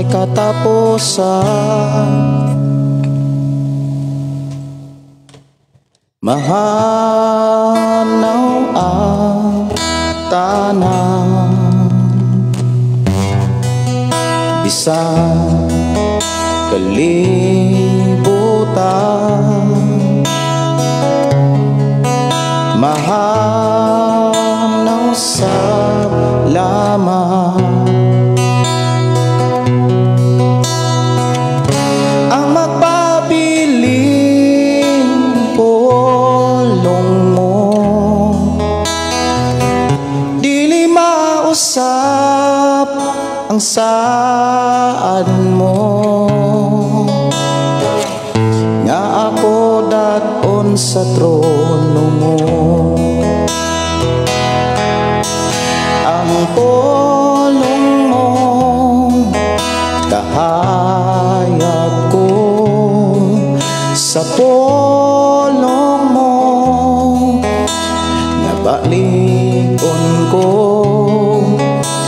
katapusan. Mahanaw ang tanan, bisan kalibutan. Mahanaw sa lamang ang magpabiling pulong mo, dili mausap ang saad mo, nga ako dad-on sa trono mo. Ang pulong mo kahayag ko, sa pulong mo nabalikon ko,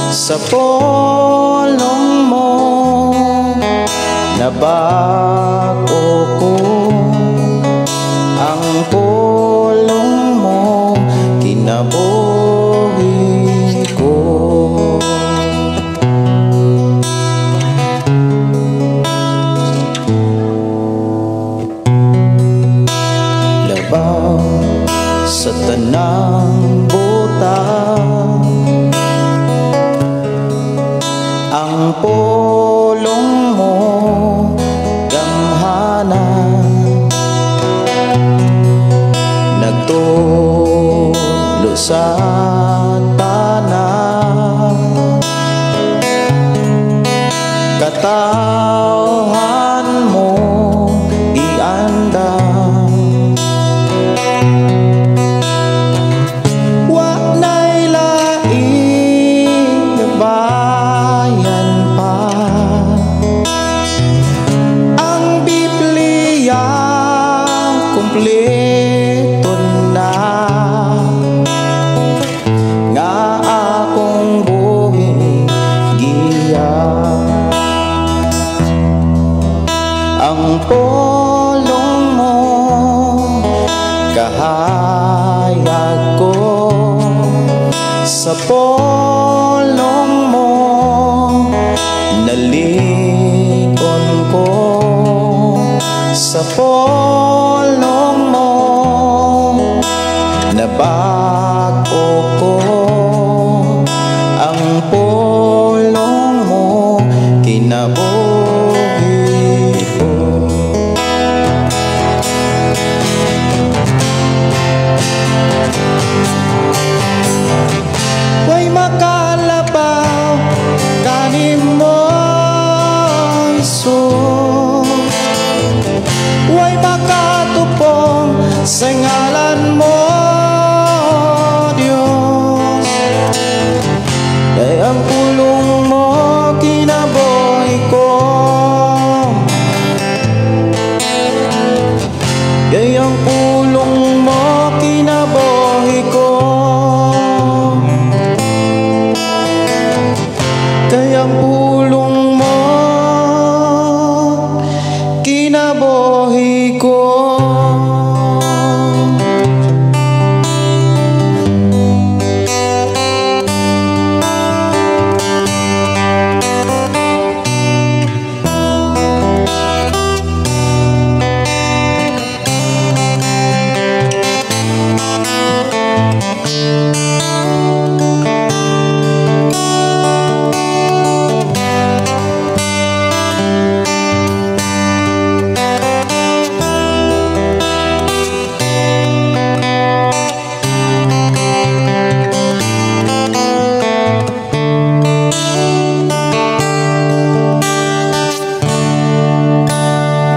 sa pulong mo nabago ko. Ang pulong mo kinabuhi ko. Labaw sa tanang butang, ang pulong mo gamhanan, nagtulo sa tanan. Katawhan mo iandam, wa na'y laing bayan pa. Ang Biblia kumpleto na, nga akong buhi giya. Ang pulong mo kahayag ko, sa pulong mo nalikon ko, sa pulong mo nabago ko. Ang pulong mo kinabuhi ko. Way makalabaw kanimo, Jesus, way makatupong sa ngalan mo, Diyos. Kay ang pulong mo kinabuhi ko, kay ang pulong mo kinabuhi ko, kay ang pulong mo kinabuhi ko.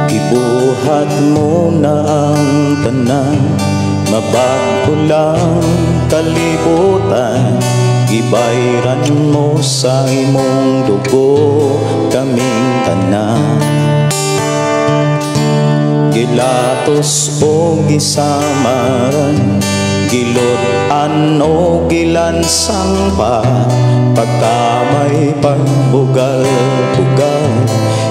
Gibuhat mo na ang tanan, mabago lang kalibutan. Gibayran mo sa imong dugo kaming tanan. Gilatos o gisamaran, Gilut-an o gilansang pa, pagkamay pagbugal-bugal.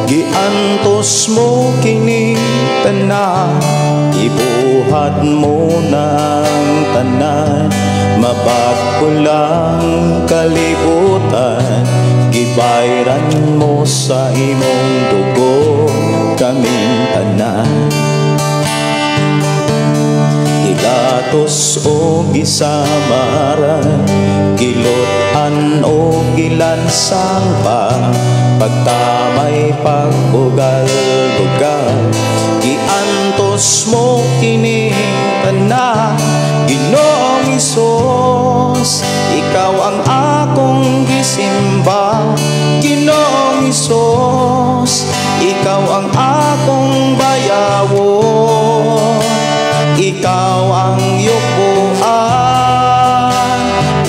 Giantos mo kini tanan, ibuhat mo ng tanan. Mabag-o lang kalibutan, gibayran mo sa imong dugo kaming tanan. Gigatos o gisamaran, gilut-an o gilansang pa, pagkamay pagbugal-bugal. Giantos mo kini tanan, Ginoong Hesus, ikaw ang akong gisimba. Ginoong Hesus, ikaw ang akong bayawon. Ikaw ang yubuan,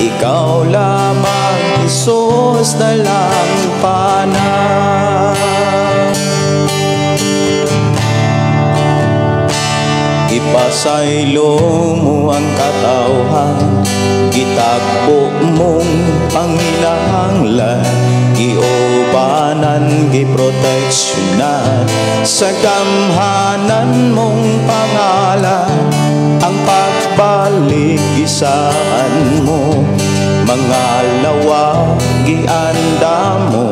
ikaw lamang, Hesus, dalampanan. Ipasaylo mo ang katawhan, gitagpo mong panginahanglan, giubanan, giproteksyonan, sa gamhanan mong pangalan, ang pagbalik gisaan mo, mga lawa gianda mo,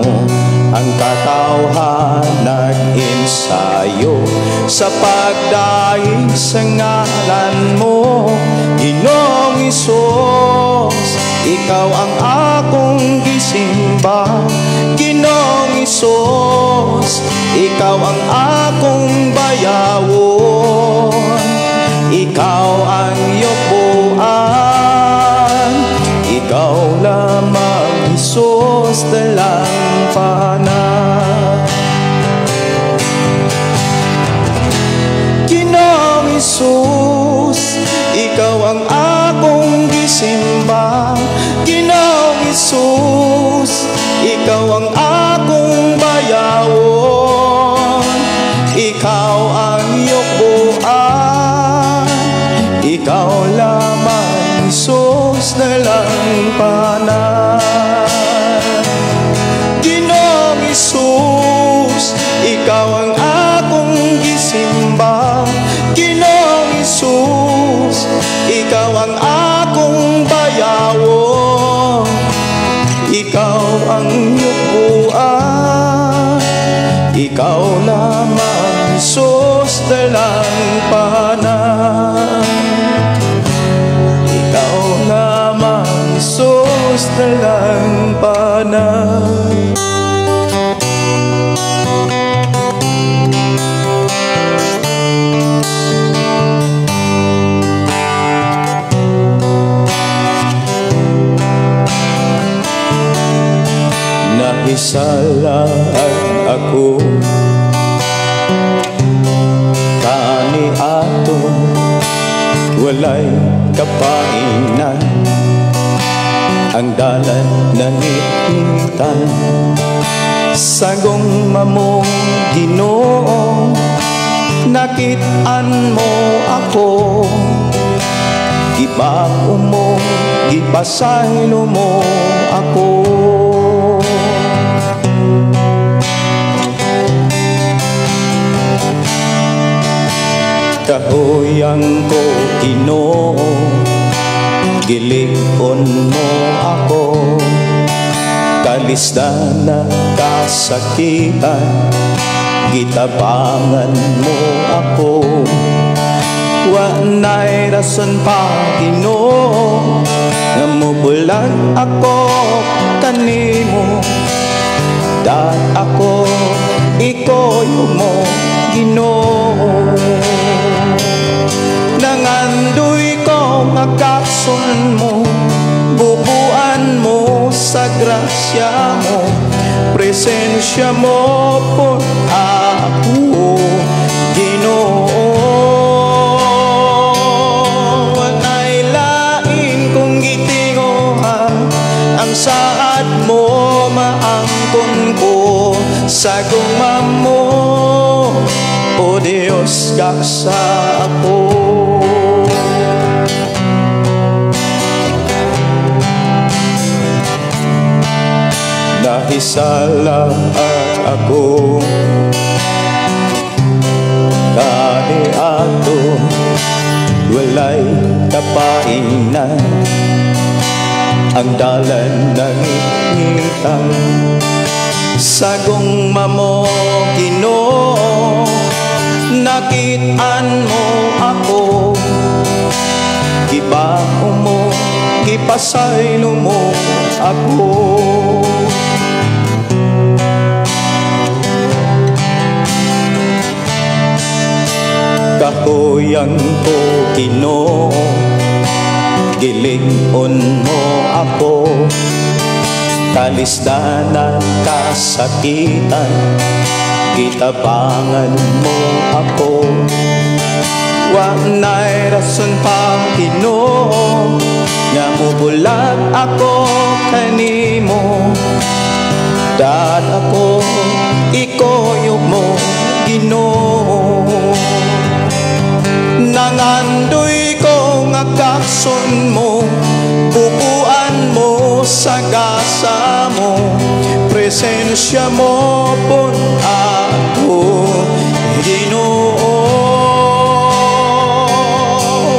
ang katawhan nag-ensayo sa pagdaig sa ngalan mo. Ginoong Hesus, ikaw ang akong gisimba. Ginoong Hesus, ikaw ang akong bayawon. Ikaw ang yubuan, ikaw lamang, Hesus, dalampanan. Ginoong Hesus, ikaw ang akong gisimba. Ginoong Hesus, ikaw ang akong bayawon. Ikaw ang yubuan, ikaw lamang, Hesus, dalampanan. Ginoong Hesus, ikaw ang akong gisimba. Ginoong Hesus, ikaw ang akong bayawon. Ikaw ang yubuan, ikaw lamang, Hesus, dalampanan. Ikaw lamang, Hesus, dalampanan. Nahisalaan ako kaniadto, walay kapainan, ang dalan nangitan. Sagong mamo, Ginoo, nakit-an mo ako, gibag-o mo, gipasaylo mo ako. Kahoyang ko, Ginoo, gilig-on mo ako, kalisdan na kasakitan, gitabangan mo ako. Wa na'y rason pa, Ginoo, nga mubulag ako kanimo. Dat ako ikoyo mo, Ginoo. Nangandoy ko nga kakson mo, bubuan mo sa grasya mo, presensya mo por ako, Ginoo. Wala'y lain kong gitinguha, ang saad mo maangkon ko, sa gugma mo, O Diyos, gaksa ako. Makisala ako. Kaniadto walay kapainan, ang dalan nangitngitan. Sa gugma mo, Ginoo, nakit-an mo ako. Gibaho mo, gipasaylo mo ako. Kahuyan ko, Ginoo, gilig-on mo ako. Kalisdanan, kasakitan, gitabangan mo ako. Wa na'y rason pa, Ginoo, nga mubulag ako kanimo. Dad ako, ikuyog mo, Ginoo. Nangandoy ko nga kakson mo, bubuan mo sa gasa mo, presensya mo pun ako, Ginoo.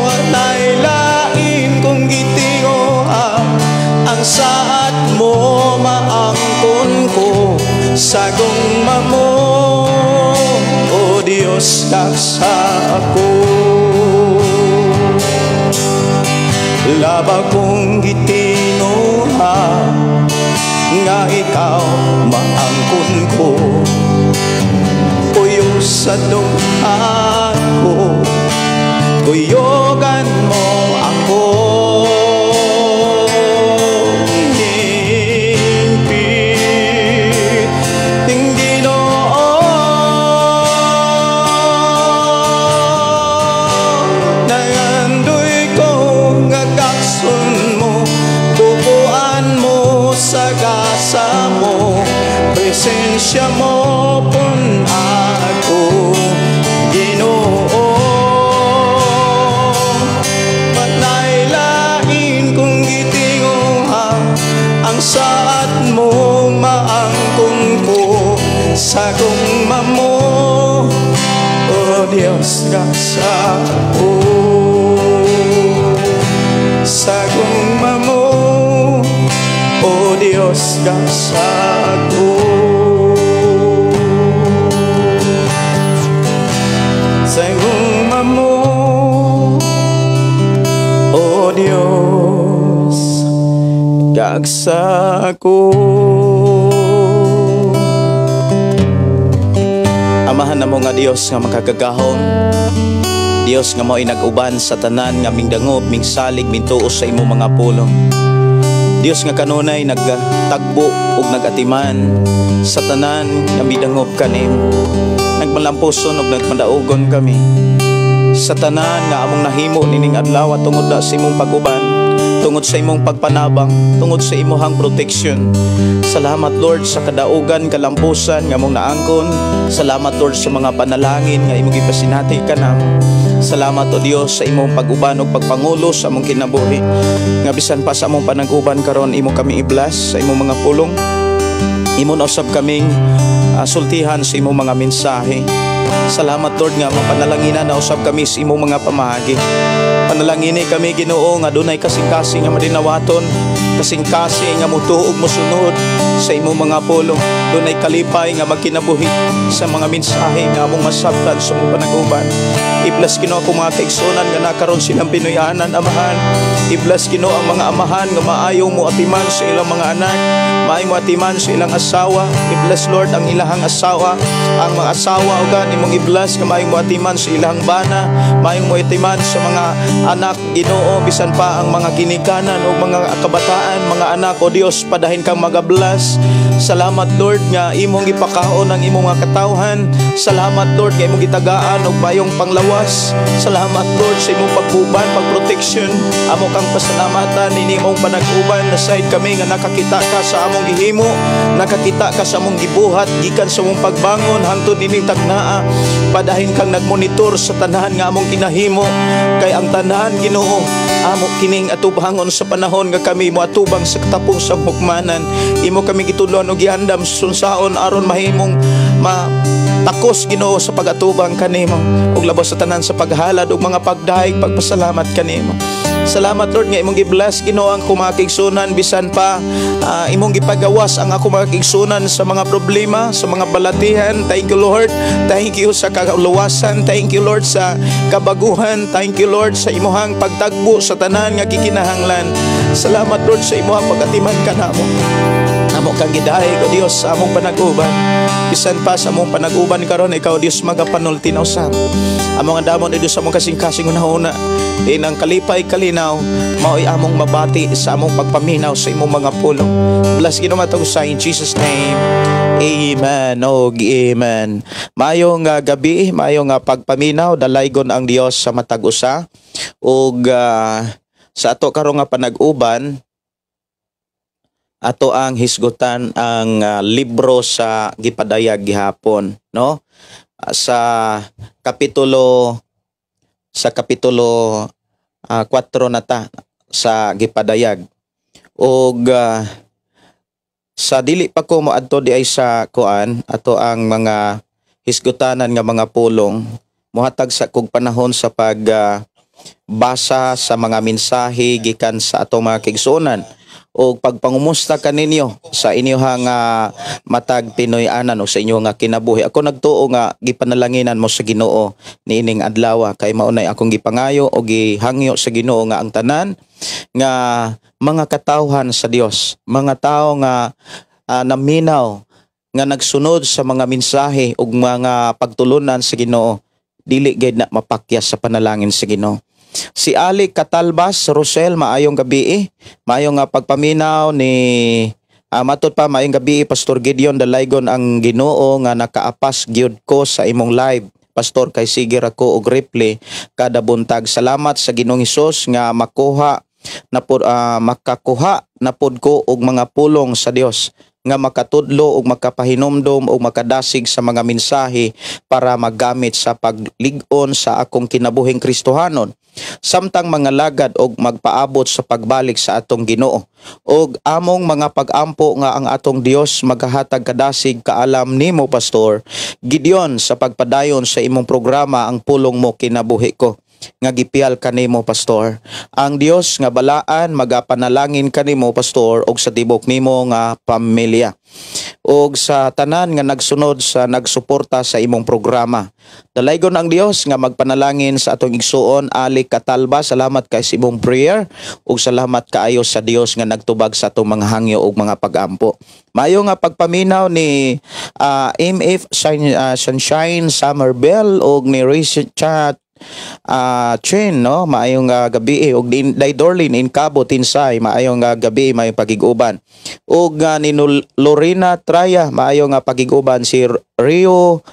Walay lain kong gitinguha, ang saad mo maangkon ko sa gugma mo, O Dios, kaksa ako. Laba kong gitinuha nga ikaw maangkon ko, puyo sa dughan ko, kuyogan mo ako. Hingpit, Ginoo, nangandoy ko nga kakson mo, bubuan mo sa gasa mo, presensya mo pun ako, Ginoo. Walay lain kong gitinguha, ang saad mo maangkon ko sa gugma mo, O Dios, kaksa ko. Sa gugma mo, O Dios, kaksa ko. Sa gugma mo, O Dios, kaksa ko. Amahan namo nga Dios nga makagagahom, Dios nga mao'y nag-uban sa tanan nga mingdangop, mingsalig, mintuo sa imong mga pulong. Dios nga kanunay nagtagbo ug nagatiman sa tanan nga midangop kanim. Nagmalampuson ug nagmadaugon kami sa tanan nga among nahimo nining adlaw tungod na sa imong pag-uban, tungod sa imong pagpanabang, tungod sa imong protection. Salamat, Lord, sa kadaugan, kalampusan nga among naangkon. Salamat, Lord, sa mga panalangin nga imong gipasinati kanamo. Salamat, O Dios, sa imong pag-uban ug pagpangulo sa among kinabuhi. Nga bisan pa sa among panag-uban karon, imo kami i-bless sa imong mga pulong. Imo na usab kaming sultihan sa imong mga mensahe. Salamat, Lord, nga mapanalanginan na usab kami sa imong mga pamahagi. Panalangini kami, Ginoo, nga dunay kasing-kasing nga madinawaton, kasing-kasing nga mutuog mosunod sa imong mga pulong. Dunay kalipay nga magkinabuhi sa mga mensahe nga among masabtan sa among panag-uban. I-bless, Ginoo, akong mga kaigsunan nga nakaron silang Pinoyanan, amahan. I-bless, Ginoo, ang mga amahan nga maayo mo atiman sa ilang mga anak, maayo mo atiman sa ilang asawa. I-bless, Lord, ang ilahang asawa, ang mga asawa ugan imong i-bless nga maayo mo atiman sa ilang bana, maayo mo atiman sa mga anak, Ginoo, bisan pa ang mga ginikanan o mga kabataan, mga anak, o Dios, padahin kang magabless. Salamat, Lord, nga imong gipakaon ang imong mga katawhan. Salamat, Lord, nga imong gitagaan og bayong panglawas. Salamat, Lord, sa imong pagbuban, pagproteksyon. Amo kang pasalamatan ini imong panag-uban. Nasayod kami nga nakakita ka sa among gihimo, nakakita ka sa among gibuhat gikan sa among pagbangon hangtod ining tagnaa. Padahin kang nagmonitor sa tanan nga among kinahimo, kay ang tanan, Ginoo, amo kining atubangon sa panahon nga kami moatubang sa katapusang hukmanan. Imo kami kami gitudloan og giandam sunsaon aron mahimong ma takos, Ginoo, sa pagatubang kanimo ug labaw sa tanan sa paghalad ug mga pagdayeg, pagpasalamat kanimo. Salamat, Lord, nga imong gi-bless, Ginoo, ang akong mga kaigsunan bisan pa imong gipagawas ang ako mga kaigsunan sa mga problema, sa mga balatihan. Thank you, Lord. Thank you sa kaluwasan. Thank you, Lord, sa kabaguhan. Thank you, Lord, sa imuhang pagtagbo sa tanan nga gikinahanglan. Salamat, Lord, sa imuhang pagatiman kanamo. Amo kang gidayeg, O Dios, sa among panag-uban. Bisan pa sa among panag-uban karon, ikaw, Dios, magapanulti na usab. Among andamon, O Dios, sa among kasing-kasing hunahuna. Din ang kalipay, kalinaw, mao'y among mabati sa among pagpaminaw sa imong mga pulong. Bless, Ginoo, matag usa in Jesus' name. Amen. Og amen. Maayong gabi, maayong pagpaminaw, dalaygon ang Dios sa matag usa. Ug sa ato karon nga panag-uban, ato ang hisgutan ang libro sa gipadayag gihapon, no, sa kapitulo 4 na ta sa gipadayag. Ug sa dili pa ko moadto di ay sa kuan, ato ang mga hisgutanan nga mga pulong, mohatag sa kog panahon sa pag basa sa mga mensahe gikan sa atong mga kaigsuonan o pagpangumusta kaninyo sa inyong matag Pinoy-anan o sa inyong nga kinabuhi. Ako nagtuo nga gipanalanginan mo sa Ginoo niining adlaw kay maunay akong gipangayo o gihangyo sa Ginoo nga ang tanan nga mga katawhan sa Dios, mga tao nga naminaw, nga nagsunod sa mga mensahe ug mga pagtulunan sa Ginoo, dili gid na mapakyas sa panalangin sa Ginoo. Si Ali Catalbas Rosel, maayong gabi eh. Maayong nga pagpaminaw ni matod pa, maayong gabi, Pastor Gideon, dalaygon ang Ginoo nga nakaapas gyud ko sa imong live. Pastor, kay sige ra ko og replay kada buntag. Salamat sa Ginoong Hesus nga makuha na pod, makakuha na pod ko og mga pulong sa Dios nga makatudlo ug makapahinumdom ug makadasig sa mga mensahe para magamit sa paglig-on sa akong kinabuhing Kristohanon samtang mga lagad og magpaabot sa pagbalik sa atong Ginoo og among mga pag-ampo nga ang atong Dios maghahatag kadasig kaalam nimo, Pastor Gideon, sa pagpadayon sa imong programa "Ang Pulong Mo Kinabuhi Ko" nga gipiyal kanimo, Pastor. Ang Dios nga balaan magapanalangin kanimo, Pastor, og sa tibok nimo nga pamilya og sa tanan nga nagsunod sa nagsuporta sa imong programa. Dalaygon ang Dios nga magpanalangin sa atong igsuon Ali Katalba. Salamat kay sa imong prayer ug salamat kaayo sa Dios nga nagtubag sa atong mga hangyo ug mga pagampo. Maayo nga pagpaminaw ni MF Sunshine Summerbell ug ni Richard Chen, no, maayong gabi eh. Ug din Day Dorlin in Cabo Tinsay, maayong gabi, maayong pagig-uban. Ug ni Lorena Traya, maayong pagig-uban. Si Rio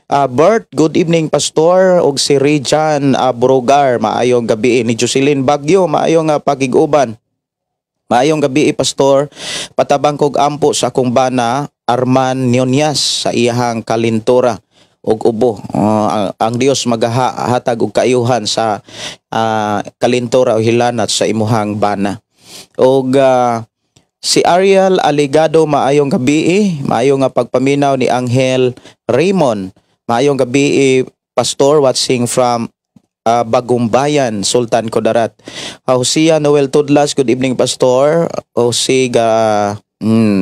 Bert, good evening, Pastor. Ug si Rejan Brogar, maayong gabi eh. Ni Jocelyn Bagyo, maayong pagig-uban. Maayong gabi, Pastor. Patabang kog ampo sa akong bana Arman Nionyas sa iyahang kalintura ug ubo. Ang Dios magahatag og kaayuhan sa kalintura o hilanat sa imuhang bana. Og si Ariel Aligado, maayong gabi eh. Maayong nga pagpaminaw ni Angel Raymond. Maayong gabi eh, Pastor, watching from Bagumbayan, Sultan Kudarat. Hosea Noel Tudlas, good evening, Pastor. O siga,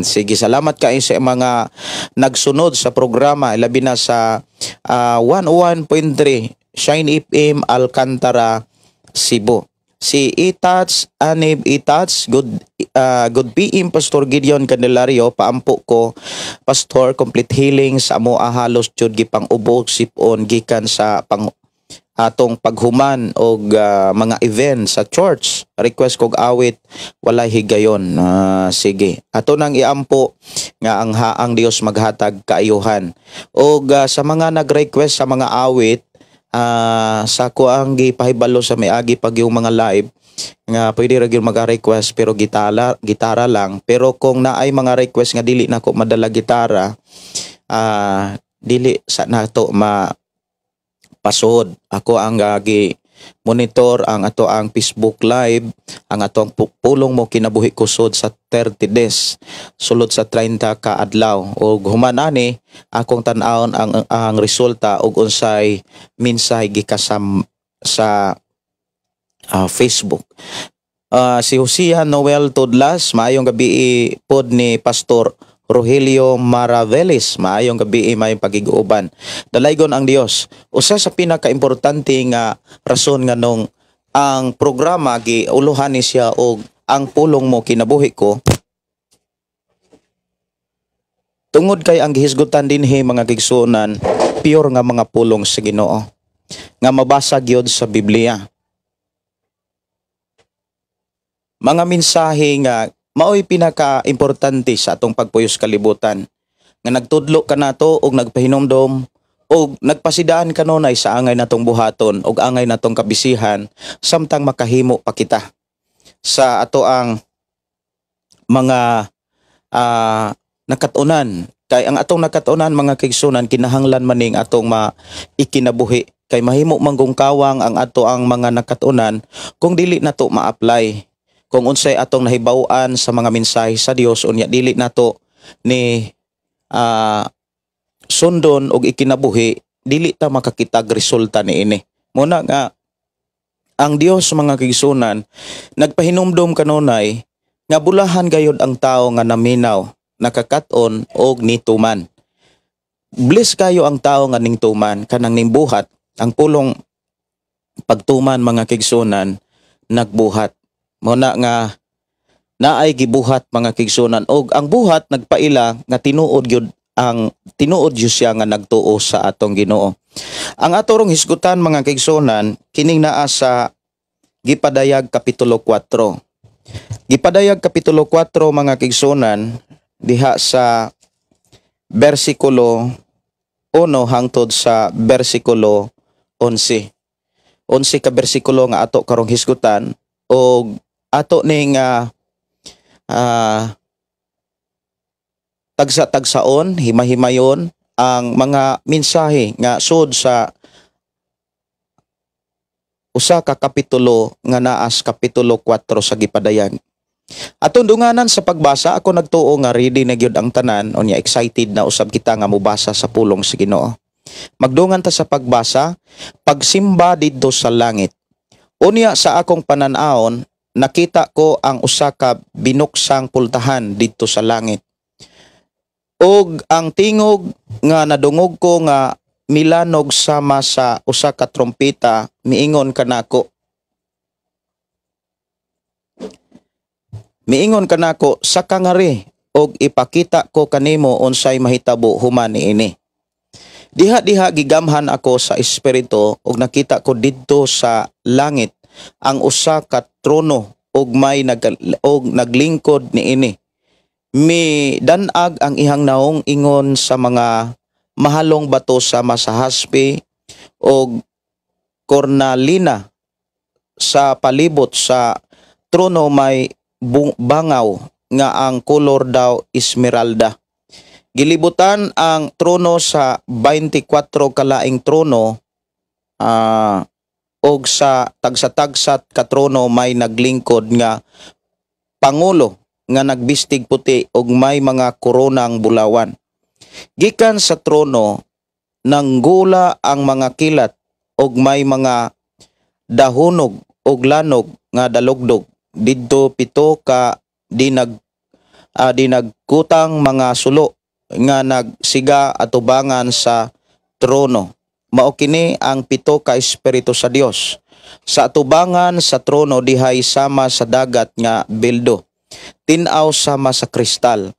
sige, salamat kay sa mga nagsunod sa programa, labi na sa 101.3 Shine FM Alcantara, Cebu. Si Itats Anib Itats, good PM, Pastor Gideon Candelario, paampo ko, Pastor, complete healing sa amo, halos jud gipang ubo sipon gikan sa pang atong paghuman og mga event sa church. Request kog awit "Walay Higayon". Sige, ato nang iampo nga ang Dios maghatag kaayuhan. Og sa mga nag-request sa mga awit, sa ko ang gipahibalo sa miagi pag yung mga live nga pwede ra gyud maga-request pero gitara gitara lang. Pero kung naay mga request nga dili nako madala gitara, dili sa nato ma pasod. Ako ang gi monitor ang ato ang Facebook Live, ang ato ang Pulong Mo Kinabuhi Ko sud sa 30 days, sulod sa 30 ka adlaw. Ug human ani akong tan-awon ang resulta ug unsay mensahe gikasam sa Facebook. Si Hosea Noel Tudlas, maayong gabi pod ni Pastor Rogelio Maravelis, maayong gabi, maayong pagiguuban. Dalaygon ang Dios. Usa sa pinakaimportante nga rason nganong ang programa giuluhan ni siya og Ang Pulong Mo Kinabuhi Ko, tungod kay ang gihisgutan dinhi, mga kaigsuonan, pure nga mga pulong sa Ginoo nga mabasa gyud sa Biblia. Mga mensahe nga maoy pinaka-importante sa atong pagpuyos kalibutan, nga nagtudlo kanato og nagpahinumdom og nagpasidaan kanunay sa angay natong buhaton og angay natong kabisihan samtang makahimo pa kita sa ato ang mga nakatunan. Kay ang atong nakatunan, mga kaigsunan, kinahanglan maning atong maikinabuhi, kay mahimo manggong kawang ang ato ang mga nakatunan kung dili nato ma-apply kung unsay atong nahibaw-an sa mga mensahe sa Dios. Unya dili nato ni sundon og ikinabuhi, dili ta makakitag resulta niini. Muna nga ang Dios, mga kaigsunan, nagpahinumdom kanunay nga bulahan gayud ang tao nga naminaw, nakakat-on og nituman. Bless kayo ang tao nga ningtuman, kanang nimbuhat ang pulong. Pagtuman, mga kaigsunan, nagbuhat. Muna nga naay gibuhat, mga kaigsunan, og ang buhat nagpaila nga tinuod gyud ang tinuod gyud siya nga nagtuo sa atong Ginoo. Ang ato rong hisgutan, mga kaigsunan, kining naa sa Gipadayag kapitulo 4. Gipadayag kapitulo 4, mga kaigsunan, diha sa bersikulo 1 hangtod sa bersikulo 11. 11 ka bersikulo nga ato karong hisgutan og ato ning tagsa-tagsaon, himay-himayon ang mga mensahe nga sud sa usa ka kapitulo nga naas kapitulo 4 sa Gipadayag. Atong dunganan sa pagbasa. Ako nagtuo nga ready na gyud ang tanan, unya excited na usab kita nga mobasa sa pulong sa Ginoo. Magdungan ta sa pagbasa, pagsimba didto sa langit. Unya sa akong panan-awon, nakita ko ang usa ka binuksang pultahan didto sa langit. Og ang tingog nga nadungog ko nga milanog sama sa usa ka trompeta miingon kanako. Miingon kanako, "Saka ngari og ipakita ko kanimo unsay mahitabo human niini." Diha-diha gigamhan ako sa espiritu og nakita ko didto sa langit ang usa ka trono og may og naglingkod niini. Mi danag ang ihang naong ingon sa mga mahalong bato sama sa haspe og kornalina. Sa palibot sa trono may bangaw nga ang kolor daw esmeralda. Gilibutan ang trono sa 24 kalaing trono og sa tagsa-tagsat ka trono may naglingkod nga pangulo nga nagbistig puti og may mga koronang bulawan. Gikan sa trono nanggula ang mga kilat og may mga dahunog og lanog nga dalugdog. Didto 7 ka dinagkutang mga sulo nga nagsiga atubangan sa trono. Mao kini ang 7 ka espiritu sa Dios. Sa atubangan sa trono dihay sama sa dagat nga bildo, tin-aw sama sa kristal.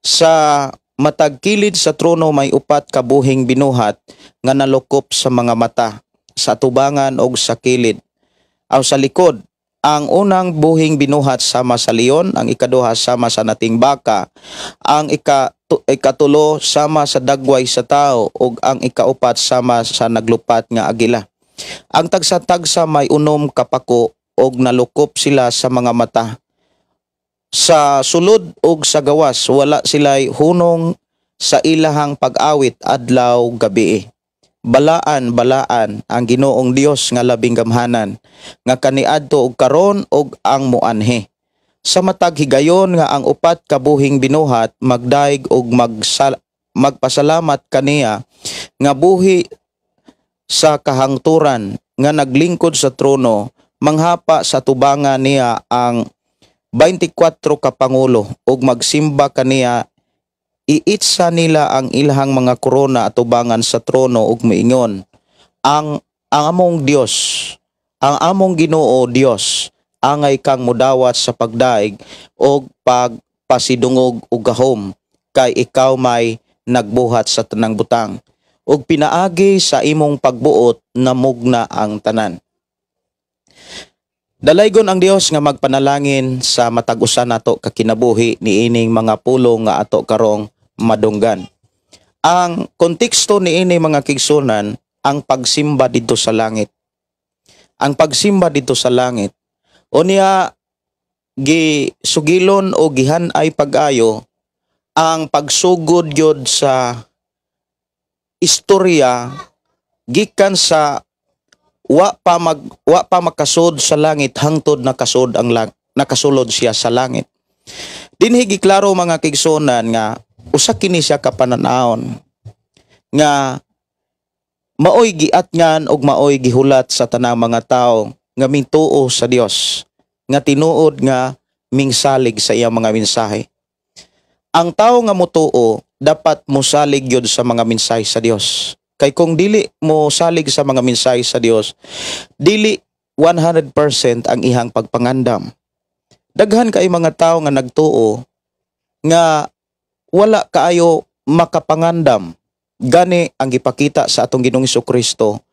Sa matag kilid sa trono may 4 ka buhing binuhat nga nalukop sa mga mata, sa atubangan og sa kilid aw sa likod. Ang unang buhing binuhat sama sa leon, ang ikaduha sama sa nating baka, ang ikatulo sama sa dagway sa tao, ug ang ikaupat sama sa naglupat nga agila. Ang tagsa-tagsa may 6 ka pako og nalukop sila sa mga mata. Sa sulod ug sa gawas wala sila'y hunong sa ilahang pag-awit adlaw gabi. Balaan, balaan ang Ginoong Dios nga labing gamhanan, nga kaniadto og karon og ang muanhi. Sa matag higayon nga ang upat ka buhing binuhat magdaig og magpasalamat kaniya nga buhi sa kahangturan, nga naglingkod sa trono, manghapa sa tubangan niya ang 24 ka pangulo ug magsimba kaniya. Iitsa nila ang ilahang mga korona atubangan sa trono ug miingon, Ang among Dios, ang among Ginoo Dios, angay kang mudawat sa pagdaig og pagpasidungog ug gahom, kay ikaw may nagbuhat sa tanang butang ug pinaagi sa imong pagbuot namugna ang tanan." Dalaygon ang Dios nga magpanalangin sa matag usa nato ka kinabuhi niining mga pulong nga ato karong madunggan. Ang konteksto niini, mga kigsunan, ang pagsimba didto sa langit. Ang pagsimba didto sa langit. Unya gi sugilon o gihan-ay pag-ayo ang pagsugod gyud sa istorya gikan sa wa pa makasud sa langit hangtod nakasud ang lang, nakasulod siya sa langit. Dinhi giklaro, mga kigsunan, nga usa kini siya ka pananawon nga maoy giatngan og maoy gihulat sa tanang mga tawo nga mituo sa Dios, nga tinuod nga mingsalig sa iyang mga mensahe. Ang tawo nga motuo dapat mosalig gyud sa mga mensahe sa Dios. Kay kung dili mo salig sa mga mensahe sa Dios, dili 100% ang ihang pagpangandam. Daghan kay mga tawo nga nagtuo nga wala kaayo makapangandam. Gani ang gipakita sa atong Ginoong Kristo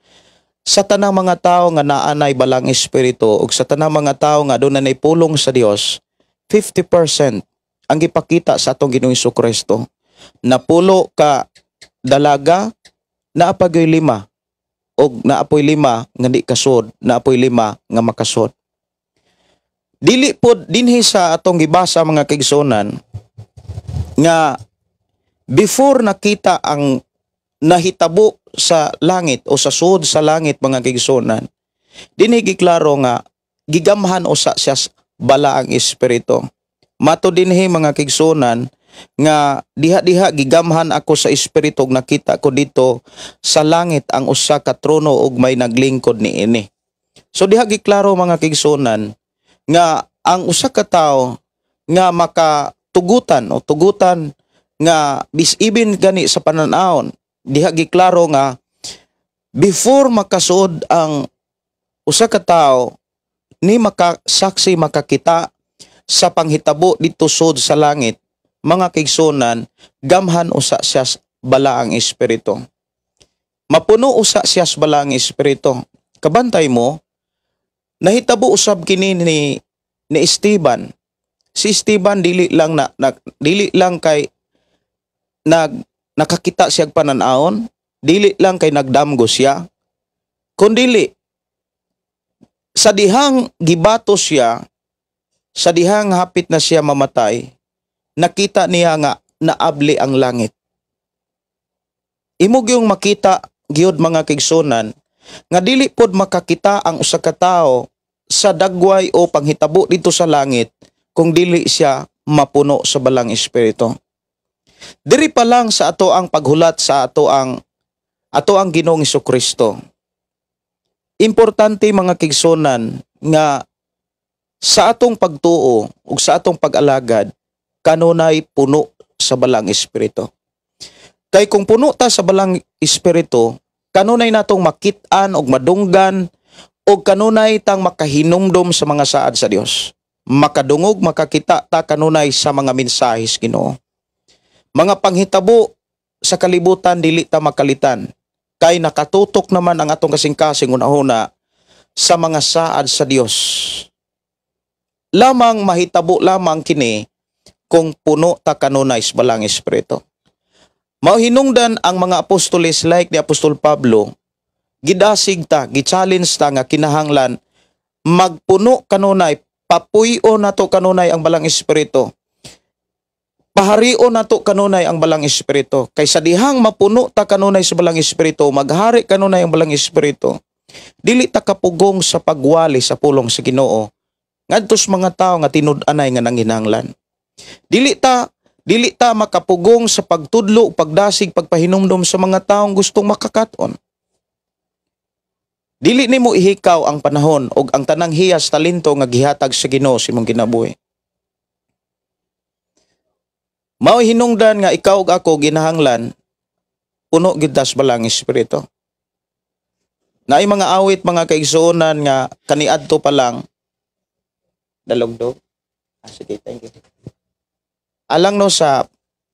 sa tanang mga tawo nga naanay balang espiritu ug sa tanang mga tawo nga aduna nay pulong sa Dios, 50% ang gipakita sa atong Ginoong Kristo. Napulo ka dalaga, naapagoy lima og naapoy lima nga di kasod, naapoy lima nga makasod. Dili pod dinhi sa atong gibasa, mga kaigsunan, nga before nakita ang nahitabo sa langit o sa sud sa langit, mga kaigsunan, dinhi giklaro nga gigamhan usa siya balaang espiritu. Mato dinhi, mga kaigsunan, nga diha-diha gigamhan ako sa espiritu ug nakita ko dito sa langit ang usa ka trono ug may naglingkod niini. So diha giklaro, mga kaigsunan, nga ang usa ka tawo nga makatugutan o tugutan nga bisibin gani sa pananawon, diha giklaro nga before makasuod ang usa ka tawo ni makasaksi, makakita sa panghitabo didto sud sa langit, mga kaigsunan, gamhan usa siya balaang espiritu. Mapuno usa siya sa balaang espiritu. Kabantay mo, nahitabo usab kini ni Esteban. Si Esteban dili lang kay nakakita siya pananawon, dili lang kay nagdamgo siya, kundili sa dihang gibato siya, sa dihang hapit na siya mamatay, nakita niya nga naabli ang langit. Imo gyung makita gyud, mga kaigsunan, nga dili pod makakita ang usa ka tawo sa dagway o panghitabo didto sa langit kung dili siya mapuno sa balang espiritu. Diri pa lang sa ato ang paghulat sa ato ang Ginoong Kristo. Importante, mga kaigsunan, nga sa atong pagtuo ug sa atong pag-alagad kanunay puno sa balang espiritu. Kay kung puno ta sa balang espiritu, kanunay natong makit-an og madunggan og kanunay tang makahinumdom sa mga saad sa Dios. Makadungog, makakita ta kanunay sa mga mensahe sa Ginoo. Mga panghitabo sa kalibutan, dili ta makalitan. Kay nakatutok naman ang atong kasing-kasing unahuna sa mga saad sa Dios. Lamang mahitabo lamang kini kung puno ta kanunay sa balang espiritu. Mao hinungdan ang mga apostoles like ni Apostol Pablo, gidasig ta, gi-challenge ta nga kinahanglan magpuno kanunay, papuy-o nato kanunay ang balang espiritu. Paharion nato kanunay ang Balang Espiritu. Kay sa dihang mapuno ta kanunay sa Balang Espiritu, maghari kanunay ang Balang Espiritu, dili ta kapugong sa pagwali sa pulong sa Ginoo ngadto sa mga tawo nga tinud-anay nga nanginahanglan. Dili ta makapugong sa pagtudlo, pagdasig, pagpahinumdom sa mga taong gustong makakaton. Dili nimo ihikaw ang panahon og ang tanang hiyas, talento nga gihatag sa Ginoo sa imong kinabuhi. Mao hinungdan nga ikaw ug ako ginahanglan puno gyud tas Balang Espiritu. Naay mga awit, mga kaigsuonan, nga kaniadto pa lang dalugdog. Ah, sige, thank you. Alang no sa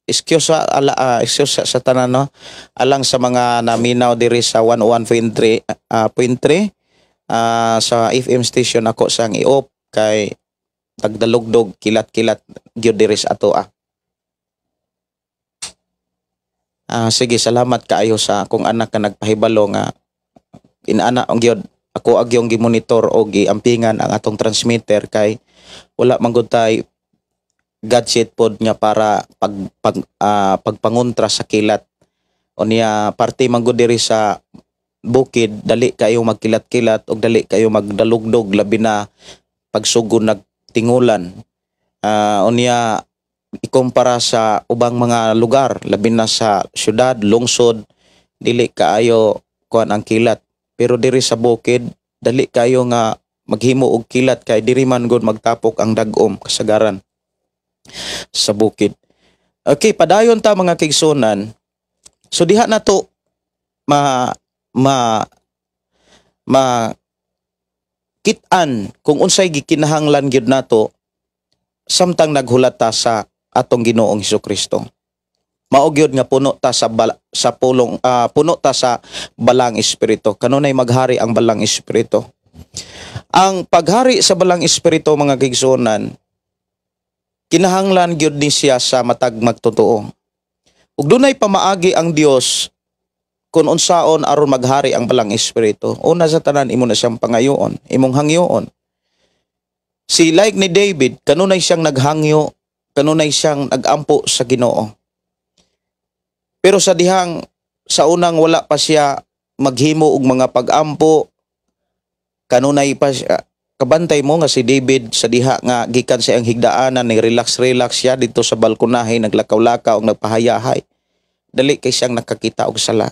excuse sa ala, excuse sa tanan no. Alang sa mga naminaw diri sa 101.3 point 3 sa FM station, ako sang i-off kay tagdalugdog, kilat-kilat gyud diri sa ato ah. Ah, sige, salamat kaayo sa akong anak ka nagpahibalo nga inana ang gyud ako agyong gimonitor o giampingan ang atong transmitter kay wala man gud tay gadget pod nga para pag pagpangontra sa kilat. Unya parte man gud diri sa bukid, dali kayo magkilat-kilat og dali kayo magdalugdog, labi na pagsugod nagtingulan. Unya ikumpara sa ubang mga lugar, labi na sa syudad, lungsod, dili kaayo kuan ang kilat, pero diri sa bukid dali kayo nga maghimo og kilat kay diri man gud magtapok ang dag-om kasagaran sa bukid. Okay, padayon ta, mga kaigsuonan. So diha na to ma ma ma kit-an kung unsay gikinahanglan gyud nato samtang naghulat ta sa atong Ginoong Hesus. Mao gyud nga puno ta sa pulong, puno ta sa Balang Espiritu. Kanunay maghari ang Balang Espiritu. Ang paghari sa Balang Espiritu, mga kaigsuonan, kinahanglan gyud ni siya sa matag magtotoo. Ug dunay pamaagi ang Dios kung unsaon aron maghari ang Balang Espiritu. Una sa tanan, imo na siyang pangayoon, imong hangyoon. Si like ni David, kanunay siyang naghangyo, kanunay siyang nagampo sa Ginoo. Pero sa dihang sa unang wala pa siya maghimo og mga pag-ampo, kanunay pa siya, kabantay mo nga si David sa diha nga gikan sa iyang higdaanan ni relax relax siya dito sa balkonahe, naglakaw-lakaw og nagpahayahay. Dali kay siyang nakakita og sala.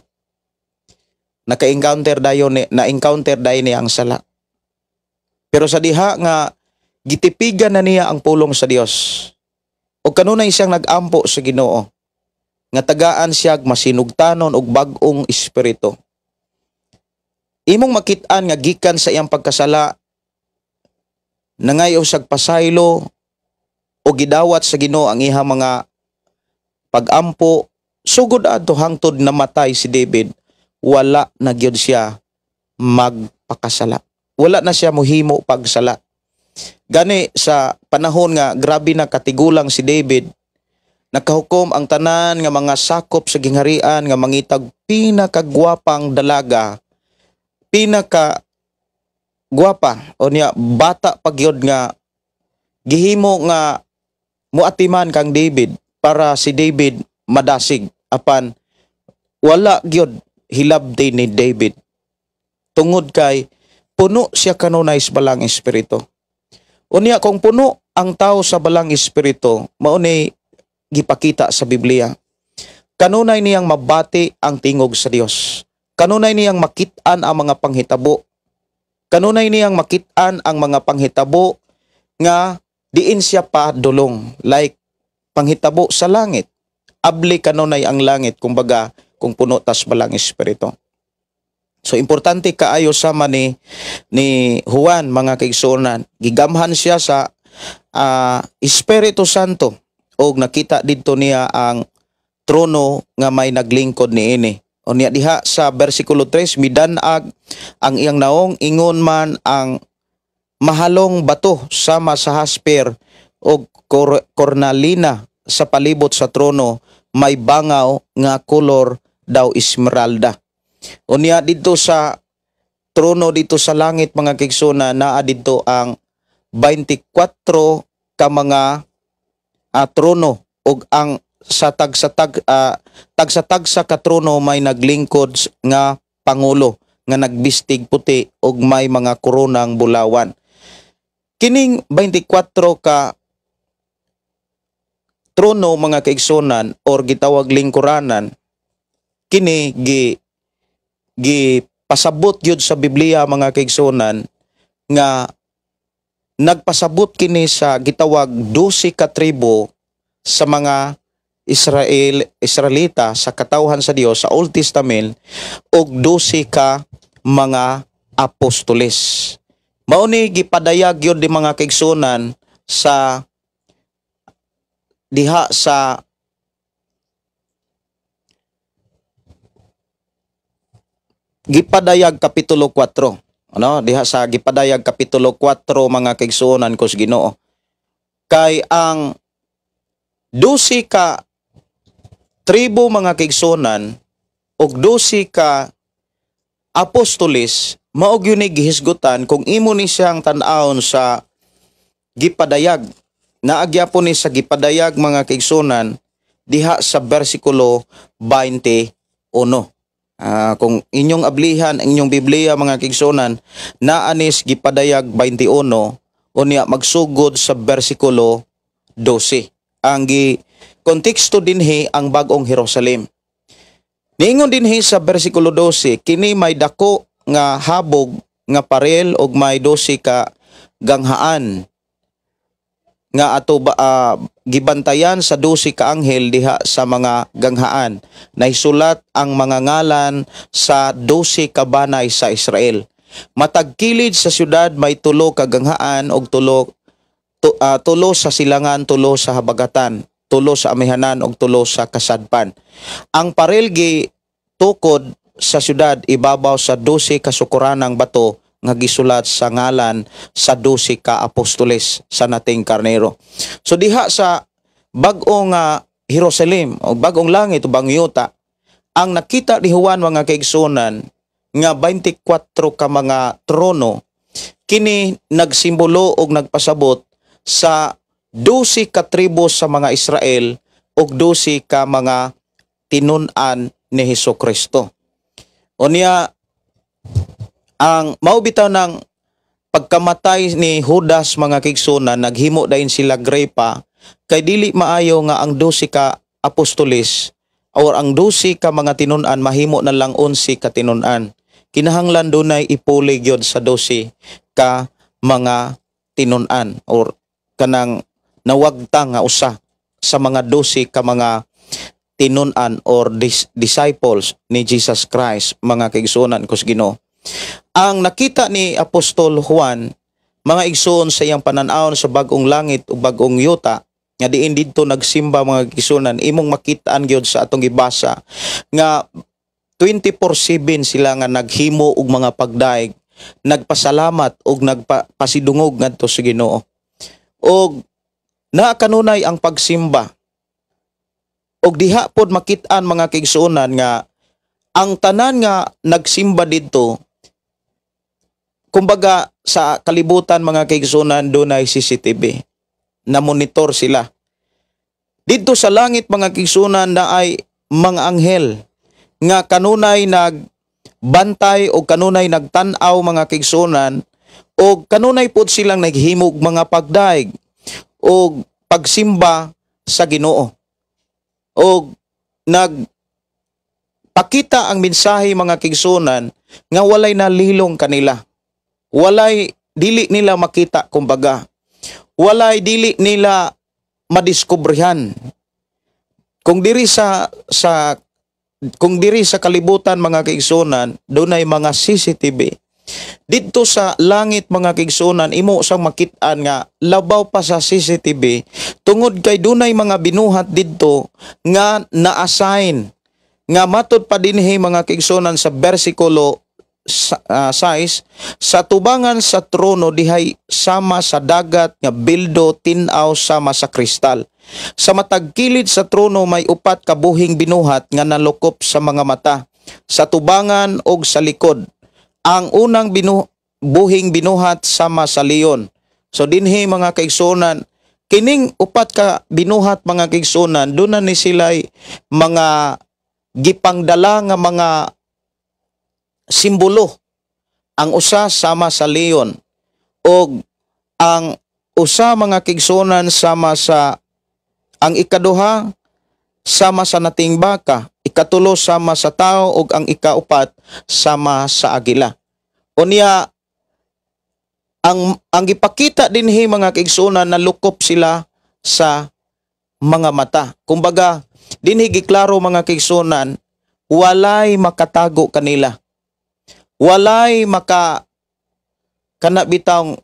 Naka-encounter dayon ni na-encounter dayon niya ang sala. Pero sa diha nga gitipigan na niya ang pulong sa Dios, og kanunay siyang nag-ampo sa Ginoo nga tagaan siya masinugtanon og bag-ong espiritu. Imong makit-an nga gikan sa iyang pagkasala, nangayo siyag pasaylo o gidawat sa Ginoo ang iyang mga pagampo. Sugod adto hangtod namatay si David, wala na gyud siya magpakasala. Wala na siya mohimo pagsala. Gani sa panahon nga grabe na katigulang si David, nakahukom ang tanan nga mga sakop sa gingharian nga mangitag pinakagwapang dalaga, pinaka gwapa o niya bata pa gyud nga gihimo nga muatiman kang David para si David madasig, apan wala gyud hilabti ni David tungod kay puno siya kanunay sa Balang Espiritu. Unya kung puno ang tao sa Balang Espiritu, mao ni gipakita sa Biblia, kanunay niyang mabati ang tingog sa Dios, kanunay niyang makit-an ang mga panghitabo, kanunay niyang makit-an ang mga panghitabo nga diin siya pa dulong, like panghitabo sa langit. Abli kanunay ang langit kumbaga kung puno tas Balang Espiritu. So importante kaayo sama ni Juan, mga kaigsuonan, gigamhan siya sa Espiritu Santo og nakita didto niya ang trono nga may naglingkod niini. Unya diha sa bersikulo 3, midan-ag ang iyang naong ingon man ang mahalong bato sama sa hasper og cornalina. Sa palibot sa trono may bangaw nga kolor daw esmeralda. Unya didto sa trono dito sa langit, mga kaigsuonan, naa didto ang 24 ka mga trono ug ang sa tagsa-tagsa ka trono may naglingkod nga pangulo nga nagbistig puti ug may mga koronang bulawan. Kining 24 ka trono, mga kaigsunan, or gitawag lingkuranan, kini gi gi pasabot gyud sa Biblia, mga kaigsunan, nga nagpasabot kini sa gitawag 12 ka tribo sa mga Israelita, sa katawhan sa Dios sa Old Testament, ug 12 ka mga apostoles. Mao ni gipadayag gyud di, mga kaigsunan, sa diha sa Gipadayag kapitulo 4. Ano, diha sa Gipadayag kapitulo 4, mga kaigsuonan ko sa Ginoo. Kay ang 12 ka tribo, mga kaigsuonan, ug 12 ka apostoles, mao gyud ni gihisgutan kung imo ni siyang tan-awon sa Gipadayag. Naa gyapon ni sa Gipadayag, mga kaigsuonan, diha sa bersikulo 21. Kung inyong ablihan ang inyong Biblia, mga kaigsuonan, naa ni sa Gipadayag 21, unya magsugod sa bersikulo 12. Ang gi konteksto dinhi ang Bagong Jerusalem. Niingon dinhi sa bersikulo 12, kini may dako nga habog nga parel og may 12 ka ganghaan nga ato ba, gibantayan sa 12 ka anghel. Diha sa mga ganghaan nahisulat ang mga ngalan sa 12 ka banay sa Israel. Matag kilid sa syudad may tulo ka ganghaan og tulo sa silangan, tulo sa habagatan, tulo sa amihanan ug tulo sa kasadpan. Ang parel gi tukod sa syudad ibabaw sa 12 ka sukuranang bato nga gisulat sa ngalan sa 12 ka apostoles sa Nating Karnero. So diha sa Bag-o nga Jerusalem o bagong langit o bagong yuta, ang nakita ni Juan, mga kaigsunan, nga 24 ka mga trono, kini nagsimbolo og nagpasabot sa 12 ka tribo sa mga Israel ug 12 ka mga tinun-an ni Hesus Kristo. Unya ang mao bitaw ng pagkamatay ni Judas, mga kaigsunan, naghimo dayon sila grepa kay dili maayo nga ang 12 ka apostoles or ang 12 ka mga tinun-an mahimo na lang 11 ka tinun-an. Kinahanglan dunay ipuli gyud sa 12 ka mga tinun-an or kanang nawagta nga usa sa mga 12 ka mga tinun-an or disciples ni Jesus Christ, mga kaigsuonan ko sa Ginoo. Ang nakita ni Apostol Juan, mga igsoon, sa iyang pananawon sa bagong langit o bagong yuta nga diin didto nagsimba, mga igsuonan, imong makitaan gyud sa atong gibasa nga 24/7 sila nga naghimo og mga pagdaig, nagpasalamat og nagpasidungog ngadto sa Ginoo. Og naa kanunay ang pagsimba. Og diha pod makit-an, mga kaigsuonan, nga ang tanan nga nagsimba didto, kumbaga sa kalibutan, mga kaigsuonan, dunay CCTV na monitor sila. Didto sa langit, mga kaigsuonan, naay mga anghel nga kanunay nagbantay o kanunay nagtan-aw, mga kaigsuonan, o kanunay pod silang naghimog mga pagdaig o pagsimba sa Ginoo. O nagpakita ang mensahe, mga kaigsuonan, nga walay nalilong kanila. Walay dili nila makita kumbaga. Walay dili nila madiskubrehan. Kung diri sa kalibutan, mga kaigsuonan, dunay mga CCTV. Didto sa langit, mga kaigsuonan, imo sang makit-an nga labaw pa sa CCTV tungod kay dunay mga binuhat didto nga na-assign nga matud pa dinhi, mga kaigsuonan, sa bersikulo 6, sa tubangan sa trono dihay sama sa dagat nga bildo, tin-aw sama sa kristal. Sa matag kilid sa trono may upat ka buhing binuhat nga nalukop sa mga mata, sa tubangan og sa likod. Ang unang buhing binuhat sama sa leon. So dinhi, mga kaigsuonan, Kining upat ka binuhat, mga kaigsuonan, duna ni sila'y mga gipangdala nga mga simbolo. Ang usa sama sa leon og ang usa, mga kaigsuonan, sama sa, ang ikaduha sama sa nating baka, ikatulo sama sa tao ug ang ikaupat sama sa agila. Unya ang gipakita dinhi, mga kaigsuonan, na lukop sila sa mga mata. Kumbaga, dinhi giklaro, mga kaigsuonan, walay makatago kanila. Walay maka kana bitawng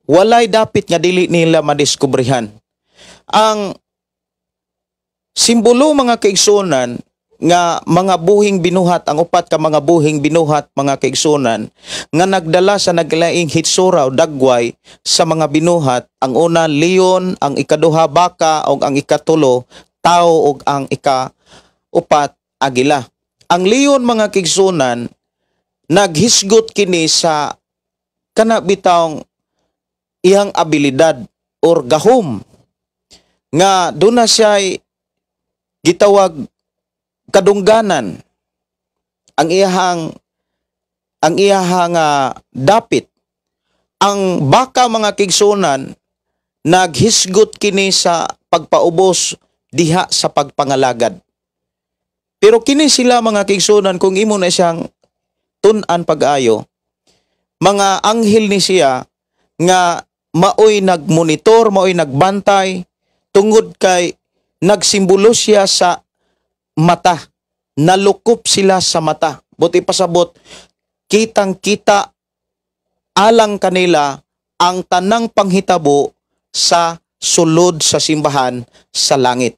walay dapit nga dili nila madiskubrihan. Ang simbolo, mga kaigsuonan, nga mga buhing binuhat, ang upat ka mga buhing binuhat, mga kaigsuonan, nga nagdala sa naglaing hitsura o dagway sa mga binuhat: ang una leon, ang ikaduha baka, ug ang ikatulo tao, ug ang ikaupat agila. Ang leon, mga kaigsuonan, naghisgot kini sa kana bitawng iyang abilidad or gahom nga duna siya gitawag kadungganan ang iyahang dapit. Ang baka, mga kaigsuonan, naghisgot kini sa pagpaubos diha sa pagpangalagad. Pero kini sila, mga kaigsuonan, kung imo na siyang tun-an pag-ayo, mga anghel ni siya nga maoy nagmonitor, maoy nagbantay, tungod kay nagsimbolo siya sa mata. Nalukop sila sa mata. Buot pasabot, kitang-kita alang kanila ang tanang panghitabo sa sulod sa simbahan sa langit.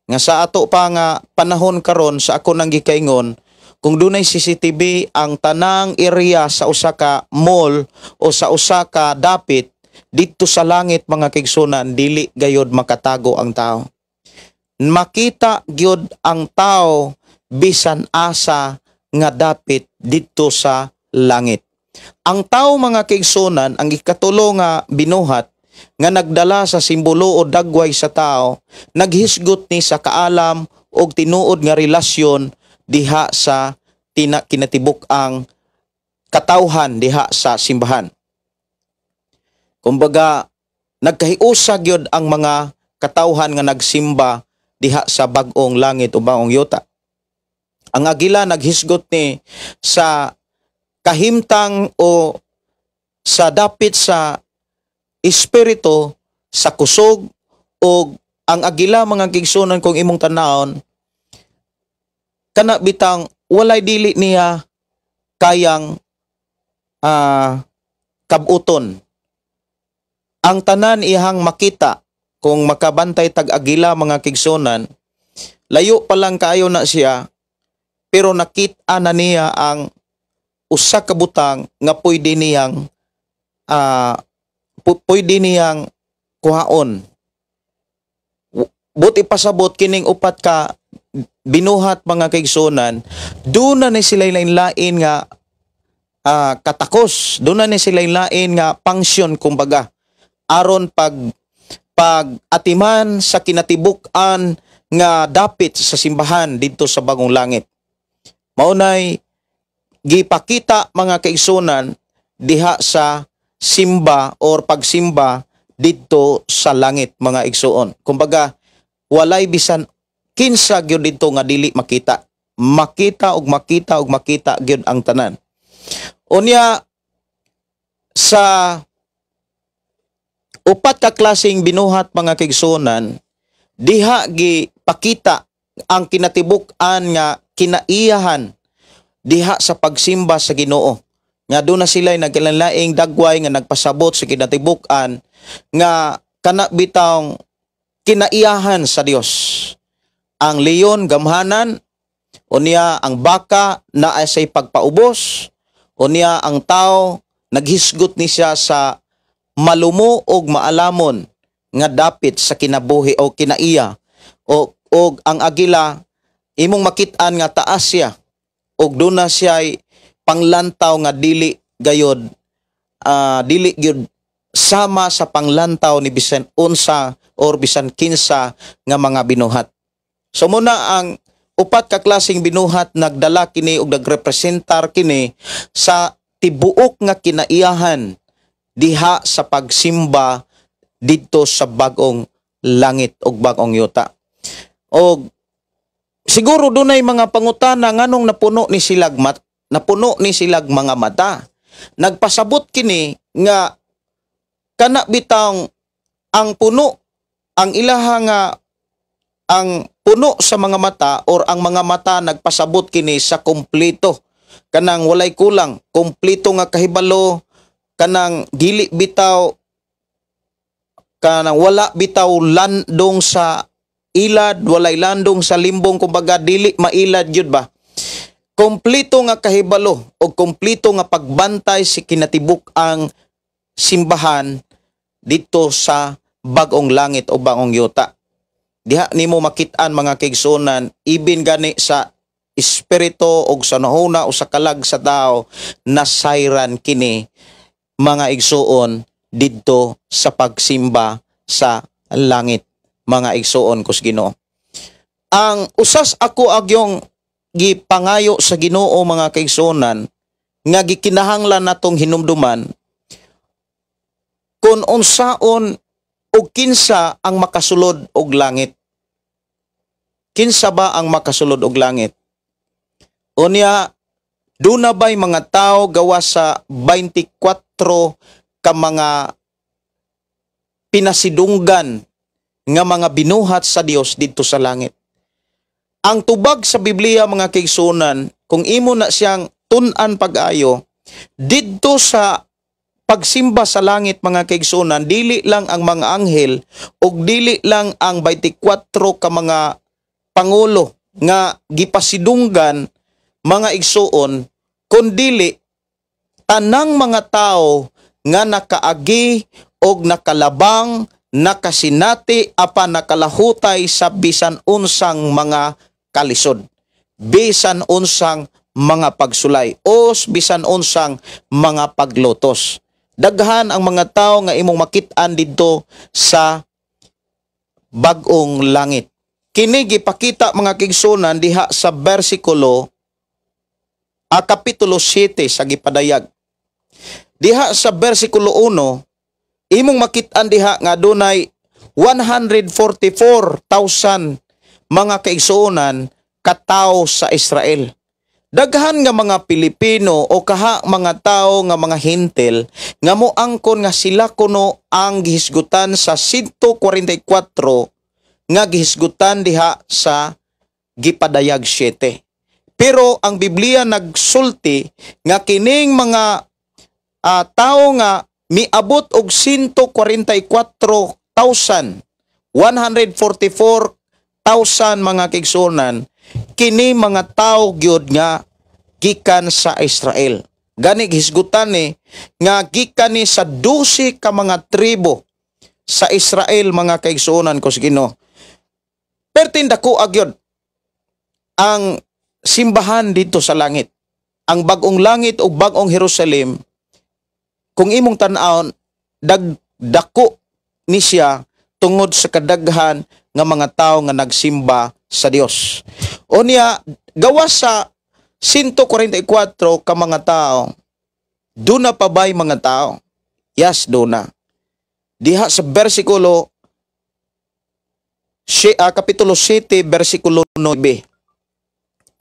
Nga sa ato pa nga panahon karon, sa ako nang gikaingon, kung dunay CCTV ang tanang area sa usa ka mall o sa usa ka dapit didto sa langit, mga kaigsuonan, dili gayod makatago ang tao. Makita gyud ang tao bisan asa nga dapit didto sa langit. Ang tao, mga kaigsuonan, ang ikatulo nga binuhat nga nagdala sa simbolo o dagway sa tao, naghisgot ni sa kaalam og tinuod nga relasyon diha sa tina kinatibuk-ang katawhan diha sa simbahan. Kumbaga, nagkahiusa gyud ang mga katawhan nga nagsimba diha sa bag-ong langit o bag-ong yuta. Ang agila naghisgot ni sa kahimtang o sa dapit sa espiritu, sa kusog, o ang agila, mga kaigsuonan, kung imong tanawon, kana bitang walay dili niya kayang kabuton. Ang tanan ihang makita. Kung makabantay tag agila, mga kaigsuonan, layo pa lang kaayo na siya, pero nakita na niya ang usa ka butang nga pwede niyang kuhaon. Buot pasabot, kining upat ka binuhat, mga kaigsuonan, duna ni sila lain-lain nga katakos, duna ni sila lain nga function, kumbaga, aron pag pag atiman sa kinatibuk-an nga dapit sa simbahan didto sa bagong langit. Maunay gipakita, mga kaigsuonan, diha sa simba or pagsimba didto sa langit, mga igsuon. Kumbaga, walay bisan kinsa gyud didto nga dili makita. Makita og makita og makita gyud ang tanan. Unya sa upat ka klaseng binuhat, mga kaigsuonan, diha gipakita ang kinatibuk-an nga kinaiyahan diha sa pagsimba sa Ginoo. Nga duna sila nagkalainlaing dagway nga nagpasabot sa kinatibuk-an nga kana bitawng kinaiyahan sa Dios. Ang leon gamhanan, unya ang baka naa say pagpaubos, unya ang tao naghisgot ni siya sa malumo og maalamon nga dapit sa kinabuhi o kinaiya, o og ang agila imong makit-an nga taas siya og duna siya panglantaw nga dili gayod dili gyud sama sa panglantaw ni bisan unsa or bisan kinsa nga mga binuhat. So muna ang upat ka klaseng binuhat, nagdala kini og nagrepresentar kini sa tibuok nga kinaiyahan diha sa pagsimba didto sa bagong langit ug bagong yuta. Og siguro dunay mga pangutana nganong napuno ni silag mga mata. Nagpasabot kini nga kana bitang ang puno ang ilaha nga ang puno sa mga mata or ang mga mata, nagpasabot kini sa kumpleto, kanang walay kulang, kumpleto nga kahibalo, kanang dili bitaw, kanang wala bitaw landong sa ilad, walay landong sa limbong, kumbaga dili mailad yun ba. Kompleto nga kahibalo o kompleto nga pagbantay si kinatibuk ang simbahan dito sa bagong langit o bagong yuta. Diha nimo makit-an, mga kaigsuonan, ibin gani sa espiritu o sa nahuna o sa kalag sa tao, nasayran kini, mga igsuon, didto sa pagsimba sa langit, mga igsuon kus Ginoo. Ang usas ako agyong gipangayo sa Ginoo, mga kaigsuonan, nga gikinahanglan natong hinumduman kung unsaon o kinsa ang makasulod og langit. Kinsa ba ang makasulod og langit? Unya, duna ba'y mga tao gawa sa 24 ka mga pinasidunggan nga mga binuhat sa Dios didto sa langit? Ang tubag sa Biblia, mga kaigsuonan, kung imo na siyang tun-an pag-ayo, didto sa pagsimba sa langit, mga kaigsuonan, dili lang ang mga anghel ug dili lang ang 24 ka mga pangulo nga gipasidunggan, mga igsuon, kundili tanang mga tao nga nakaagi og nakalabang, nakasinati apan nakalahutay sa bisan unsang mga kalisod, bisan unsang mga pagsulay o bisan unsang mga paglotos. Daghan ang mga tao nga imong makit-an didto sa bagong langit. Kini gipakita, mga kaigsuonan, diha sa bersikulo a kapitulo 7 sa Gipadayag. Diha sa bersikulo 1, imong makit-an diha nga dunay 144,000, mga kaigsuonan, katawo sa Israel. Daghan nga mga Pilipino o kaha mga tao nga mga Hentil nga moangkon nga sila kuno ang gihisgutan sa 144 nga gihisgutan diha sa Gipadayag 7. Pero ang Biblia nagsulti nga kining mga tao nga miabot og 144,000, 144,000, mga kaigsuonan, kini mga tao gyud nga gikan sa Israel. Gani gihisgutan ni nga gikan ni sa 12 ka mga tribo sa Israel, mga kaigsuonan ko sa Ginoo. Perting dako agyod ang simbahan dito sa langit. Ang bagong langit o bagong Jerusalem, kung imong tan-awon, dako ni siya tungod sa kadaghan nga mga tao nga nagsimba sa Dios. Unya, gawas sa 144 ka mga tao, duna pa ba'y mga tao? Yes, duna. Diha sa bersikulo kapitulo 7 bersikulo 9.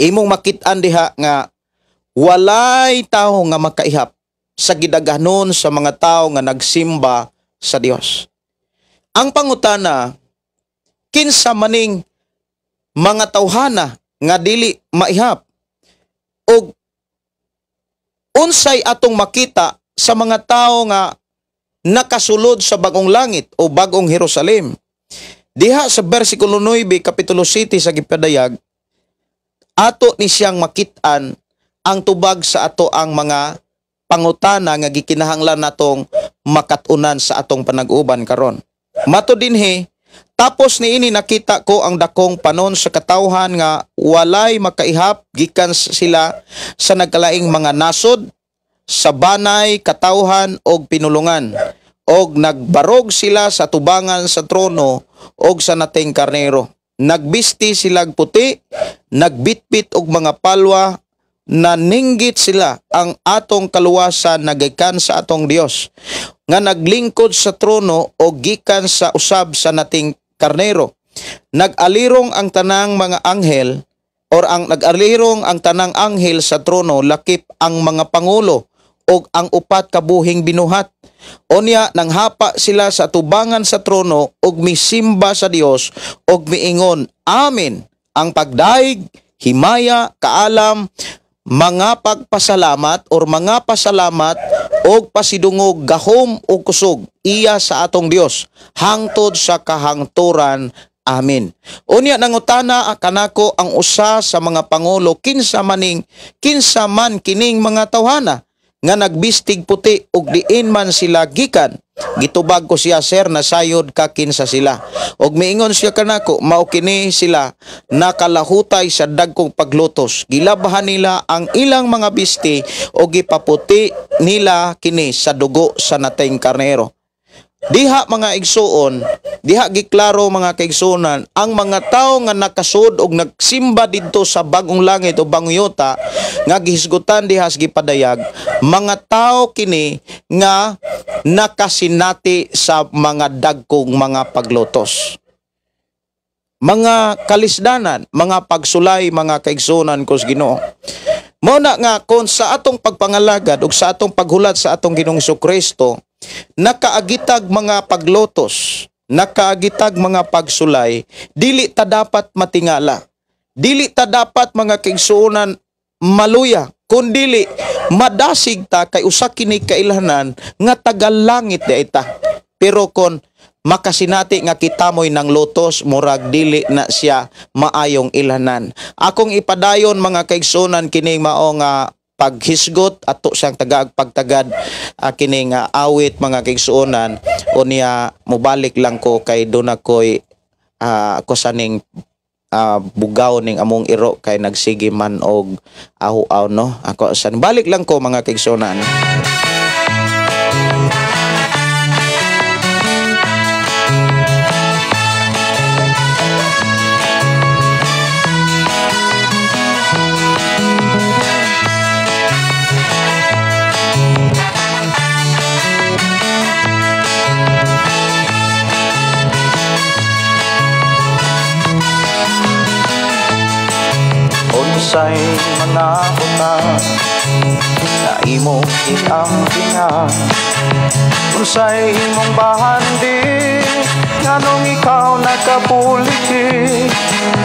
Imong makit-an diha nga walay tao nga makaihap sa gidaghanon sa mga tao nga nagsimba sa Dios. Ang pangutana, kinsa maning mga tawhana nga dili maihap? Og unsay atong makita sa mga tao nga nakasulod sa bagong langit o bagong Jerusalem? Diha sa bersikulo 9, kapitulo 7 sa Gipadayag, ato ni siyang makit-an ang tubag sa ato ang mga pangutana nga gikinahanglan natong makat-unan sa atong panag-uban karon. Mato dinhi, "Tapos niini nakita ko ang dakong panon sa katawhan nga walay makaihap, gikan sila sa nagkalaing mga nasod, sa banay, katawhan og pinulungan. Og nagbarog sila sa tubangan sa trono og sa nating karnero. Nagbisti silag puti, nagbitbit og mga palwa, naninggit sila ang atong kaluwasan nagikan sa atong Dios nga naglingkod sa trono o gikan sa usab sa nating karnero. Nag-alirong ang tanang mga anghel or ang nag-alirong ang tanang anghel sa trono lakip ang mga pangulo og ang upat ka buhing binuhat. Onya nanghapa sila sa tubangan sa trono og misimba sa Dios og miingon, "Amen. Ang pagdaig, himaya, kaalam, mga pagpasalamat or mga pasalamat og pasidungog, gahom ug kusog iya sa atong Dios hangtod sa kahangturan. Amen." Unya nangutana kanako ang usa sa mga pangulo, kinsa man kining mga tawhana nga nagbistig puti ug diin man sila gikan? Gitubag ko siya, "Sir, nasayod ka kinsa sila." Og miingon siya kanako, "Mao kini sila nakalahutay sa dagkong paglutos. Gilabahan nila ang ilang mga bisti og gipaputi nila kini sa dugo sa nateng karnero." Diha mga igsuon, diha giklaro mga kaigsuonan, ang mga tawo nga nakasud og nagsimba didto sa bagong langit o bagong yuta nga gihisgutan diha sa gipadayag, mga tawo kini nga nakasinati sa mga dagkong mga paglutos. Mga kalisdanan, mga pagsulay, mga kaigsuonan ko sa Ginoo. Mao na nga kon sa atong pagpangalagad ug sa atong paghulat sa atong Ginoong Kristo, nakaagitag mga paglotos, nakaagitag mga pagsulay, dili ta dapat matingala. Dili ta dapat mga kaigsuonan maluya, kundili madasig ta kay usa kini kailhanan nga taga-langit di ta. Pero kon makasinati nga kita mo'y nang lotos, murag dili na siya maayong ilhanan. Akong ipadayon mga kaigsuonan kining mao nga paghisgot ato siyang tagaag pagtagad kining awit mga kaigsuonan. Unya mobalik lang ko kay doon ako'y ko saning bugaw ning among iro kay nagsige man og ahu-aw, no. Ako san balik lang ko mga kaigsuonan. Unsay mga utang na imong giampingan, unsay imong bahandi nganong ikaw nakapuliki,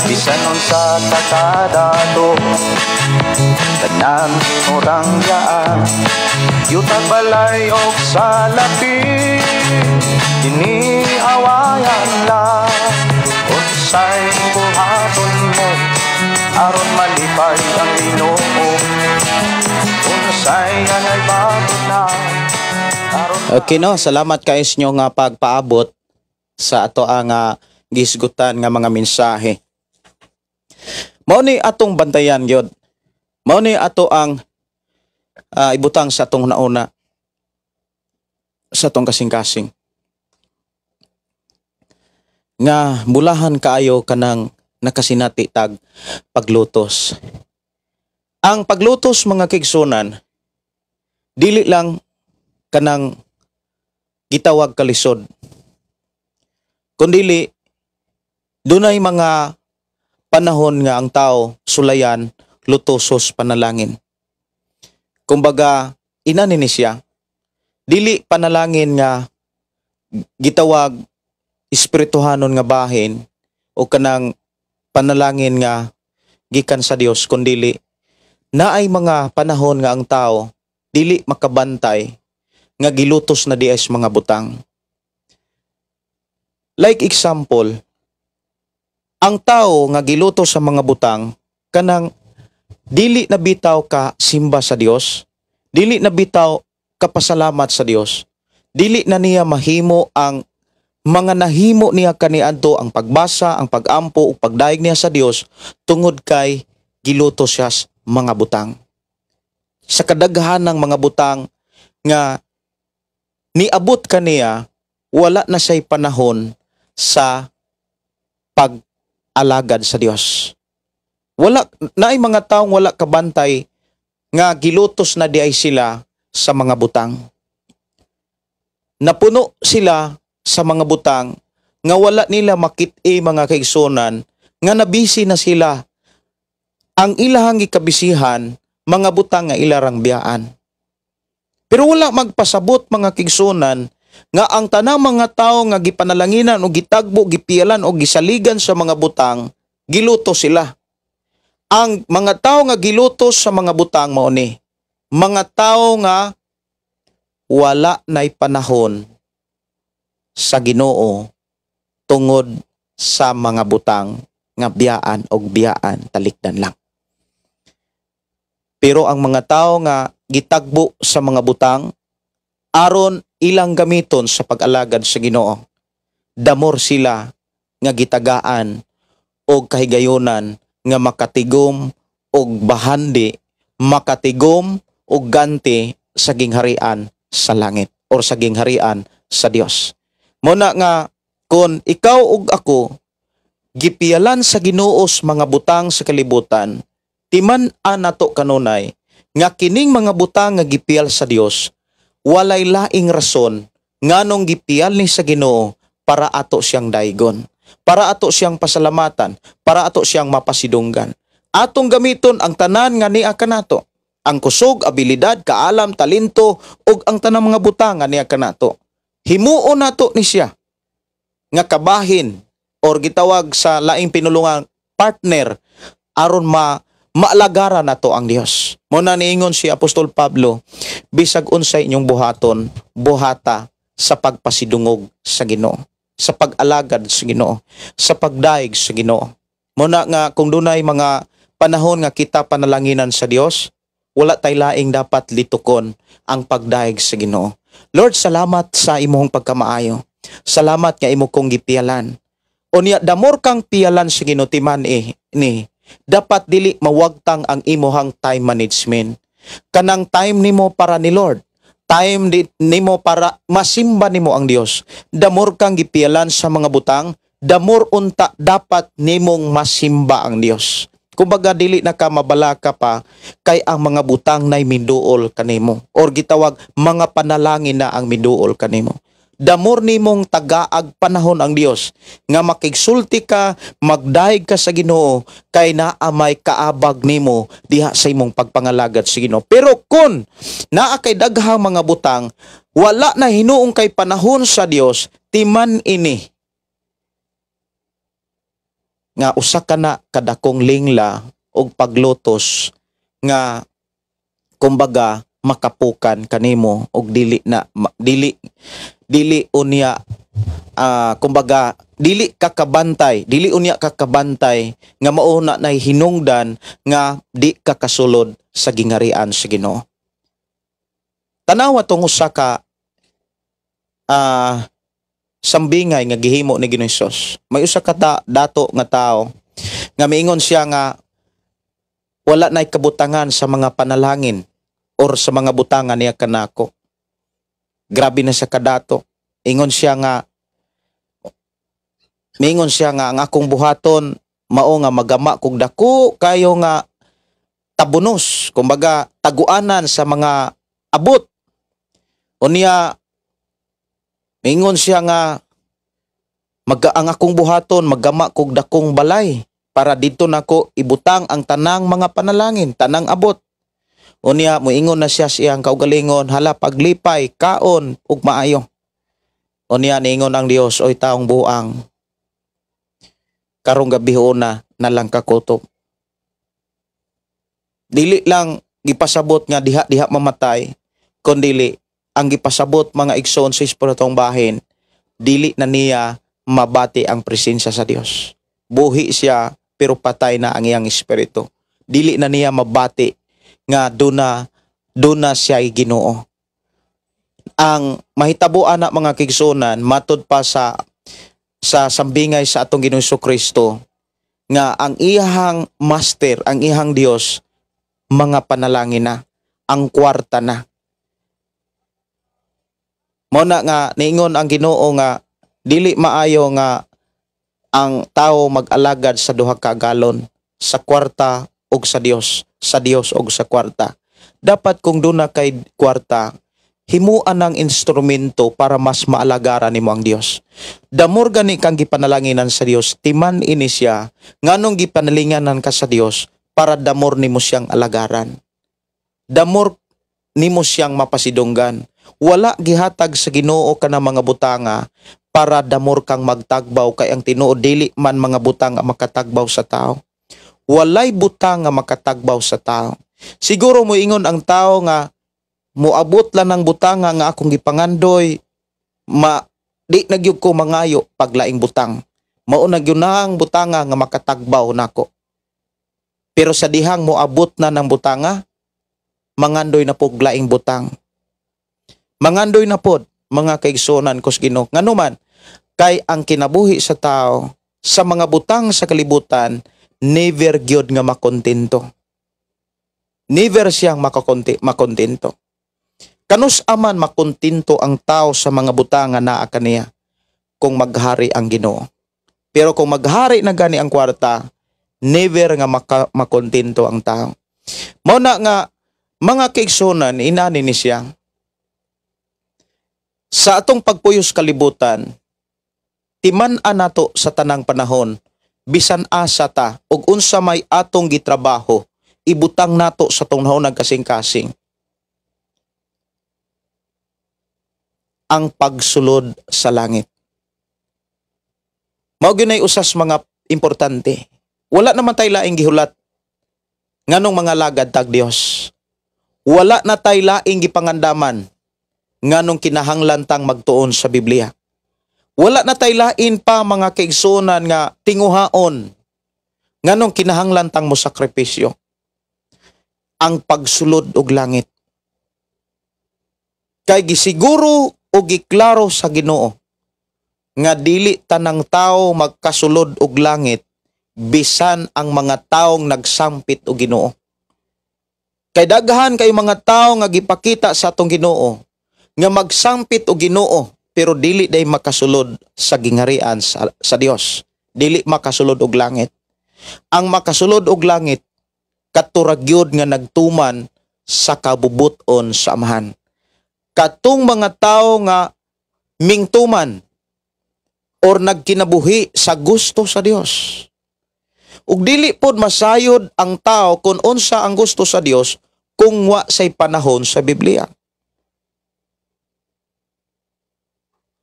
bisan unsa ka kadato tanan imong yaan, yutag balay og salapi kini awayan lang. Unsay buhaton mo aron malipay ang Ginoo, unsay angay bago na aron. Okay no, salamat kay inyo nga pagpaabot sa ato ang gisgutan nga mga mensahe. Mao ni atong bantayan gyud. Mao ni ato ang ibutang sa atong nauna sa atong kasing-kasing. Nga mulahan kaayo kanang nakasinati tag paglutos. Ang paglutos mga kaigsunan, dili lang kanang gitawag kalisod, kundili dunay mga panahon nga ang tao sulayan lutosos panalangin. Kumbaga inani ni siya, dili panalangin nga gitawag espirituhanon nga bahin o kanang panalangin nga gikan sa Dios, kundili naay mga panahon nga ang tao dili makabantay nga gilutos na diay sa mga butang. Like example, ang tao nga gilutos sa mga butang kanang dili na bitaw ka simba sa Dios, dili na bitaw ka pasalamat sa Dios, dili na niya mahimo ang mga nahimo niya kaniadto, ang pagbasa, ang pagampo ug pagdayeg niya sa Dios tungod kay gilutos siya sa mga butang. Sa kadaghan ng mga butang nga Niabot kaniya, wala na siya'y panahon sa pag-alagad sa Dios. Wala naay mga taong wala kabantay nga gilutos na diay sila sa mga butang. Napuno sila sa mga butang nga wala nila makit-i, mga kaigsunan, nga nabisi na sila. Ang ilahang gikabisihan, mga butang nga ilarang biyaan. Pero wala magpasabot, mga kaigsunan, nga ang tanang mga tao nga gipanalanginan o gitagbo, gipialan o gisaligan sa mga butang, giluto sila. Ang mga tao nga gilutos sa mga butang mao ni mga tao nga wala na'y panahon sa Ginoo tungod sa mga butang nga biyaan og biyaan, talikdan lang. Pero ang mga tao nga gitagbo sa mga butang aron ilang gamiton sa pag-alagad sa Ginoo, the more sila nga gitagaan og kahigayonan nga makatigom og bahandi, makatigom og ganti sa gingharian sa langit or sa gingharian sa Dios. Muna nga kon ikaw ug ako gipiyalan sa Ginoo sa mga butang sa kalibutan, timan-an nato kanunay nga kining mga butang nga gipiyal sa Dios, walay laing rason nganong gipiyal ni sa Ginoo para ato siyang daygon, para ato siyang pasalamatan, para ato siyang mapasidunggan. Atong gamiton ang tanan nga niya kanato. Ang kusog, abilidad, kaalam, talento ug ang tanang mga butang nga niya kanato. Himuon nato ni siya nga kabahin or gitawag sa laing pinulungan, partner, aron maalagaran nato ang Dios. Mo na niingon si Apostol Pablo, "Bisag unsay inyong buhaton, buhata sa pagpasidungog sa Ginoo, sa pag-alagad sa Ginoo, sa pagdaig sa Ginoo." Mo na nga kung dunay mga panahon nga kita panalanginan sa Dios, wala tay laing dapat litukon ang pagdaig sa Ginoo. Lord, salamat sa imong pagkamaayo. Salamat nga imo kong gipiyalan. Unya, the more kang piyalan sa Ginoo, timan eh, ni dapat dili mawagtang ang imuhang time management. Kanang time nimo para ni Lord, time nimo para masimba nimo ang Dios. The more kang gipiyalan sa mga butang, the more unta dapat nimong masimba ang Dios. Kumbaga dili na ka mabalaka pa kay ang mga butang nay miduol kanimo or gitawag mga panalangin na ang miduol kanimo. The more nimong tagaag panahon ang Dios nga makigsulti ka, magdayeg ka sa Ginoo kay naa may kaabag nimo diha sa imong pagpangalagad sa Ginoo. Pero kun naa kay daghang mga butang, wala na hinuong kay panahon sa Dios, timan ini nga usa ka na kadakong lingla og paglutos nga kumbaga makapukan kanimo og dili na dili dili unya, kumbaga dili ka kabantay, dili unya ka kabantay nga mao na nay hinungdan nga di ka kasulod sa gingarian sa Ginoo. Tanawa tong usa ka sambingay nga gihimo ni Ginoong Hesus. May usa ka dato nga tao nga miingon siya nga wala nay kabutangan sa mga panalangin or sa mga butangan niya kanako. Grabe na sa kadato. Ingon siya nga Miingon siya nga ang akong buhaton mao nga magama kog dako kayo nga tabunos, kumbaga taguanan sa mga abot. Unya miingon siya nga ang akong buhaton, maggama kog dakong balay para dito nako ibutang ang tanang mga panalangin, tanang abot. Unya moingon na siya sa iyang kaugalingon, "Hala, paglipay, kaon ug maayo." Unya niingon ang Dios, "Oy taong buang, karong gabi una na lang kakutob." Dili lang gipasabot nga diha diha mamatay, kundili ang gipasabot, mga igsoon sa espiritong bahin, dili na niya mabati ang presensya sa Dios. Buhi siya pero patay na ang iyang espiritu. Dili na niya mabati nga duna duna siya Ginoo. Ang mahitabo ana, mga kaigsuonan, matud pa sa sambingay sa atong Ginoong Kristo nga ang iyahang master, ang iyahang Dios, mga panalangin na, ang kwarta na. Mao na nga niingon ang Ginoo nga dili maayo nga ang tao mag-alagad sa duha ka agalon, sa kwarta ug sa Dios ug sa kwarta. Dapat kung duna kay kwarta, himuan ang instrumento para mas maalagaran nimo ang Dios. The more gani kang gipanalanginan sa Dios, timan ini siya nganong gipanalinganan ka sa Dios para the more nimo siyang alagaran. The more nimo siyang mapasidunggan. Wala gihatag sa Ginoo kana mga butanga para the more kang magtagbaw, kay ang tinuod, dili man mga butang ang makatagbaw sa tao. Walay butang nga makatagbaw sa tao. Siguro moingon ang tao nga moabot lang ng butanga nga akong gipangandoy, ma di na gyud ko mangayo paglaing butang. Mao na gyud na ang butanga nga makatagbaw nako. Pero sa dihang moabot na ng butanga, mangandoy na pog laing butang. Mangandoy na pod, mga kaigsuonan ko sa Ginoo. Nganuman, kay ang kinabuhi sa tao sa mga butang sa kalibutan, never gyud nga makontento. Never siyang makontento. Kanus aman makontento ang tao sa mga butang nga naa kaniya? Kung maghari ang Ginoo. Pero kung maghari na gani ang kwarta, never nga makontento ang tao. Mao na nga, mga kaigsuonan, inani ni siya. Sa atong pagpuyos kalibutan, timan-an nato sa tanang panahon, bisan asa ta ug unsa may atong gitrabaho, ibutang nato sa tong naunang kasing-kasing ang pagsulod sa langit. Mao gyud nay usas mga importante. Wala naman tay laing gihulat nganong mga lagad tag Dios. Wala na tay laing gipangandaman nganong kinahanglan tang magtuon sa Biblia. Wala na tay lain pa, mga kaigsuonan, nga tinguhaon nganong kinahanglan tang mosakripisyo. Ang pagsulod og langit. Kay gisiguro o giklaro sa Ginoo nga dili tanang tao magkasulod og langit, bisan ang mga taong nagsampit og Ginoo. Kay daghan kay mga tao nga gipakita sa atong Ginoo nga magsampit og Ginoo, pero dili day makasulod sa gingarian sa Dios. Dili makasulod og langit. Ang makasulod og langit, kadto ra gyud nga nagtuman sa kabubuton sa Amahan. Katong mga tao nga mingtuman or nagkinabuhi sa gusto sa Dios. Ug dili pod masayod ang tao kung unsa ang gusto sa Dios kung wa say panahon sa Biblia.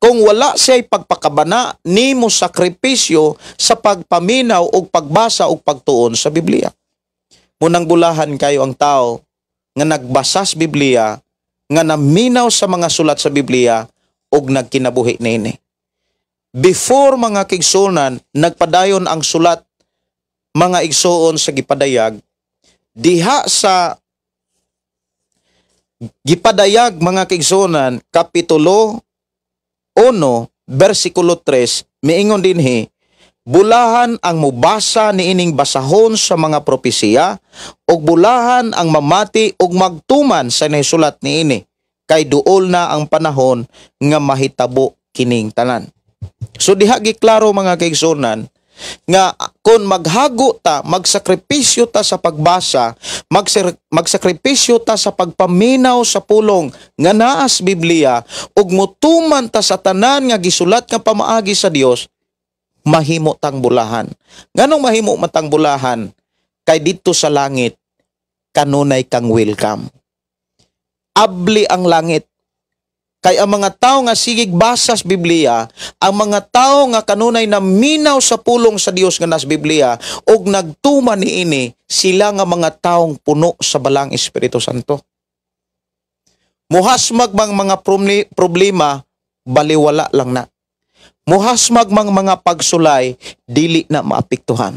Kung wala siya'y pagpakabana nimo sakripisyo sa pagpaminaw og pagbasa og pagtuon sa Biblia. Munang bulahan kayo ang tao nga nagbasa sa Biblia, nga naminaw sa mga sulat sa Biblia og nagkinabuhi niini. Before, mga kaigsuonan, nagpadayon ang sulat, mga igsuon, sa gipadayag, diha sa gipadayag, mga kaigsuonan, kapitulo 1 bersikulo 3, miingon dinhi, "Bulahan ang mubasa niining basahon sa mga propesiya ug bulahan ang mamati ug magtuman sa nahisulat niini, kay duol na ang panahon nga mahitabo kining tanan." So diha giklaro, mga kaigsuonan, nga kung maghago ta, magsakripisyo ta sa pagbasa, magsakripisyo ta sa pagpaminaw sa pulong nga naas Biblia ug mutuman ta sa tanan nga gisulat nga pamaagi sa Dios, mahimo tang bulahan. Nganong mahimo man tang bulahan? Kay didto sa langit kanunay kang welcome. Abli ang langit. Kay ang mga tao nga sigig basa sa Biblia, ang mga tao nga kanunay naminaw sa pulong sa Dios nga nas Biblia ug nagtuman niini, sila nga mga taong puno sa Balaang Espiritu Santo. Muhasmag mang mga problema, baliwala lang na. Muhasmag mang mga pagsulay, dili na maapektuhan.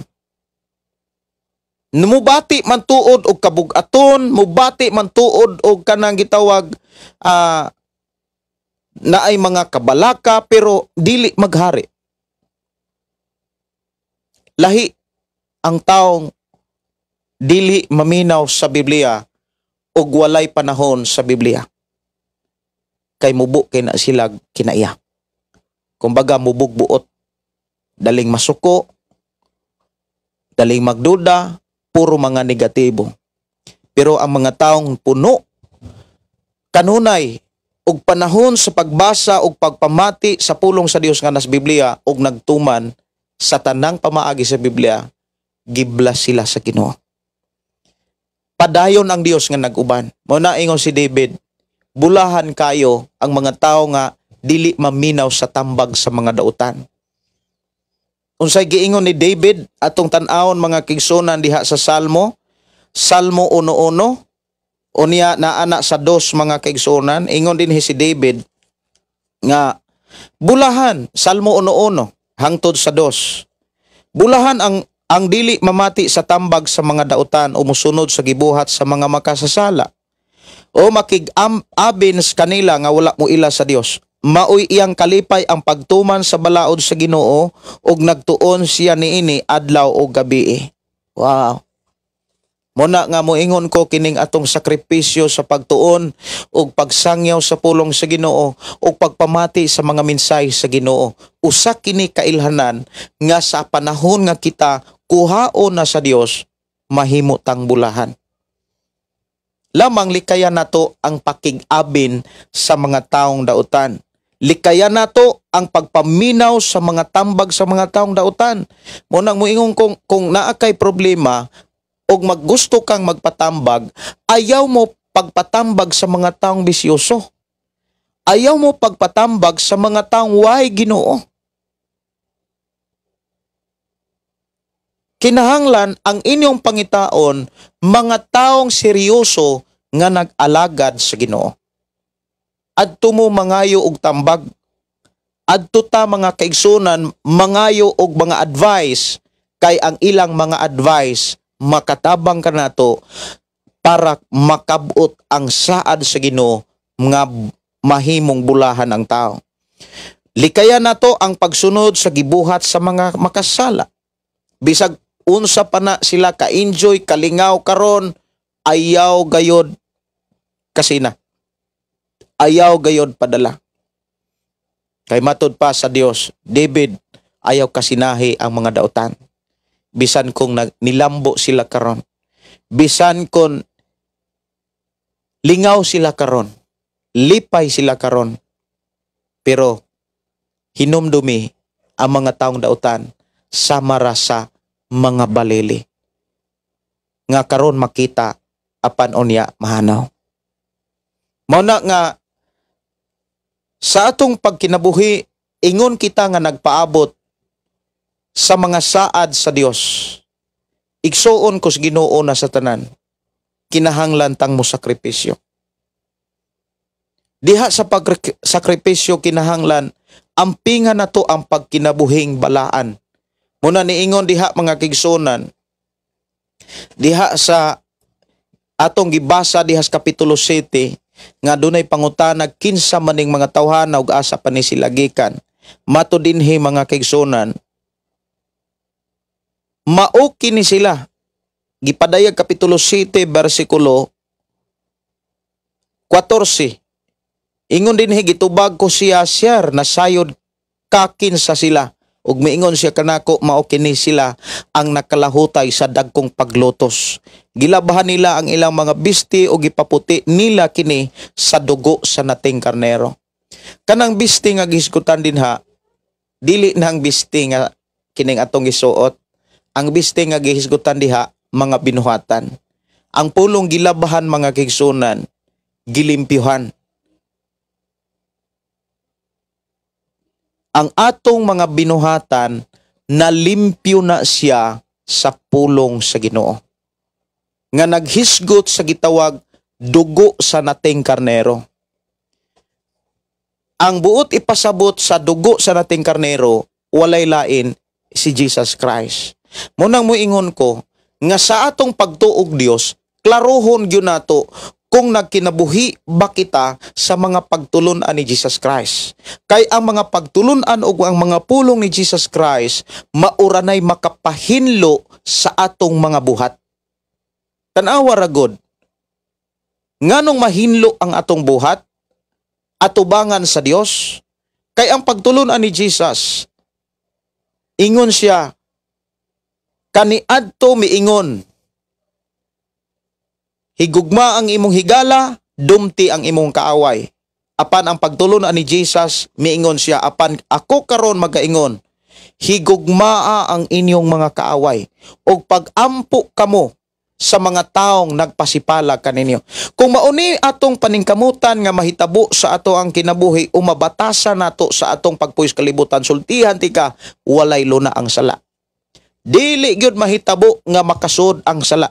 Mubati man tuod og kabug-aton, mubati man tuod og kanang gitawag na ay mga kabalaka, pero dili maghari. Lahi ang taong dili maminaw sa Biblia ug walay panahon sa Biblia. Kay mubo kay na sila kinaiya. Kumbaga mubugbuot, daling masuko, daling magduda, puro mga negatibo. Pero ang mga taong puno kanunay og panahon sa pagbasa og pagpamati sa pulong sa Dios nga nas Biblia og nagtuman sa tanang pamaagi sa Biblia, gi-bless sila sa Ginoo. Padayon ang Dios nga nag-uban. Mao na ingon si David, bulahan kayo ang mga tao nga dili maminaw sa tambag sa mga dautan. Unsay giingon ni David atong tan-awon, mga kaigsuonan, diha sa Salmo, Salmo 1:1 unya naa na sa 2, mga kaigsuonan. Ingon din si David nga bulahan, Salmo 1:1 hangtod sa 2. Bulahan ang dili mamati sa tambag sa mga dautan o musunod sa gibuhat sa mga makasasala o makig-abin sa kanila nga wala mo ila sa Dios. Maoy iyang kalipay ang pagtuman sa balaod sa Ginoo ug nagtuon siya niini adlaw o gabi. Wow. Muna nga moingon ko, kining atong sakripisyo sa pagtuon ug pagsangyaw sa pulong sa Ginoo ug pagpamati sa mga mensahe sa Ginoo, usa kini kailhanan nga sa panahon nga kita kuhaon na sa Dios, mahimo tang bulahan. Lamang likayan nato ang pakig-abin sa mga taong dautan. Likayan nato ang pagpaminaw sa mga tambag sa mga taong dautan. Mo nang moingon kung naa kay problema og maggusto kang magpatambag, ayaw mo pagpatambag sa mga taong bisyoso. Ayaw mo pagpatambag sa mga taong way Ginoo. Kinahanglan ang inyong pangitaon mga taong seryoso nga nag-alagad sa Ginoo. Adto mo mangayo og tambag. Adto ta, mga kaigsunan, mangayo og mga advice kay ang ilang mga advice makatabang kanato para makabot ang saad sa Ginoo nga mahimong bulahan ang tao. Likayan nato ang pagsunod sa gibuhat sa mga makasala. Bisag unsa pa na sila ka-enjoy, kalingaw karon, ayaw gayod kasina. Ayaw gayod padala. Kay matud pa sa Dios, David, ayaw kasinahi ang mga dautan. Bisan kung nilambo sila karon, bisan kung lingaw sila karon, lipay sila karon, pero hinumdumi ang mga taong dautan sama ra sa mga balili nga karon makita apan unya mahanaw. Mao na nga sa atong pagkinabuhi, ingon kita nga nagpaabot sa mga saad sa Dios. Igsuon ko sa Ginoo na sa tanan, kinahanglan tang mo sakripisyo. Diha sa pagsakripisyo, kinahanglan ampingan nato ang pagkinabuhing balaan. Muna niingon diha, mga kaigsuonan, diha sa atong gibasa diha sa Kapitulo 7 nga dunay pangutana kinsa maning mga tawhana ug asa pa ni sila gikan. Mato dinhi, mga kaigsuonan, mao kini sila. Gipadayag Kapitulo 7 bersikulo 14. Ingon dinhi, gitubag ko siya, "Sir, nasayod ka kinsa sila." Ug miingon siya kanako, "Mao kini sila ang nakalahutay sa dagkong paglutos. Gilabahan nila ang ilang mga bisti ug gipaputi nila kini sa dugo sa nating karnero." Kanang bisti nga gihisgutan dinha, dili nang bisti nga kining atong gisuot. Ang bisti nga gihisgutan diha, mga binuhatan. Ang pulong gilabahan, mga kaigsuonan, gilimpyuhan. Ang atong mga binuhatan, nalimpyo na siya sa pulong sa Ginoo nga naghisgot sa gitawag dugo sa nating karnero. Ang buot ipasabot sa dugo sa nating karnero, walay lain si Jesus Christ. Munang moingon ko nga sa atong pagtuog Dios, klarohon gyud nato kung nagkinabuhi ba kita sa mga pagtulun-an ni Jesus Christ. Kay ang mga pagtulun-an ug ang mga pulong ni Jesus Christ mauranay makapahinlo sa atong mga buhat. Tan-awa ra gud. Nganong mahinlo ang atong buhat? atubangan sa Dios. Kay ang pagtulunan ni Jesus, ingon siya, kaniadto miingon, "Higugma ang imong higala, dumti ang imong kaaway." Apan ang pagtulunan ni Jesus, miingon siya, "Apan ako karon magaingon, higugmaa ang inyong mga kaaway, ug pagampo kamo sa mga taong nagpasipala kaninyo." Kung mauni atong paningkamutan nga mahitabo sa ato ang kinabuhi o mabatasan nato sa atong pagpuyo kalibutan, sultihan tika, walay luna ang sala. Dili gyud mahitabo nga makasud ang sala.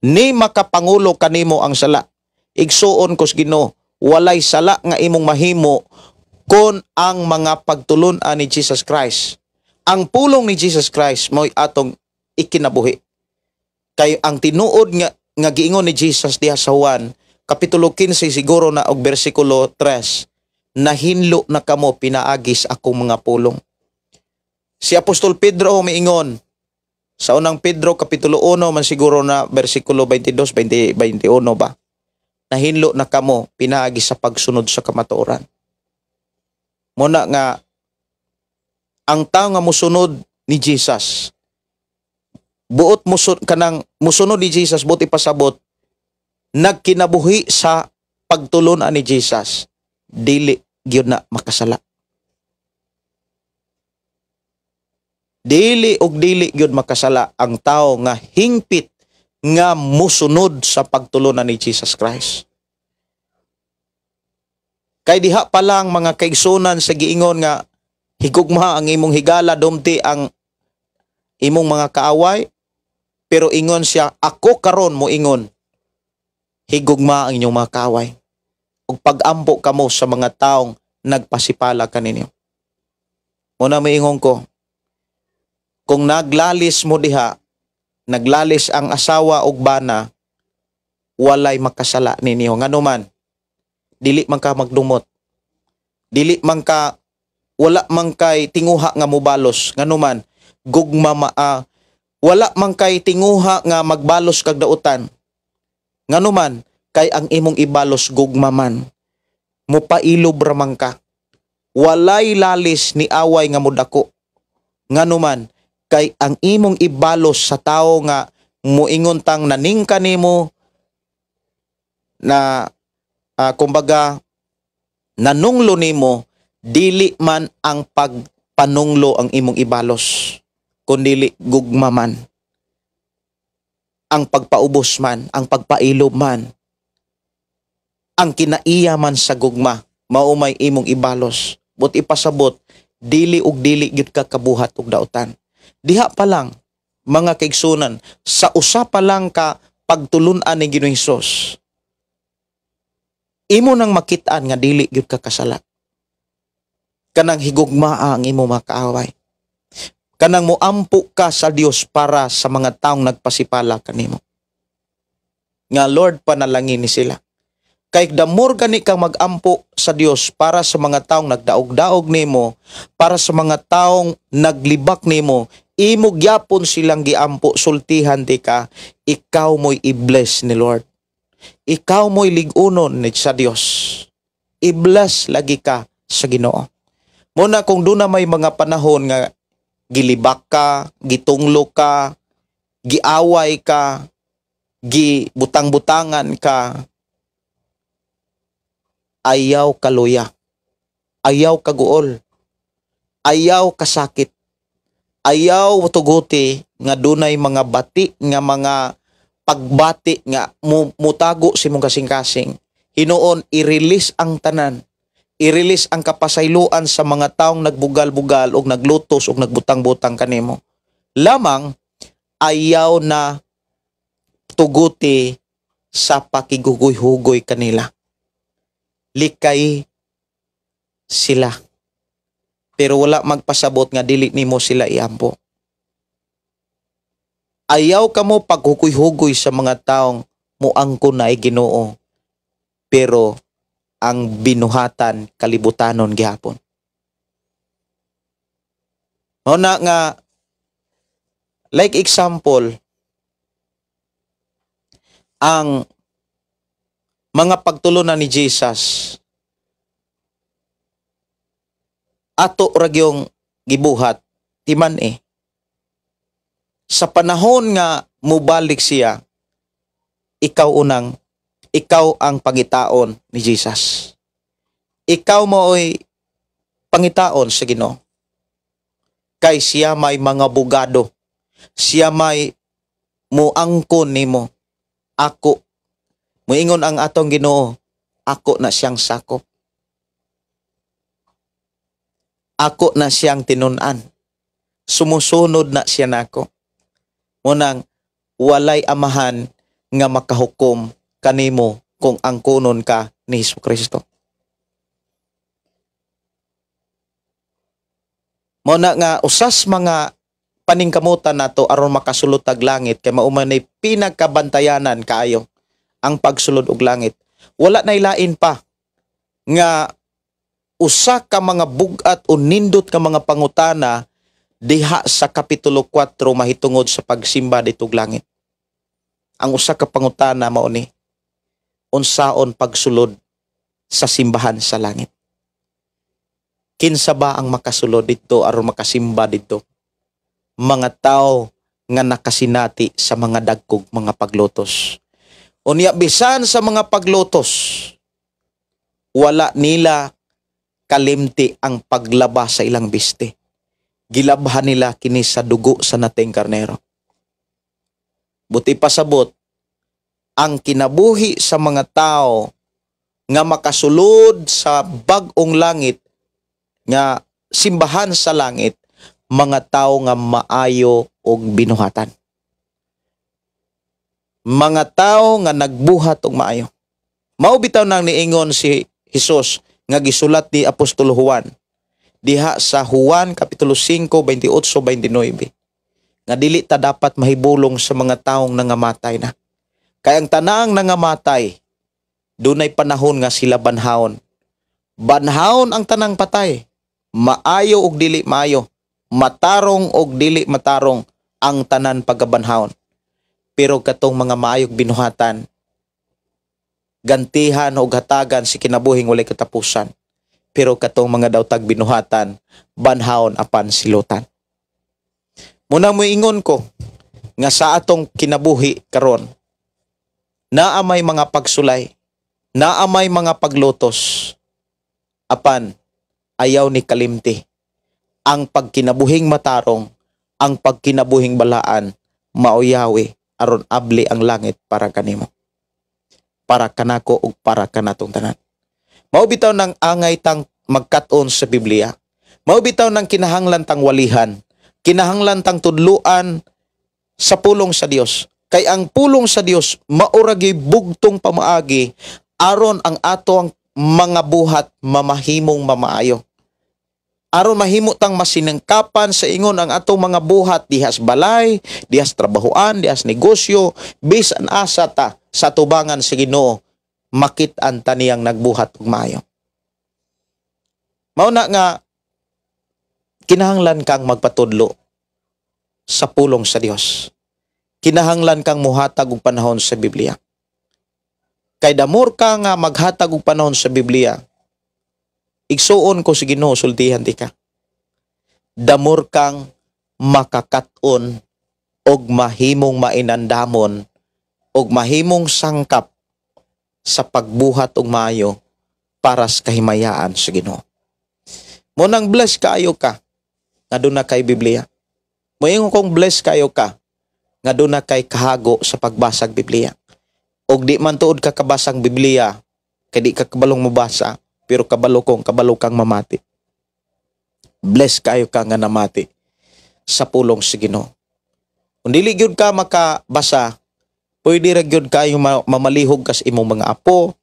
Ni makapangulo kanimo ang sala. Igsuon kos Ginoo, walay sala nga imong mahimo kon ang mga pagtulun-an ni Jesus Christ. Ang pulong ni Jesus Christ mo'y atong ikinabuhi. Kay ang tinuod nga giingon ni Jesus diha sa Juan kapitulo 15 siguro na og bersikulo 3, "Nahinlo na kamo pinaagis akong mga pulong." Si Apostol Pedro miingon sa Unang Pedro kapitulo 1 man siguro na bersikulo 22, 20, 21 ba? "Nahinlo na kamo pinaagi sa pagsunod sa kamatuoran." Muna nga ang tao nga musunod ni Jesus, buot musunod, kanang musunod ni Jesus, buot ipasabot nagkinabuhi sa pagtulun-an ni Jesus, dili gyud na makasala. Dili og dili gyud makasala ang tao nga hingpit nga musunod sa pagtulunan ni Jesus Christ. Kay diha pa lang, mga kaigsunan, sa giingon nga higugma ang imong higala, dumti ang imong mga kaaway, pero ingon siya, "Ako karon mo ingon, higugma ang inyong mga kaaway ug pagampo kamo sa mga taong nagpasipala kaninyo." Muna moingon ko, kung naglalis mo diha, naglalis ang asawa og bana, walay makasala ninyo. Ngano man, dili man ka magdumot. Dili man ka, wala man kay tinguha nga mobalos. Ngano man, gugma ma, wala man kay tinguha nga magbalos kag dautan. Ngano man, kay ang imong ibalos gugma man. Mupailob ra man ka. Walay lalis ni away nga modako. Ngano man, kay ang imong ibalos sa tao nga muingon tang naningka nimo na kumbaga nanunglo nimo, dili man ang pagpanunglo ang imong ibalos kundili gugma man, ang pagpaubos man, ang pagpailob man, ang kinaiya man sa gugma, mao may imong ibalos. But ipasabot, dili og dili gyud ka kabuhat og dautan. Diha pa lang, mga kaigsunan, sa usa pa lang ka pagtulun-an ni Ginoong Hesus, imo nang makit-an nga dili gyud ka kasala. Kanang higugmaa ang imo mga kaaway. Kanang moampo ka sa Dios para sa mga taong nagpasipala kanimo. Nga "Lord, panalangin ni sila." Kay the more gani kang magampo sa Dios para sa mga taong nagdaog-daog nimo, para sa mga taong naglibak nimo, imo gyapon silang giampo, sultihan di ka, ikaw mo'y i-bless ni Lord. Ikaw mo'y lig-unon ni sa Dios. I-bless lagi ka sa Ginoo. Muna kung doon na may mga panahon nga gilibak ka, gitunglo ka, giaway ka, gibutang-butangan ka, ayaw kaluya, ayaw kaguol, ayaw kasakit, ayaw tuguti nga dunay mga bati nga mga pagbati nga mutago si mong kasing-kasing. Hinuon i-release ang tanan. I-release ang kapasayloan sa mga taong nagbugal-bugal o naglutos o nagbutang-butang kanimo. Lamang ayaw na tuguti sa pakigugoy-hugoy kanila. Likay sila. Pero wala magpasabot nga dili nimo sila iampo. Ayaw kamo paghugoy-hugoy sa mga taong muangko na ay Ginoo. Pero ang binuhatan kalibutanon gihapon. Mao na nga like example, ang mga pagtulunan ni Jesus Ato ra gyung gibuhat timan eh. Sa panahon nga mubalik siya, ikaw ang pangitaon ni Jesus. Ikaw maoy pangitaon sa Ginoo. Kay siya may mga bugado. Siya may muangkon nimo. Ako muingon ang atong Ginoo, ako na siyang sakop. Ako na siyang tinun-an. Sumusunod na siya nako. Munang walay amahan nga makahukom kanimo kung angkonon ka ni Hesus Kristo. Mao na nga usas mga paningkamutan nato aron makasulod tag langit, kay mao man nay pinagkabantayanan kaayo ang pagsulod og langit. Wala nay lain pa nga usa ka mga bug-at o nindot ka mga pangutana diha sa Kapitulo 4 mahitungod sa pagsimba ditog langit. Ang usa ka pangutana mao ni, unsaon pagsulod sa simbahan sa langit? Kinsa ba ang makasulod didto aron makasimba didto? Mga tao nga nakasinati sa mga dagkog mga paglutos. Unya bisan sa mga paglutos, wala nila kalimti ang paglaba sa ilang biste. Gilabhan nila kini sa dugo sa nating karnero. Buti pasabot, ang kinabuhi sa mga tao nga makasulod sa bag-ong langit, nga simbahan sa langit, mga tao nga maayo og binuhatan. Mga tao nga nagbuhat og maayo. Mao bitaw nang niingon si Hesus nga gisulat ni Apostol Juan diha sa Juan Kapitulo 5, 28-29, nga dili ta dapat mahibulong sa mga taong nangamatay na. Kay ang tanang nangamatay, dunay panahon nga sila banhaon. Banhaon ang tanang patay, maayo og dili maayo, matarong og dili matarong, ang tanan pagabanhaon. Pero katong mga maayog binuhatan, gantihan og hatagan si kinabuhing walay katapusan. Pero katong mga dawtag binuhatan, banhaon apan silutan. Muna moingon ko nga sa atong kinabuhi karon, naa may mga pagsulay, naa may mga paglutos, apan ayaw ni kalimti ang pagkinabuhing matarong, ang pagkinabuhing balaan, maoyawi aron abli ang langit para kanimo, para kanako ug para kanatong tanan. Mao bitaw nang angay tang magkat-on sa Biblia. Mao bitaw nang kinahanglan tang walihan, kinahanglan tang tudluan sa pulong sa Dios. Kay ang pulong sa Dios mauragi bugtong pamaagi aron ang ato ang mga buhat mamahimong mamaayo. Aron mahimo tang masinangkapan sa ingon ang atong mga buhat dihas balay, dihas trabahoan, dihas negosyo, bisan asa ta sa tubangan sa Ginoo, makit-an ta niyang nagbuhat og maayo. Mao na nga kinahanglan kang magpatudlo sa pulong sa Dios. Kinahanglan kang muhatag og panahon sa Biblia. Kay damor ka nga maghatag og panahon sa Biblia, igsuon ko sa Ginoo, sultihan di ka. Damor kang makakat-on og mahimong mainandamon og mahimong sangkap sa pagbuhat og maayo para sa kahimayaan sa Ginoo. Munang bless kaayo ka nga doon na kay Biblia. Moingon kong bless kaayo ka nga doon na kay kahago sa pagbasag Biblia. Og di man tuod ka kabasang Biblia, kay di ka kabalong mobasa, pero kabalo kong kabalo kang mamati. Bless kaayo ka nga namati sa pulong sa Ginoo. Kung dili gyud ka makabasa, pwede ra gyud kayo mamalihog ka sa imong mga apo,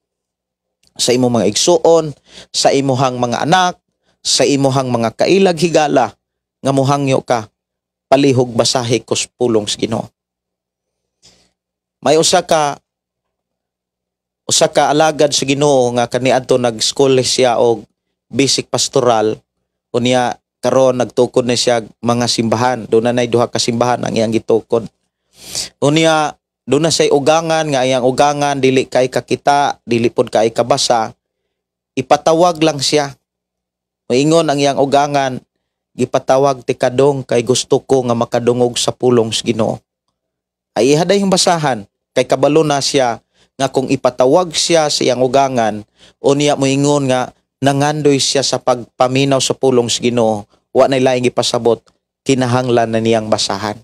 sa imong mga igsuon, sa imuhang mga anak, sa imuhang mga kailag higala nga muhangyo ka palihog basahi kus pulong sa Ginoo. May usa ka alagad sa Ginoo nga kaniadto nag-school siya og basic pastoral, unya karon nagtukod na siya mga simbahan. Doon na nay duha ka simbahan ang iyang gitukod. Unya doon na say ugangan nga iyang ugangan dili kay kakita, dili pod kay kabasa, ipatawag lang siya. Moingon ang iyang ugangan, "Gipatawag ti kadong kay gusto ko nga makadungog sa pulong sa Ginoo." Ay iha yung basahan kay kabalo na siya nga kung ipatawag siya sa iyang ugangan o niya moingon nga nangandoy siya sa pagpaminaw sa pulong sa Ginoo, wa nay laing ipasabot, kinahanglan na niyang basahan.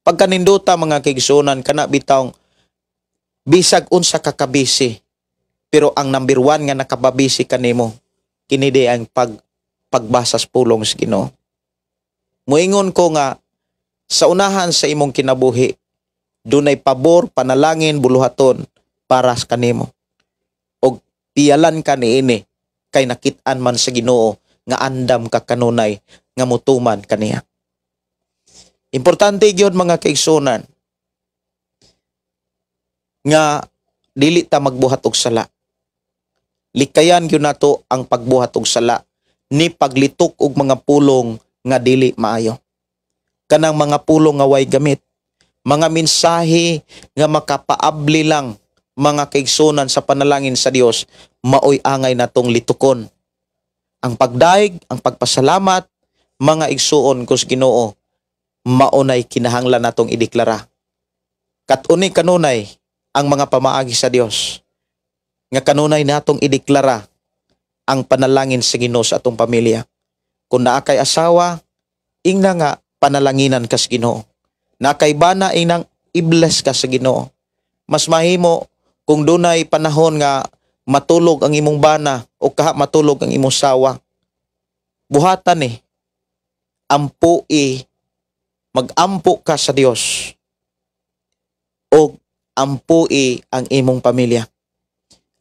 Pagkaninduta, mga kaigsuonan, kana bitawng bisag unsa ka kabisi, pero ang number one nga nakababisi kanimo kini di ang pagbasa sa pulong sa Ginoo. Moingon ko nga sa unahan sa imong kinabuhi, dunay pabor, panalangin, buluhaton para sa kanimo. Og piyalan ka niini kay nakit-an man sa Ginoo nga andam ka kanunay nga mutuman kaniya. Importante gyud, mga kaigsuonan, nga dili ta magbuhat og sala. Likayan gyud nato ang pagbuhat og sala ni paglitok og mga pulong nga dili maayo. Kanang mga pulong nga way gamit, mga mensahe nga makapaabli lang, mga kaigsuonan, sa panalangin sa Dios, maoy angay natong litukon. Ang pagdaig, ang pagpasalamat, mga igsuon ko sa Ginoo, maunay kinahanglan natong ideklara. Kat-uni kanunay ang mga pamaagi sa Dios nga kanunay natong ideklara ang panalangin sa Ginoo sa atong pamilya. Kung naa kay asawa, ingna nga panalanginan ka sa Ginoo. Naa kay bana, ingnang i-bless ka sa Ginoo. Mas mahimo kung dunay panahon nga matulog ang imong bana o kaha matulog ang imong sawa. Buhatan eh. Ampui, magampo ka sa Dios. O ampui ang imong pamilya.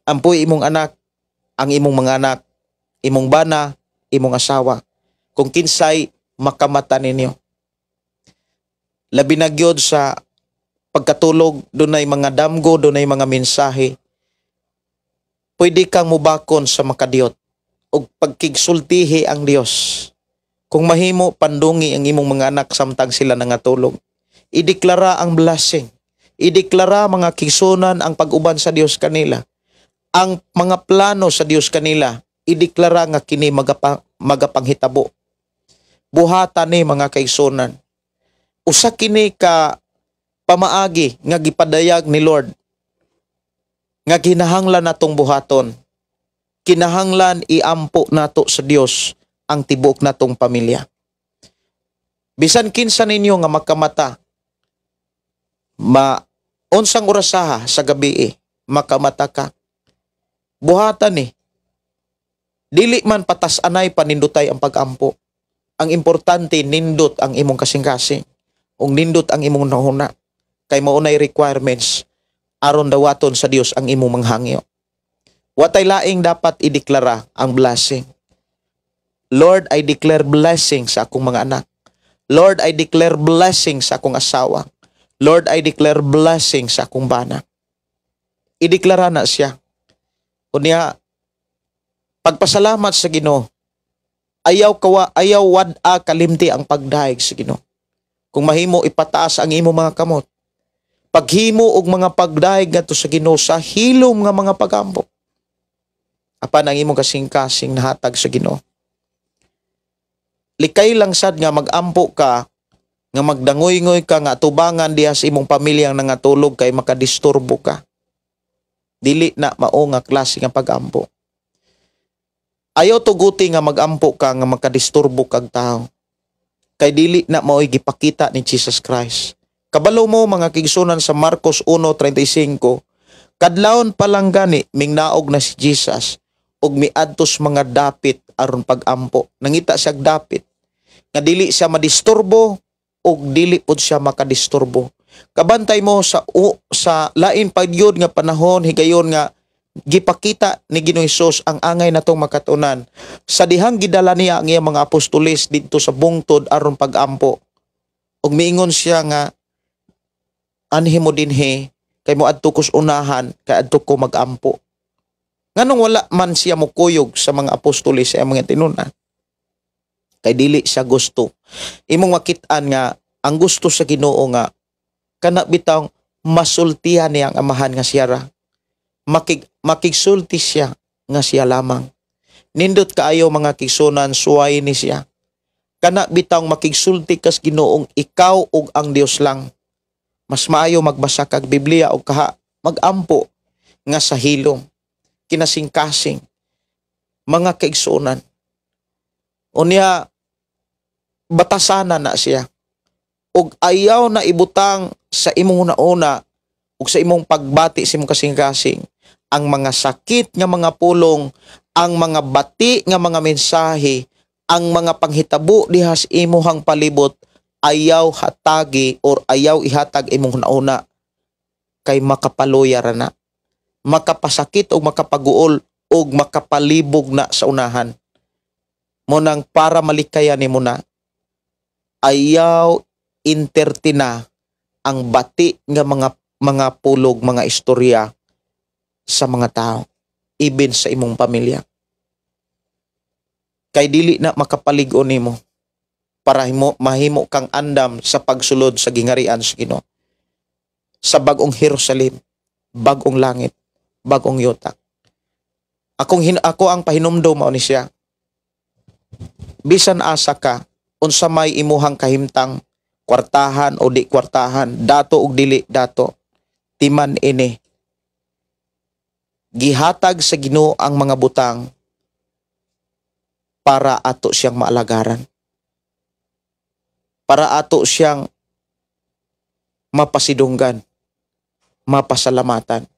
Ampui imong anak, ang imong mga anak, imong bana, imong asawa. Kung kinsay makamata ninyo. Labi na gyud sa pagkatulog, dunay mga damgo, dunay mga mensahe. Pwede kang mubakon sa makadiyot og pagkigsultihi ang Dios. Kung mahimo, pandungi ang imong mga anak samtang sila nangatulog. Ideklara ang blessing. Ideklara, mga kaigsuonan, ang pag-uban sa Dios kanila. Ang mga plano sa Dios kanila, ideklara nga kini magapanghitabo. Buhatan ni, mga kaigsuonan. Usa kini ka pamaagi nga gipadayag ni Lord nga kinahanglan natong buhaton. Kinahanglan iampo nato sa Dios ang tibuok natong pamilya. Bisan kinsa ninyo nga makamata, ma unsang orasaha sa gabi eh, makamata ka. Buhatan ni. Dili man patas-anay panindutay ang pagampo. Ang importante, nindot ang imong kasing-kasing. Ug nindot ang imong nahuna. Kay maunay requirements aron dawaton sa Dios ang imong manghangyo. Watay laing dapat ideklara ang blessing. Lord, I declare blessing sa akong mga anak. Lord, I declare blessing sa akong asawa. Lord, I declare blessing sa akong bana. Ideklara na siya. Unya, pagpasalamat sa Ginoo. Ayaw kawa, ayaw wad-a kalimti ang pagdayeg sa Ginoo. Kung mahimo, ipataas ang imo mga kamot. Paghimo og mga pagdayeg ngadto sa Ginoo sa hilom nga mga pagampo. Apan ang imong kasing-kasing nahatag sa Ginoo. Likay lang sad nga magampo ka nga magdangoy-ngoy ka nga tubangan diha sa imong pamilyang nangatulog kay makadisturbo ka. Dili na mao nga klase nga pagampo. Ayaw tuguti nga magampo ka nga makadisturbo kag tao. Kay dili na mao'y gipakita ni Jesus Christ. Kabalo mo, mga kaigsuonan, sa Marcos 1:35, kadlawon pa lang gani mingnaog na si Jesus ug miadtos mga dapit aron pagampo. Nangita siya dapit nga dili siya madisturbo ug dili pud siya makadisturbo. Kabantay mo sa lain pa gyud nga panahon, higayon nga gipakita ni Ginoong Hesus ang angay natong makatunan. Sa dihang gidala niya ang iyang mga apostoles didto sa bungtod aron pagampo. Ug miingon siya nga, "Anhi mo dinhi kay moadto kos unahan kay adto ko magampo." Nganong wala man siya mokuyog sa mga apostoles sa iyang mga tinun-an? Kay dili siya gusto. Imong makit-an nga ang gusto sa Ginoo nga kana bitawng masultihan niya ang Amahan nga siya ra. Makigsulti siya nga siya lamang. Nindot kaayo, mga kaigsuonan, suway ni siya. Kana bitawng makigsulti kas Ginoong ikaw ug ang Dios lang. Mas maayo magbasa kag Biblia o kaha magampo nga sa hilom, kinasingkasing, mga kaigsuonan. Unya batasana na siya. Ug ayaw na ibutang sa imong una ug sa imong pagbati sa imong kasing-kasing ang mga sakit nga mga pulong, ang mga bati nga mga mensahe, ang mga panghitabo diha sa imuhang palibot. Ayaw hatagi or ayaw ihatag imong una kay makapaluya ra na, makapasakit o makapaguol og makapalibog na sa unahan mo. Nang para malikayan nimo na, ayaw entertain-a ang bati nga mga pulog, mga istorya sa mga tao, even sa imong pamilya, kay dili na makapalig-on nimo para mahimo kang andam sa pagsulod sa gingarian sa Ginoo, sa bag-ong Jerusalem, bag-ong langit, bag-ong yuta. Ako ang pahinumdom mao ni siya. Bisan asa ka, unsa may imuhang kahimtang, kwartahan o di kwartahan, dato og dili dato, timan ini. Gihatag sa Ginoo ang mga butang para ato siyang maalagaran. Para ato siyang mapasidunggan, mapasalamatan.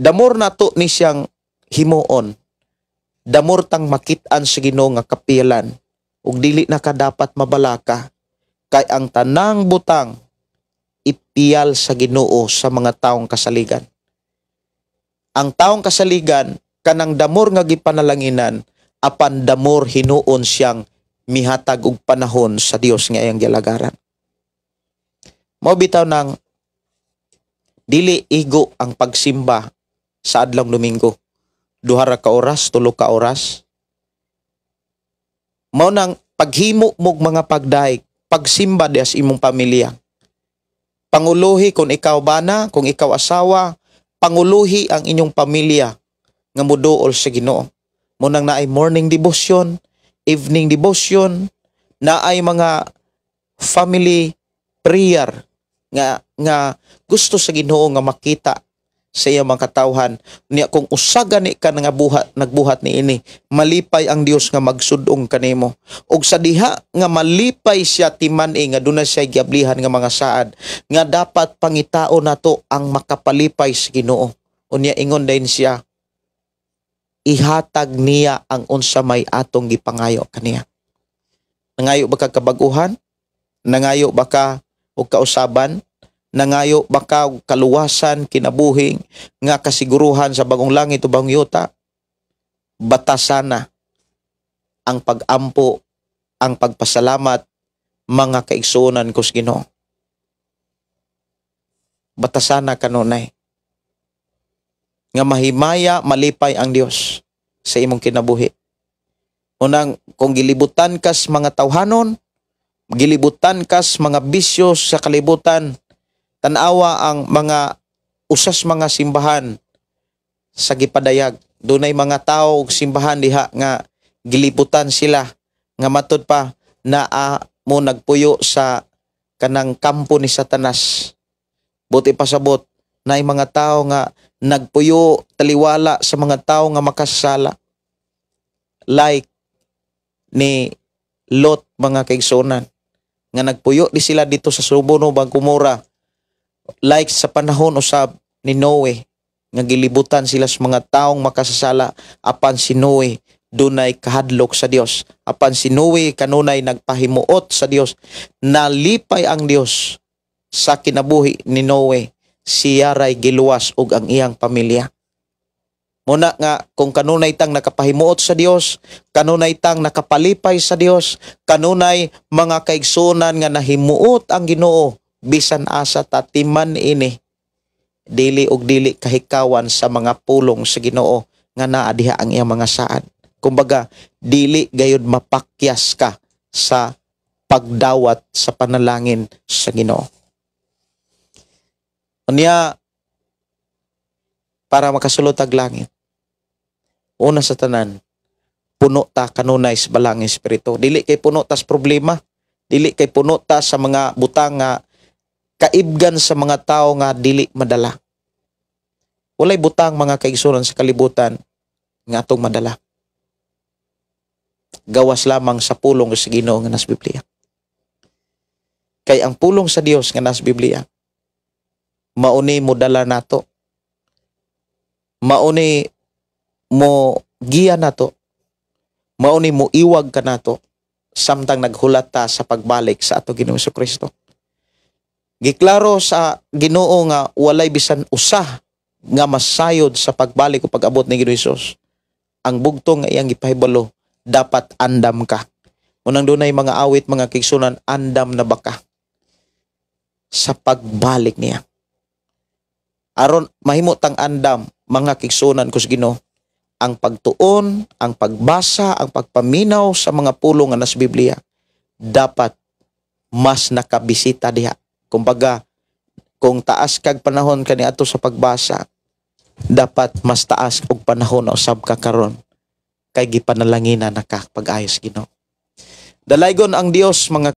The more nato ni siyang himuon, the more tang makit-an sa Ginoo nga kapilan ug dili na ka dapat mabalaka kay ang tanang butang ipiyal sa Ginoo sa mga taong kasaligan. Ang taong kasaligan kanang the more nga gipanalanginan, apan the more hinuon siyang mihatag og panahon sa Dios nga iyang gialagaran. Mao bitaw nang dili igo ang pagsimba sa adlong Domingo. 2 ra ka oras, 3 ka oras. Mao nang paghimo mog mga pagdaig, pagsimba diha sa imong pamilya. Panguluhi kung ikaw bana, kung ikaw asawa, panguluhi ang inyong pamilya nga muduol sa Ginoo. Mao nang naay morning devotion, evening devotion, naay mga family prayer nga nga gusto sa Ginoo nga makita sa iyang mga katawhan niya. Kung usa gani ka nga buhat nagbuhat niini, malipay ang Dios nga magsudong kanimo. Ug sa diha nga malipay siya, timan-i nga duna siya giablihan nga mga saad nga dapat pangitao nato ang makapalipay sa Ginoo. Unya ingon din siya, ihatag niya ang unsa may atong gipangayo kaniya. Nangayo ba ka kabaguhan? Nangayo ba ka og kausaban? Nangayo ba ka og kaluwasan, kinabuhi nga kasiguruhan sa bagong langit o bagong yuta? Batasana ang pagampo, ang pagpasalamat, mga kaigsuonan ko sa Ginoo. Batasana kanunay nga mahimaya, malipay ang Dios sa imong kinabuhi. Unang kung gilibutan kas mga tawhanon, gilibutan kas mga bisyo sa kalibutan, tanawa ang mga usas mga simbahan sa gipadayag. Dunay mga tao og simbahan diha nga gilibutan sila nga matud pa naa mo nagpuyo sa kanang kampo ni Satanas. Buti pasabot naay mga tao nga nagpuyo taliwala sa mga tao nga makasala. Like ni Lot, mga kaigsuonan, nga nagpuyo di sila dito sa Sodoma ug Gomora, like sa panahon usab ni Noe nga gilibutan sila sa mga taong makasasala, apan si Noe dunay kahadlok sa Dios, apan si Noe kanunay nagpahimuot sa Dios. Nalipay ang Dios sa kinabuhi ni Noe, siya ray giluwas ug ang iyang pamilya. Muna nga kung kanunay tang nakapahimuot sa Dios, kanunay tang nakapalipay sa Dios, kanunay, mga kaigsuonan, nga nahimuot ang Ginoo bisan asa ta, timan ini dili og dili kahikawan sa mga pulong sa Ginoo nga naa diha ang iyang mga saad. Kumbaga, dili gayud mapakyas ka sa pagdawat sa panalangin sa Ginoo. Unya para makasulod tag langit, Una sa tanan, puno ta kanunay sa Balaang Espiritu. Dili kay puno tas problema, dili kay puno ta sa mga butang nga kaibgan sa mga tao nga dili madala. Walay butang, mga kaigsunan, sa kalibutan nga atong madala gawas lamang sa pulong sa Ginoo nga nas Biblia. Kay ang pulong sa Dios nga nas Biblia, mauni mo dala nato. Mauni mo giya nato. Mauni mo iwag ka nato samtang naghulat ta sa pagbalik sa ato Ginoong Kristo. Giklaro sa Ginoo nga walay bisan usa nga masayod sa pagbalik o pag-abot ni Ginoong Hesus. Ang bugtong nga iyang gipahibalo, dapat andam ka. Unang dunay mga awit, mga kaigsunan, "Andam na baka sa pagbalik niya?" Aron mahimo tang andam, mga kaigsunan ko sa Ginoo, ang pagtuon, ang pagbasa, ang pagpaminaw sa mga pulong nga nasa Biblia, dapat mas nakabisita diha. Kumbaga, kung taas kag panahon kaniadto sa pagbasa, dapat mas taas og panahon na usab ka karon kay gipanalangina na ka pag-ayos Ginoo. Dalaygon ang Dios, mga.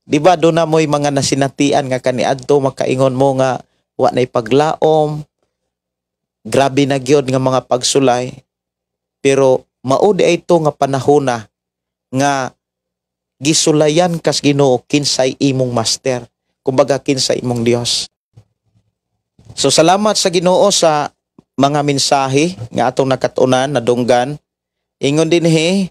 Di ba do na mo'y mga nasinatian nga kaniadto makaingon mo nga wa nay paglaom, grabe na gyud nga mga pagsulay, pero mao di ay ito nga panahona nga gisulayan kas Ginoo kinsay imong master, kumbaga kinsay imong Dios. So salamat sa Ginoo sa mga mensahe nga atong nakatunan, nadunggan. Ingon dinhi,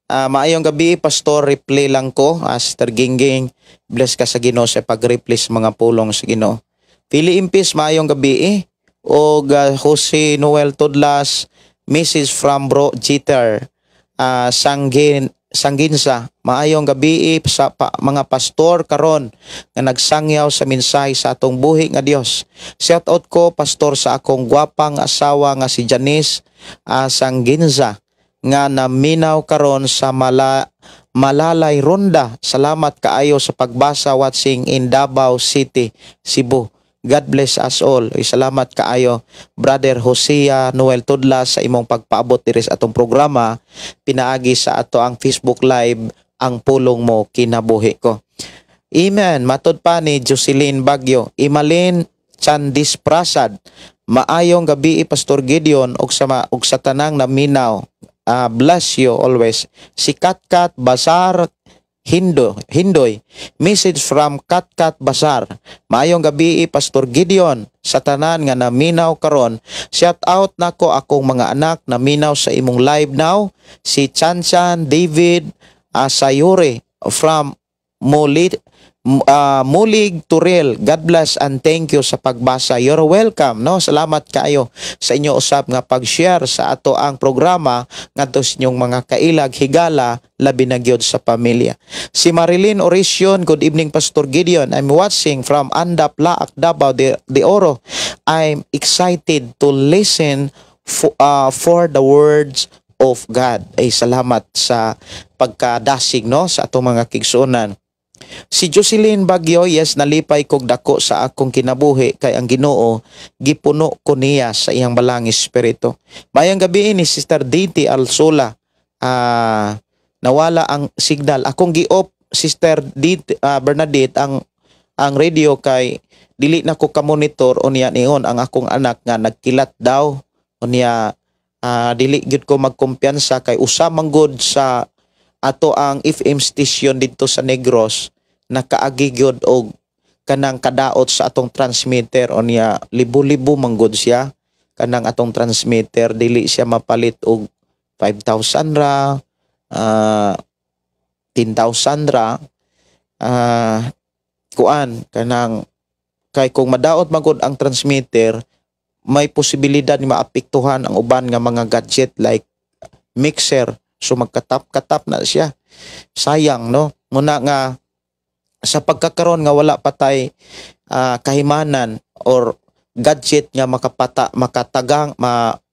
"Maayong gabi, Pastor, reply lang ko." Sister Gingging, bless ka sa Ginoo sa pag-reply sa mga pulong sa Ginoo. Pili Impis, maayong gabi eh. Og Jose Noel Tudlas, message from Bro Jeter. Sanggin Sangginsa, maayong gabi eh, sa mga pastor karon nga nagsangyaw sa mensahe sa atong buhi nga Dios. Shout out ko, Pastor, sa akong gwapang asawa nga si Janice Sangginza nga naminaw karon sa Malalay Ronda. Salamat kaayo sa pagbasa, watching in Davao City, Cebu. God bless us all. Uy, salamat kaayo, Brother Hosea Noel Tudlas, sa imong pagpaabot diri sa atong programa pinaagi sa ato ang Facebook Live, "Ang Pulong Mo Kinabuhi Ko." Amen. Matod pa ni Jocelyn Bagyo, Imalin Chandis Prasad, "Maayong gabi, Pastor Gideon, ug sa tanang naminaw. Bless you always." Si Katkat Basar Hindoy. Message from Katkat Basar. "Maayong gabi, Pastor Gideon, sa tanan nga naminaw karon. Shout out nako akong mga anak naminaw sa imong live now. Si Chanchan David Asayure from Mulig Turil. God bless and thank you sa pagbasa." You're welcome, no? Salamat kaayo sa inyo usab nga pag-share sa ato ang programa ngadto sa inyong mga kailag, higala, labi na gyud sa pamilya. Si Marilyn Orision, "Good evening, Pastor Gideon. I'm watching from Andap, Laak, Davao de Oro. I'm excited to listen for the words of God." Ay, salamat sa pagkadasig, no, sa atong mga kaigsuonan. Si Jocelyn Bagyo, "Yes, nalipay kog dako sa akong kinabuhi kay ang Ginoo gipuno ko niya sa iyang Balaang Espiritu." Mayang gabi ni Sister Diti Alsola. Nawala ang signal. Akong gi-off, Sister Diti, Bernadette, ang radio kay dili na ko ka-monitor unya niingon ang akong anak nga nagkilat daw unya dili gyud ko magkumpiyansa kay usa man gud sa ato ang FM station didto sa Negros nakaagi gyud og kanang kadaot sa atong transmitter unya libo-libo man gud siya kanang atong transmitter. Dili siya mapalit og 5,000 ra, 10,000 ra, kuan kanang kay kung madaot man gud ang transmitter, may posibilidad ni maapektuhan ang uban nga mga gadget like mixer, so magkatap-katap na siya. Sayang, no? Muna nga sa pagkakaron nga wala pa tay kahimanan or gadget nga makapata makatagang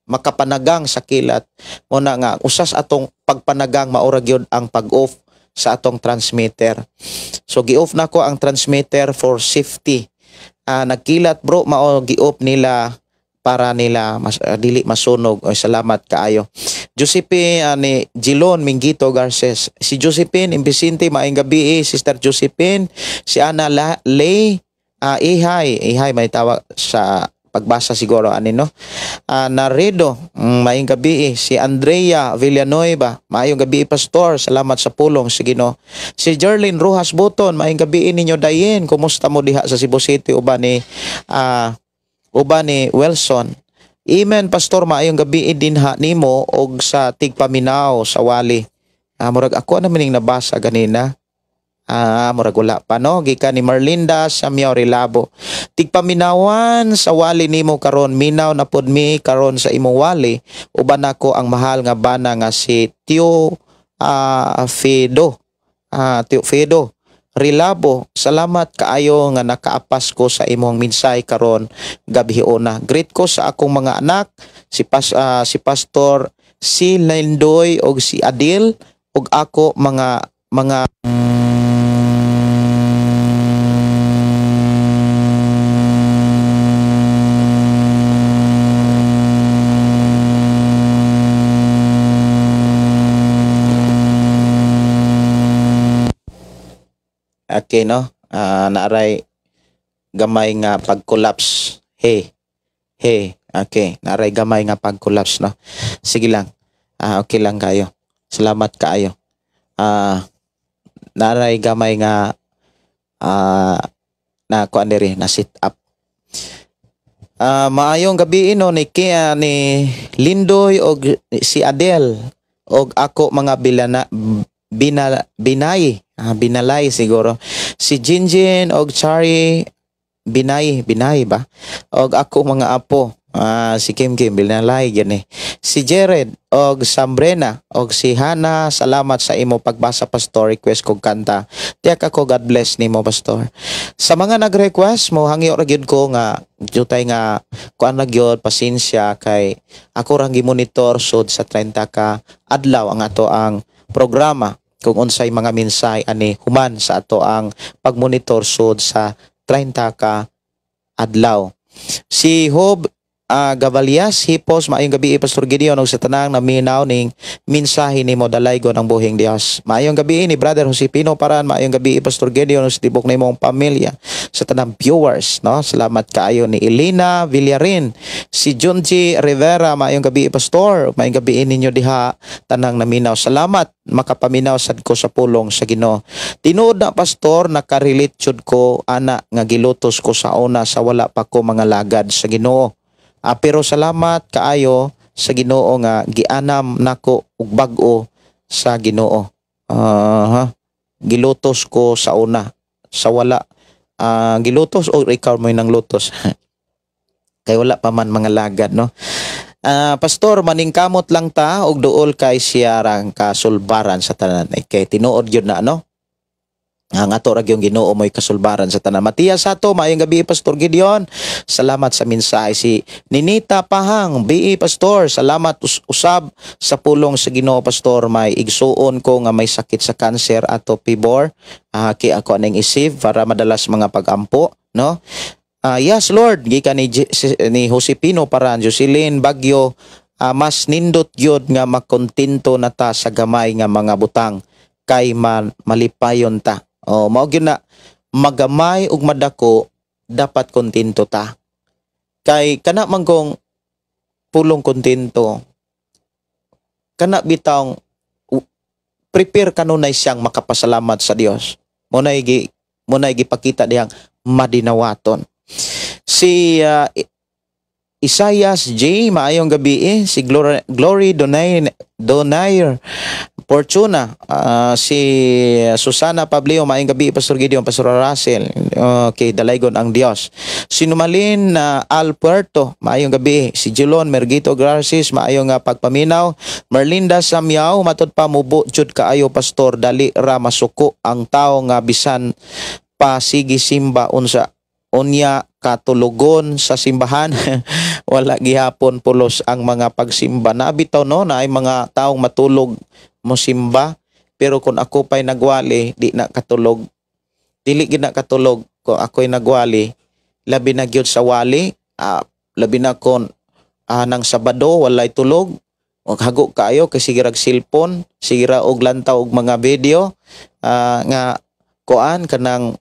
makapanagang sa kilat, muna nga usas atong pagpanagang maura gyud ang pag-off sa atong transmitter. So gi-off nako ang transmitter for safety. Nagkilat, bro, mao gi-off nila. para nila mas, dili masunog. Oy, salamat kaayo. Josephine ni Gilon Mingito Garces. Si Josephine Imbisinte, maayong gabi, Sister Josephine. Si Ana Lay Ihay, Ihay may tawag sa pagbasa siguro ani, no. Naredo, maayong gabi. Si Andrea Villanueva, maayong gabi, Pastor, salamat sa pulong sa Ginoo. Si Jerlyn Rojas Buton, maayong gabi ninyo dayin. Kumusta mo diha sa Cebu City uban ni Wilson? Amen, Pastor, maayong gabi dinha nimo og sa tigpaminaw sa wali. Murag ako na mining nabasa ganina. Murag wala pa, no. Gikan ni Marlinda Samyaw Rilabo. Tigpaminawan sa wali nimo karon, minaw na pod mi karon sa imong wali. Uban nako ang mahal nga bana nga si Tio Fedo. Tio Fedo Rilabo, salamat kaayo nga nakaapas ko sa imong minsay karon gabhiona. Greet ko sa akong mga anak, si Pastor si Lindoy og si Adil og ako mga Okay, no? Naaray gamay nga pag-collapse. Hey. Hey. Okay. Naaray gamay nga pag-collapse, no? Sige lang. Okay lang kayo. Salamat kaayo. Naaray gamay nga na kuan diri na sit up. Maayong gabi, no, ni Kia ni Lindoy og si Adel og ako mga bilana binal, binay binalay siguro, si Jinjin og Chari Binay, Binay ba, og ako mga apo, si Kim Kim binalay gani, si Jared og Sambrena og si Hana. Salamat sa imo pagbasa, Pastor. Request kog kanta. Tiyak ako, God bless nimo, Pastor. Sa mga nag-request mo, hangyo ra gyud ko nga jutay nga kuan na gyud, pasensya kay ako rang gimonitor sud sa 30 ka adlaw ang ato ang programa kung unsay mga minsay ani human sa ato ang pagmonitor sud sa 30 ka adlaw. Si Hob Gavalias Hipos, maayong gabi, Pastor Gideon og sa tanang naminaw ning mensahe nimo, dalaygon ang buhing Dios. Maayong gabi ni Brother Josepino Paran, maayong gabi, Pastor Gideon, og sa tibok nimong pamilya, sa tanang viewers, no. Salamat kaayo ni Elena Villarin, si Junji Rivera, maayong gabi, Pastor, maayong gabi ninyo diha tanang naminaw. Salamat makapaminaw sad ko sa pulong sa Ginoo. Tinuod na, Pastor, nakarelate jud ko ana nga gilutos ko sa una sa wala pa ko mga lagad sa Ginoo. Pero salamat kaayo sa Ginoo nga gianam nako og bag-o sa Ginoo. Gilutos ko sa una sa wala, gilutos o ikaw mo nang lutos kay wala pa man mga lagad, no. Pastor, maningkamot lang ta og duol kay siya rang kasulbaran sa tanan. Kay tinuod gyud na, no. Ang ato ra gyung Ginoo mo'y kasulbaran sa tanan. Matias Sato, maayong gabi, Pastor Gideon. Salamat sa mensahe. Si Ninita Pahang, BE Pastor, salamat usab sa pulong sa Ginoo, Pastor. May igsuon ko nga may sakit sa cancer ato pibor. Ki ako aning isip para madalas mga pagampo, no? Yes Lord, gikan ni Josepino Paran, Jocelyn Bagyo, mas nindot gyud nga makontento na ta sa gamay nga mga butang kay malipayon ta. O, mao gyud na magamay ug madako dapat kontento ta. Kay kana man kong pulong kontento, kana bitawng prepare kanunay siyang makapasalamat sa Dios. Mo nay gipakita diyang madinawaton. Si Isaias J, maayong gabi. Si Glory, Glory Donaire Fortuna, si Susana Pablio, maayong gabi, Pastor Gideon, Pastor Russell. Okay, dalaygon ang Dios. Si Numalin Alberto, maayong gabi. Si Jelon Mergito Garcis, maayong pagpaminaw. Merlinda Samyaw, matud pa mubo jud kaayo, Pastor, dali ra masuko ang tawo nga bisan pa sige simba unsa unya katulugon sa simbahan. Wala gihapon pulos ang mga pagsimba. Nabitaw, no, na ay mga taong matulog mo simba, pero kung ako pa'y nagwali, di na katulog. Dili gid na katulog kung ako'y nagwali, labi na gyud sa wali, labi na kon Nang Sabado walay tulog, og hago kaayo kay sige rag cellphone, sige ra og lantaw og mga video nga kuan kanang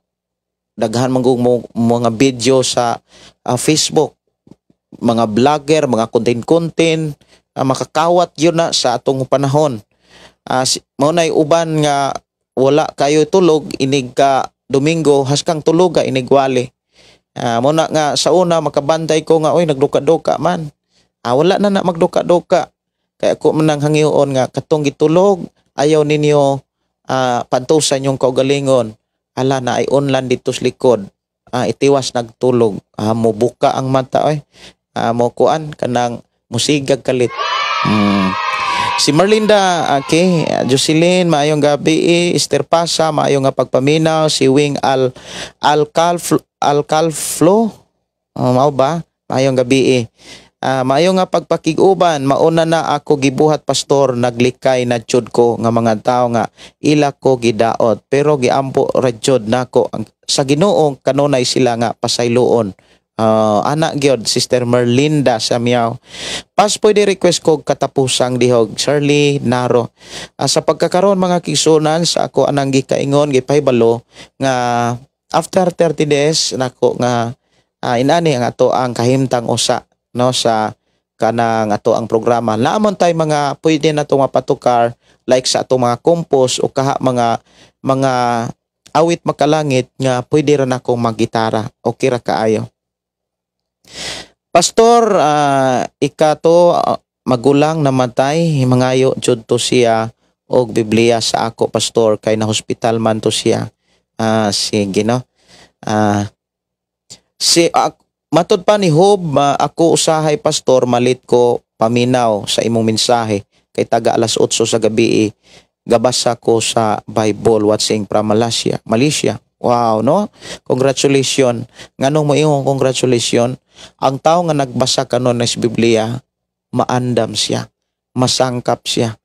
daghan man gud mga video sa Facebook, mga vlogger, mga content-content, makakawat yun na sa atong panahon. Mao nay uban nga wala kayo tulog inig ka Domingo, haskang tulog ka inig wali. Mao na nga sa una makabantay ko nga, "Oy, nagduka-duka man." Wala na na magduka-duka. Kaya ako man ang hangyoon nga katong gitulog, ayaw ninyo pantusan yung kaugalingon. Ala na ay online dito sa likod. Itiwas nagtulog. Mo buka ang mata oy. Mo kuan kanang musigag kalit. Si Merlinda, okay, Jocelyn, maayong gabi, eh. Esther Pasa, maayong nga pagpaminaw, si Wing Al Alcalflo, Alcalflo, oh, mao ba? Maayong gabi eh. Maayo nga pagpakig-uban, mauna na ako gibuhat, pastor, naglikay na jud ko nga mga tawo nga ila ko gidaot, pero giampo ra jud nako sa Ginoo kanunay sila nga pasayloon. Ana gyud, Sister Merlinda sa Miao. Pas, pwede request ko "Katapusang Dihog", Shirley Naro. Sa pagkakaroon, mga kigsunan, sa ako anang gikaingon, gipahibalo nga after 30 days nako nga inani ang ato ang kahimtang usa, no, sa kanang ato ang programa. Naamon tay mga pwede na to mapatukar, like sa ato mga compose o kaha mga mga awit makalangit nga pwede ra nako maggitara. Okay ra kaayo. Pastor, ikato magulang namatay, mangayo jud to siya og Biblia sa ako, pastor, kay na hospital man to siya. Sige, no. Si matod pa ni Hob, ako usahay, pastor, malit ko paminaw sa imong mensahe kay taga alas 8 sa gabi eh, gabasa ko sa Bible, watching from Malaysia. Malaysia. Wow, no? Congratulations. Nganong mo ingon congratulations? Ang tao nga nagbasa kanon sa Biblia, maandam siya, masangkap siya.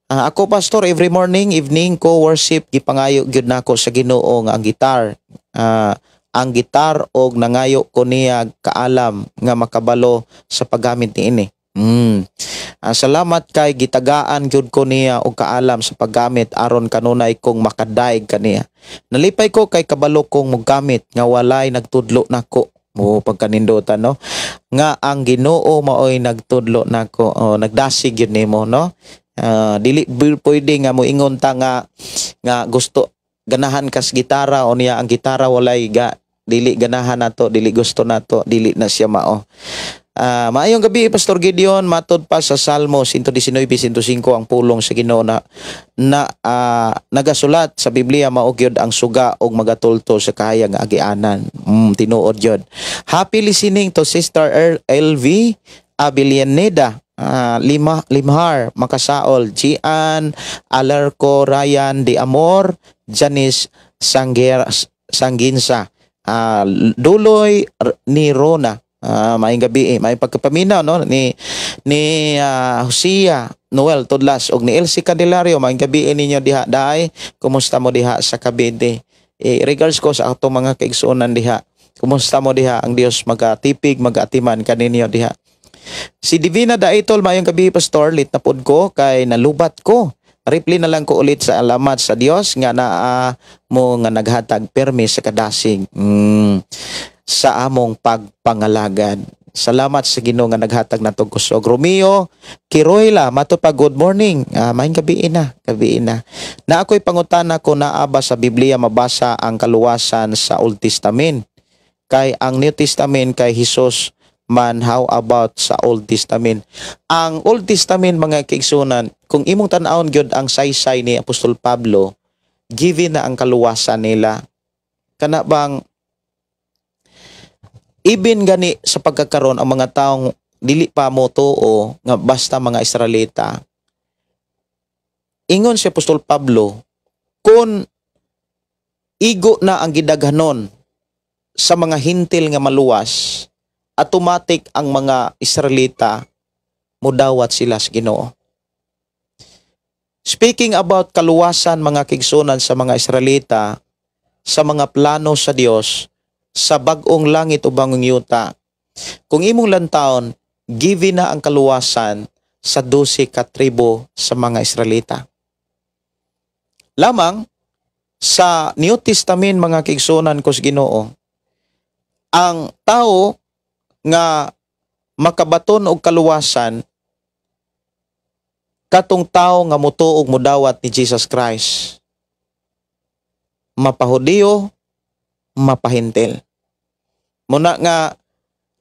Ako, pastor, every morning, evening ko worship, gipangayo gyud nako sa Ginoo nga ang gitar og nangayo ko niya kaalam nga makabalo sa paggamit niini. Salamat kay gitagaan gyud ko niya og kaalam sa paggamit aron kanunay kong makadaig kaniya. Nalipay ko kay kabalo kong mogamit nga walay nagtudlo nako. Mo pagkanindutan, no, nga ang Ginoo maoy nagtudlo nako. Oh, nagdasig gyud nimo, no. Dili pwede nga moingon ta nga nga gusto ganahan kas gitara o niya ang gitara walay ga dili ganahan nato, dili gusto nato, dili na siya mao. Maayong gabi, Pastor Gideon. Matod pa sa Salmo 119, 105, ang pulong sa Ginoo na na nagasulat sa Biblia mao gyud ang suga og magatulto sa kahayag nga agianan. Tinuod gyud. Happy listening to Sister LV Abilianeda, Lima Limhar Makasaol, Gian Alarco, Ryan De Amor, Janice Sanger Sanginsa, Duloy ni Rona. Maayong gabi eh. May pagkapaminaw, no, ni ni Hosea Noel Tudlas og ni Elsie Candelario. Maayong gabi eh ninyo diha dai. Kumusta mo diha sa Cavite? Eh, regards ko sa atong mga kaigsuonan diha. Kumusta mo diha? Ang Dios magatipig, magatiman kaninyo diha. Si Divina Daitol, maayong gabi, pastor, late na pod ko kay nalubat ko. Reply na lang ko ulit sa alamat sa Dios nga naa mo nga naghatag permi sa kadasig sa among pagpangalagad. Salamat sa Ginoo nga naghatag natong kusog. Romeo Kiroyla, mato pa, good morning. Maayong gabi na, gabi na. Na ako'y pangutana ko, naa ba sa Biblia mabasa ang kaluwasan sa Old Testament? Kay ang New Testament kay Jesus man, how about sa Old Testament? Ang Old Testament, mga kaigsunan, kung imong tan-awon gyud ang saysay ni Apostol Pablo, given na ang kaluwasan nila. Kana bang ibin gani sa pagkakaron ang mga taong dili pa mo tuo nga basta mga Israelita. Ingon si Apostol Pablo, kung igo na ang gidaghanon sa mga Hentil nga maluwas, automatic ang mga Israelita mudawat sila sa Ginoo. Speaking about kaluwasan, mga kigsunan, sa mga Israelita, sa mga plano sa Dios sa bag-ong langit o bagong yuta, kung imong lantawon, given na ang kaluwasan sa 12 ka tribo sa mga Israelita. Lamang sa New Testament, mga kaigsuonan ko sa Ginoo, ang tao nga makabaton og kaluwasan katong tao nga mutuo og mudawat ni Jesus Christ. Mapahudiyo, mapahentil. Muna nga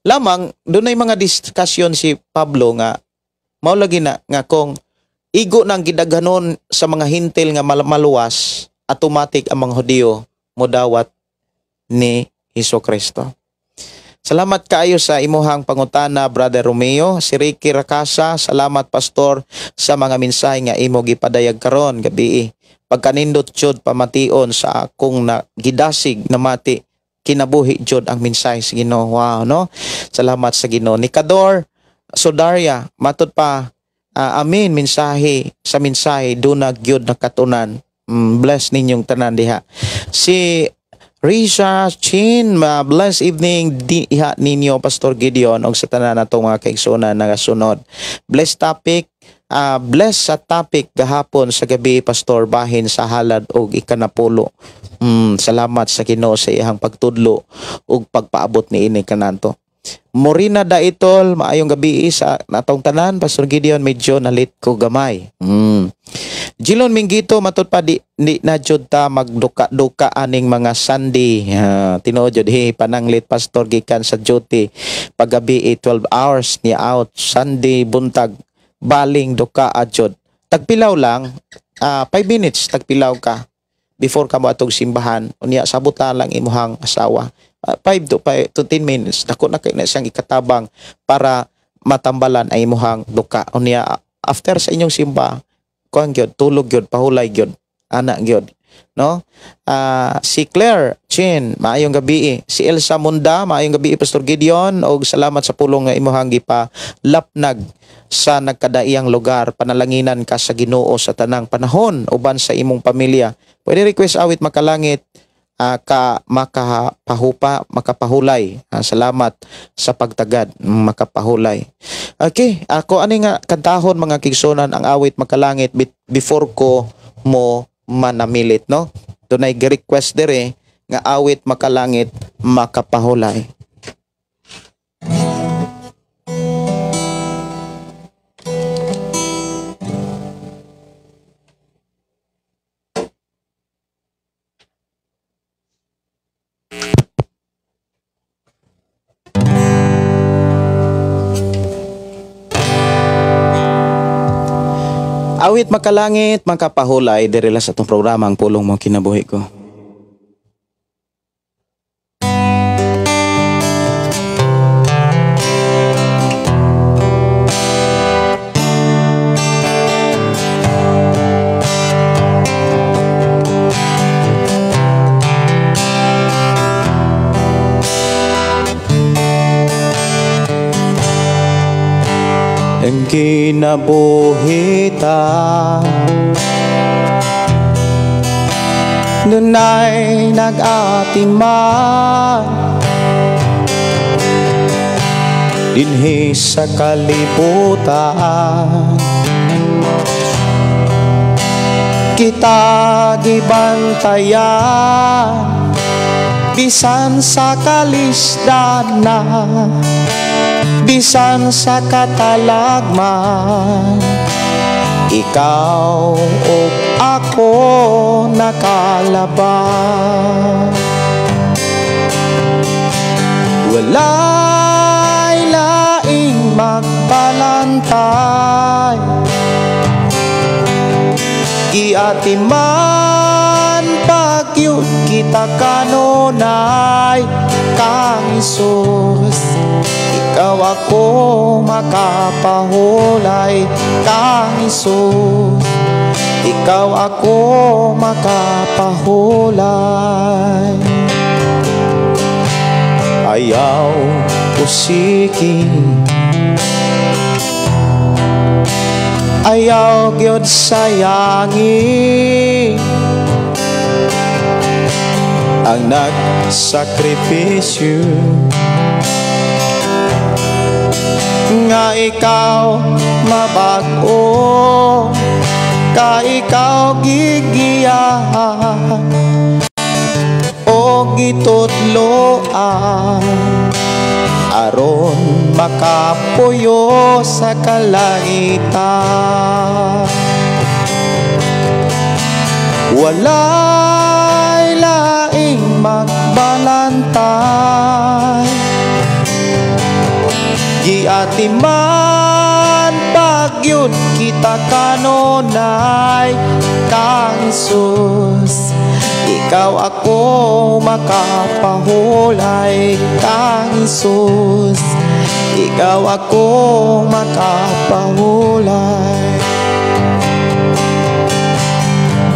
lamang dunay mga discussion si Pablo nga mao lagi na nga kung igo nang gidaghanon sa mga Hentil nga maluwas, automatic ang mga Hudiyo modawat ni Hesus Kristo. Salamat kaayo sa imuhang pangutana, Brother Romeo. Si Ricky Rakasa, salamat Pastor sa mga mensahe nga imo gipadayag karon gabi. Pagkanindot jud pamation sa akong na gidasig namati, kinabuhi jud ang mensahe sa Ginoo. Wow, no? Salamat sa Ginoo. Nikador Sodaria, matud pa, amin, mensahe sa mensahe duna gyud nakatunan. Bless ninyong tanan diha. Si Risha Chin, bless evening diha ninyo, Pastor Gideon, og sa tanan natong mga kaigsuonan nagasunod. Bless topic, bless sa topic gahapon sa gabi, Pastor, bahin sa halad og ikanapulo. Salamat sa Ginoo sa iyang pagtudlo ug pagpaabot niini kananto. Morina Daitol, maayong gabi sa natong tanan, Pastor Gideon, medyo nalit ko gamay. Jilon Minggito, matud pa di na jud ta magduka-duka aning mga Sunday. Tinuod jud, hey, pananglit Pastor gikan sa duty paggabi, 12 hours ni out Sunday buntag, baling duka jud. Tagpilaw lang, 5 minutes tagpilaw ka before ka moadtog simbahan. Unya sabot na lang imuhang asawa. 5 to 5 to 10 minutes dako na kay na siyang ikatabang para matambalan ay imuhang duka. Unya after sa inyong simba, kuan gyud, tulog gyud, pahulay gyud, ana gyud, no? Si Claire Chin, maayong gabi. Si Elsa Munda, maayong gabi Pastor Gideon og salamat sa pulong nga imuhang gipalapnag sa nagkadaiyang lugar. Panalanginan ka sa Ginoo sa tanang panahon uban sa imong pamilya. Pwede request awit makalangit, ka makapahupa, makapahulay. Salamat sa pagtagad, makapahulay. Okay, ako ani nga kantahon, mga kaigsuonan, ang awit makalangit before ko mo manamilit, no? Dunay request dire nga awit makalangit makapahulay. Awit makalangit, makapahulay, diri lang sa atong programa ang pulong mo kinabuhi ko. Ang kinabuhi ta dunay nag-atiman dinhi sa kalibutan, kita gibantayan bisan sa kalisdana, bisan sa katalagman, ikaw ug ako nakalaban. Walay laing magpalantay, giatiman pagyud kita kanunay kang Hesus. Ikaw ako makapahulay kang Hesus. Ikaw ako makapahulay. Ayaw usiki, ayaw gyud sayangi ang nagsakripisyo Nga ikaw mabag-o, ka ikaw gigiyahan o gitudloan aron makapuyo sa kalangitan. Walay laing magbalantay, giatiman pagyud kita kanunay. Kang Hesus, ikaw ako makapahulay. Kang Hesus, ikaw ako makapahulay.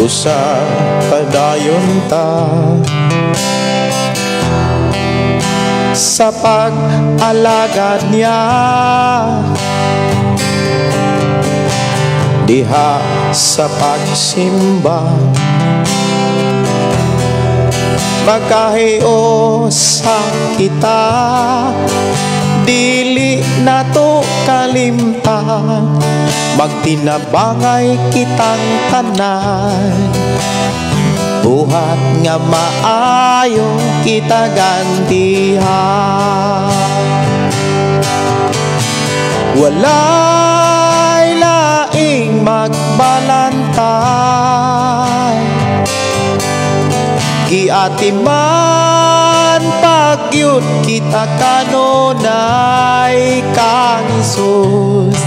Usa padayon ta sa pag-alagad niya, diha sa pagsimba, magkahiusa kita, dili nato kalimtan, magtinabangay kitang tanan, buhat nga maayo kita gantihan. Walay laing magbalantay, giatiman pagyud kita kanunay. Kang Hesus,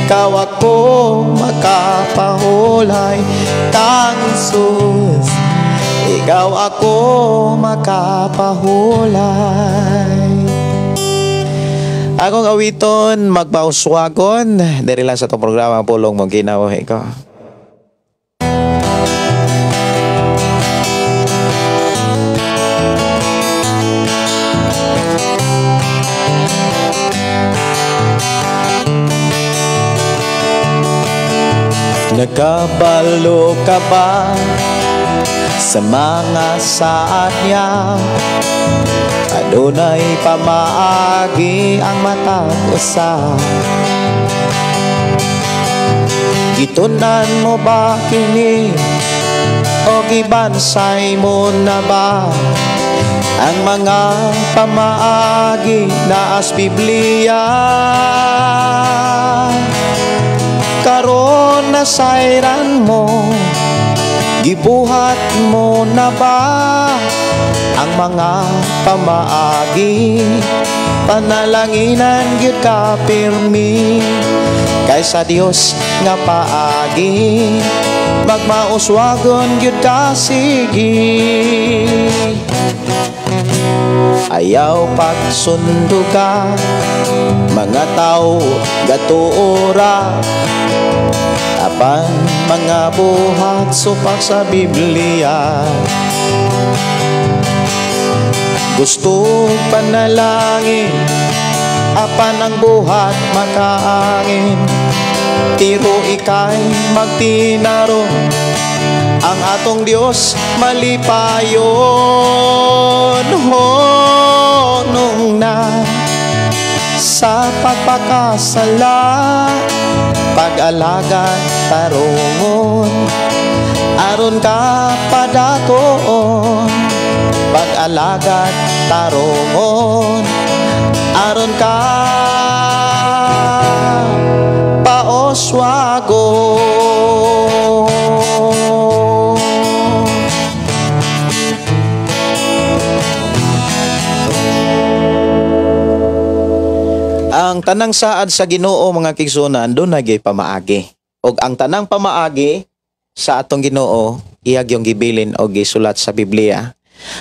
ikaw ako makapahulay. Kang Hesus, ikaw ako makapahulay. Akong awiton, magpauswagon diri lang sa itong programa Pulong Mong Kinabuhi Ko. Nakabalo ka ba sa mga saad niya? Adunay pamaagi ang matag usa. Gitunan mo ba kini o gibansay mo na ba ang mga pamaagi naas Biblia? Karon nasayran mo, gibuhat mo na ba ang mga pamaagi? Panalanginan gyud ka pirmi kaysa Dios nga paagi, magmauswagon gyud ka sige. Ayaw pagsundo ka, mga tao gatuora, apan mga buhat supak sa Biblia. Gusto panalangin, apan ang buhat makaangin. Pero ika'y magtinarong, ang atong Diyos malipayon. Honong na sa pagpakasala, pag-alaga tarungon, aron ka padatoon. Pag-alaga tarungon, aron ka paoswagon. Ang tanang saad sa Ginoo mga kigsunan, doon nagyoy pamaagi. Og ang tanang pamaagi sa atong Ginoo, iyag yung gibilin o gisulat sa Biblia.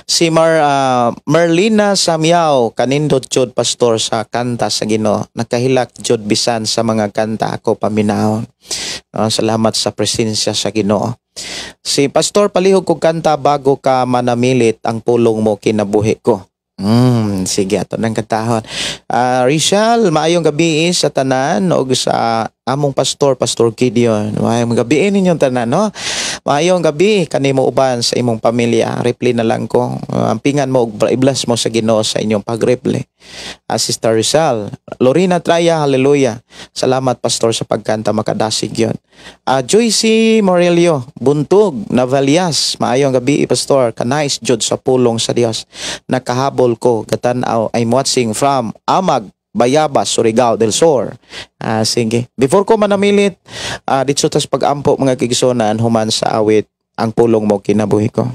Si Merlina Samyao, kanindot jud pastor sa kanta sa Ginoo. Nakahilak jud bisan sa mga kanta ako paminahon. Salamat sa presensya sa Ginoo. Si pastor, palihog kog kanta bago ka manamilit, ang pulong mo kinabuhi ko. Sige, ato nang kantahon. Rizal, maayong gabi sa tanan og sa among pastor, Pastor Gideon. Maayong gabi ninyong tanan, no? Maayong gabi kanimo uban sa imong pamilya. Reply na lang ko. Ampingan mo ug i-bless mo sa Ginoo sa inyong pag-reply. Sister Rizal, Lorena Traya, hallelujah. Salamat, Pastor, sa pagkanta, makadasig yon. Joycey Morelio, Buntog, Navalias, maayong gabi, Pastor. Ka-nice jud sa pulong sa Dios. Nakahabol ko, gatan-aw, I'm watching from Amag, Bayabas, Surigao del Sur. Sige. Before ko manamilit, dito tas pag-ampo, mga kaigsuonan, human sa awit, "Ang Pulong Mo Kinabuhi Ko."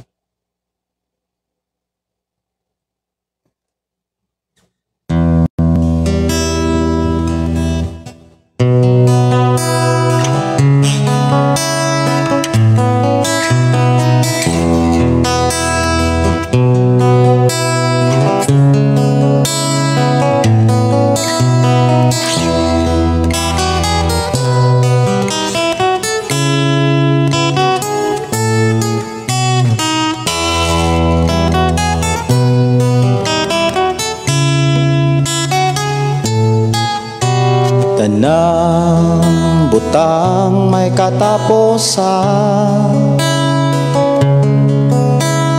Tanang butang may katapusan,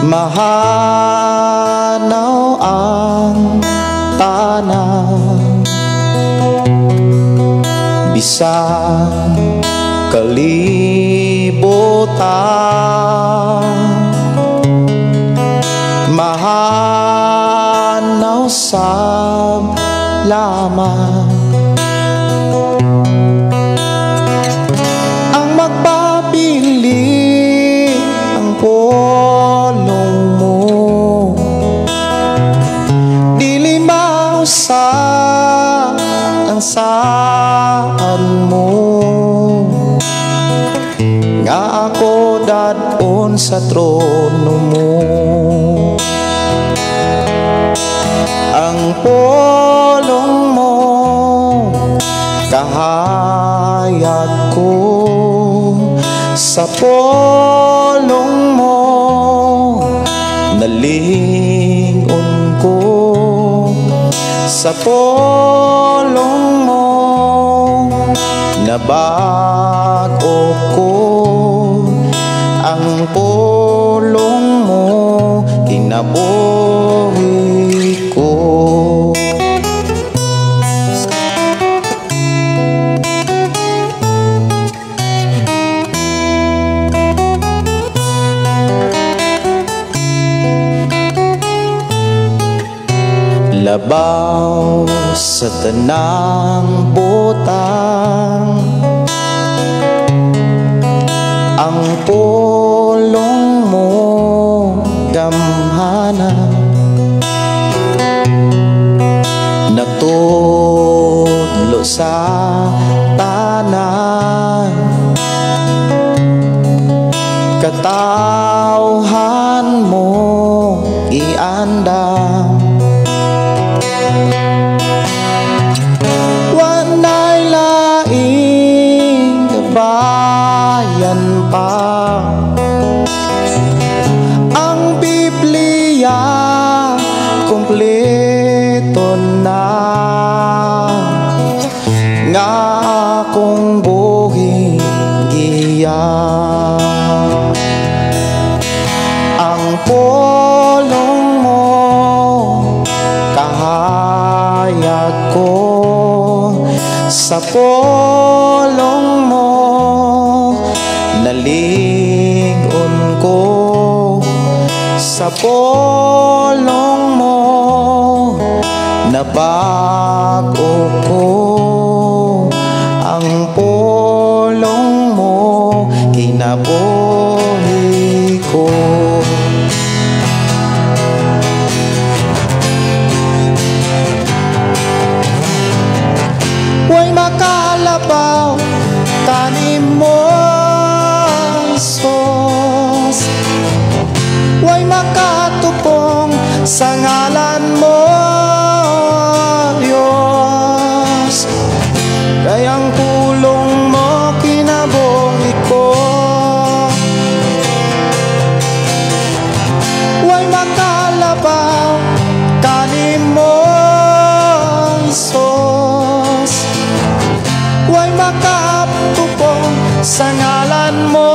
mahanaw ang tanan, bisan kalibutan, mahanaw sab lamang ang magpabili ang pulong mo, dili mausa ang saan mo, nga ako dadon sa trono mo. Ang pulong mo kahayag ko, sa pulong mo nalingon ko, sa pulong mo nabago ko, ang pulong mo kinabuhi ko. Labaw sa tanang butang, ang pulong mo gamhana, nagtudlo sa tanan, katawhan mo iandam. Walay laing kabayan pa, ang Biblia kumpleto na, nga akong buhi giya. Ang pulong mo kahayag ko, sa pulong mo nalingon ko, sa pulong mo nabago ko, ang pulong mo kinabuhi ko. Way makalabaw kanimo, Jesus, way makatupong sa ngalan mo, Diyos, kay ang pulong mo kinabuhi ko. Way makalabaw kanimo, Jesus, way makatupong sa ngalan mo,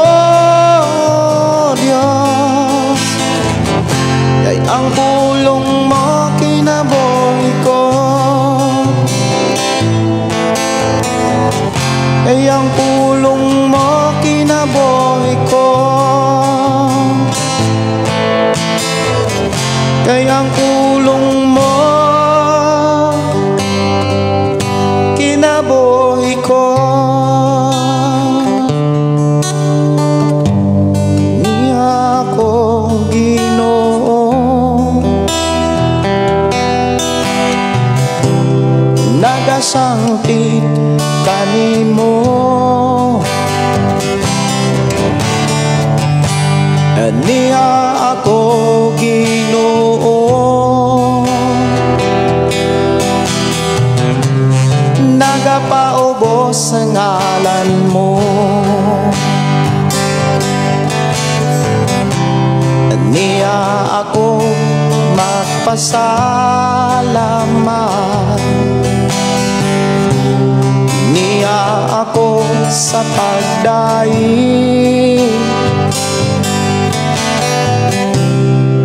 Ang pulong mo kinabuhi ko. Kay ang pulong mo kinabuhi ko. Kay ang pulong mo kinabuhi ko. Niya ako Ginoo, nagasangpit kanimo. Niya ako Ginoo, nagapaubos sa ngalan mo. Niya ako magpasalamat. Niya ako sa pagdaig.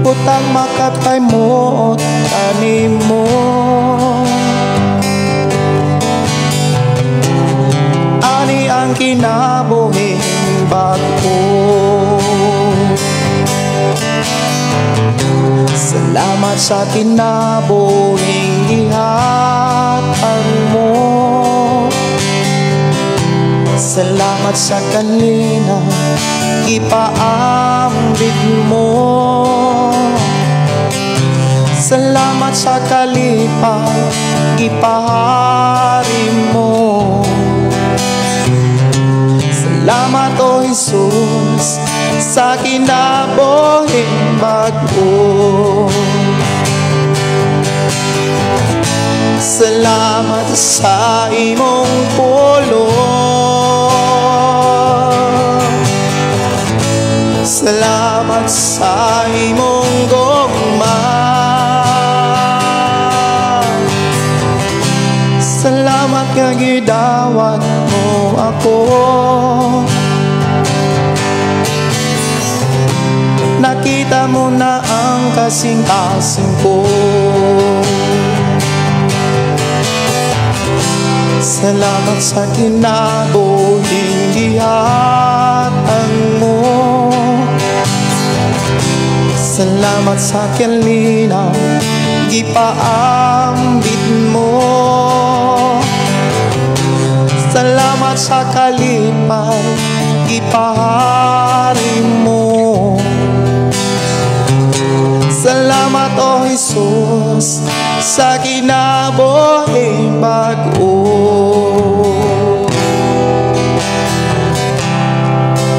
Utang makatay mo kanimo. Ani ang kinabuhing bag-o. Salamat sa kinabuhing gihatag mo. Salamat sa kalinaw ipaambit mo. Salamat sa kalipay ipahari mo. Salamat o Jesus sa kinabuhing bag-o. Salamat sa imong pulong. Salamat sa imong gugma. Salamat nga gidawat mo ako. Nakita mo na ang kasing-kasing ko. Salamat sa kinabuhing gihatag mo. Salamat sa kalinaw gipaambit mo. Salamat sa kalipay ipahari mo. Salamat o Jesus sa kinabuhing bag-o.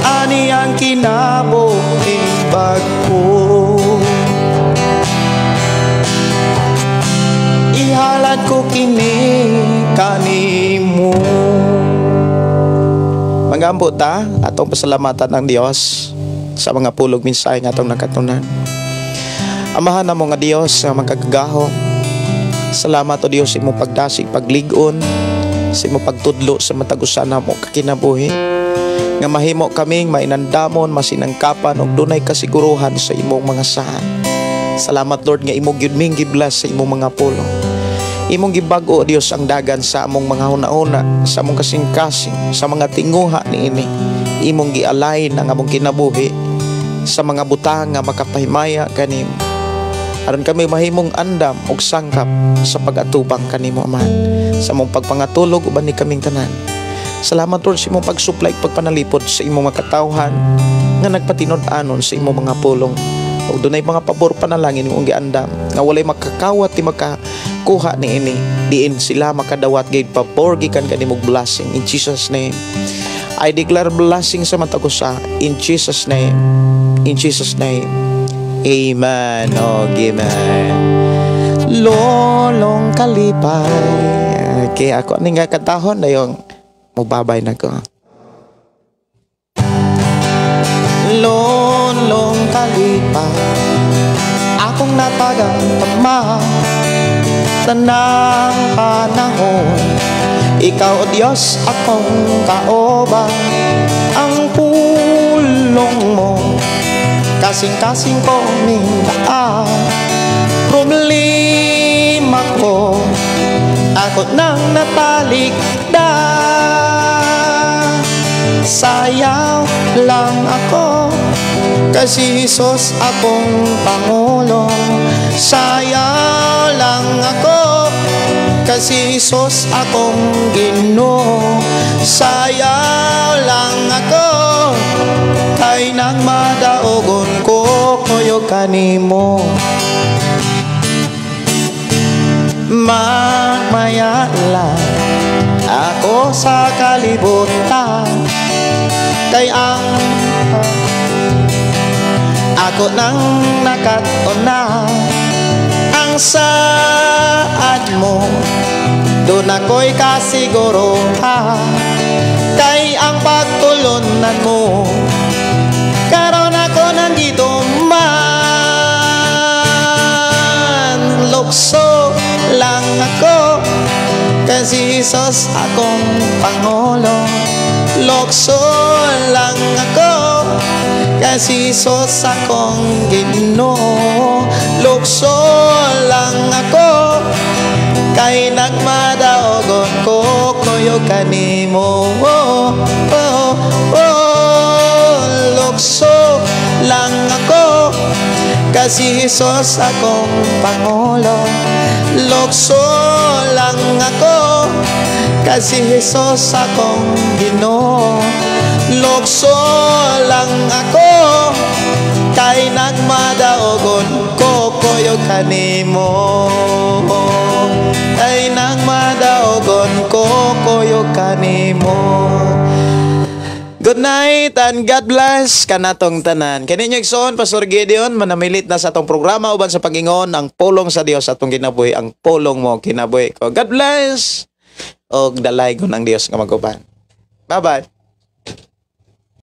Ani ang kinabuhing bag-o. Ihalad ko kini kanimo. Mangampo ta atong pasalamatan ng Dios sa mga pulog mensahe nga atong nakatunan. Amahan namo nga Dios nga magkagagahom. Salamat o Dios sa imong pagdasig, paglig-on, sa imong pagtudlo sa matag usa namo kakinabuhi. Nga mahimo kaming mainandamon, masinangkapan ug dunay kasiguruhan sa imong mga sahan. Salamat Lord nga imong gyud ming giblas sa imong mga pulong. Imong gibag-o Dios ang dagan sa among mga hunahuna, sa among kasing-kasing, sa mga tinguha niini. Imong gialain ang among kinabuhi sa mga butang nga makapahimaya kanimo. Aron kami mahimong andam og sangkap sa pag-atubang kanimo Amahan. Sa among pagpangatulog uban ni kaming tanan. Salamat Lord sa imong pagsuplay pagpanalipod sa imong mga katawhan nga nagpatinud-anon sa imong mga pulong. Ug dunay mga pabor panalangin imong giandam nga walay makakawat ti makakuha niini. Diin sila makadawat gay pabor gikan kanimo blessing in Jesus name. I declare blessing sa matag usa in Jesus name. In Jesus name. Amen. Oh, amen. Lolong kalipay. Okay, ako ning katahon na yung mubabay na ko. Lolong kalipay, akong natagang tama tanang panahon. Ikaw, O Diyos, akong kaoban. Ang pulong mo kasing-kasing ko mindaan. Kay si Jesus akong Pangulo. Sayaw lang ako, kay si Jesus akong Ginoo. Sayaw lang ako, kay nagmadaogon ko kuyog kanimo. Mamaya lang ako sa kalibutan, kay ang ako nang nakat-una. Ang saad mo, doon ako'y kasiguruhan, kay ang pagtulunan mo, karon ako nandito man. Lukso lang ako, kay si Jesus akong Pangulo. Lukso lang ako, kay si Jesus akong Ginoo. Lukso lang ako, kay nagmadaogon ko kuyog kanimo. Oh. Lukso lang ako, kay si Jesus akong Pangulo. Lukso lang ako, kay si Jesus akong Ginoo. Lukso lang ako, kay nagmadaogon ko kuyog kanimo. Kay nagmadaogon ko kuyog kanimo. Good night and God bless kanatong tanan. Kini inyo igsoon, Pastor Gideon, manamilit na sa atong programa uban sa pag-ingon ang pulong sa Dios atong kinabuhi, ang pulong mo kinabuhi ko. God bless. Og dalaygon ang Dios nga mag-uban. Bye-bye.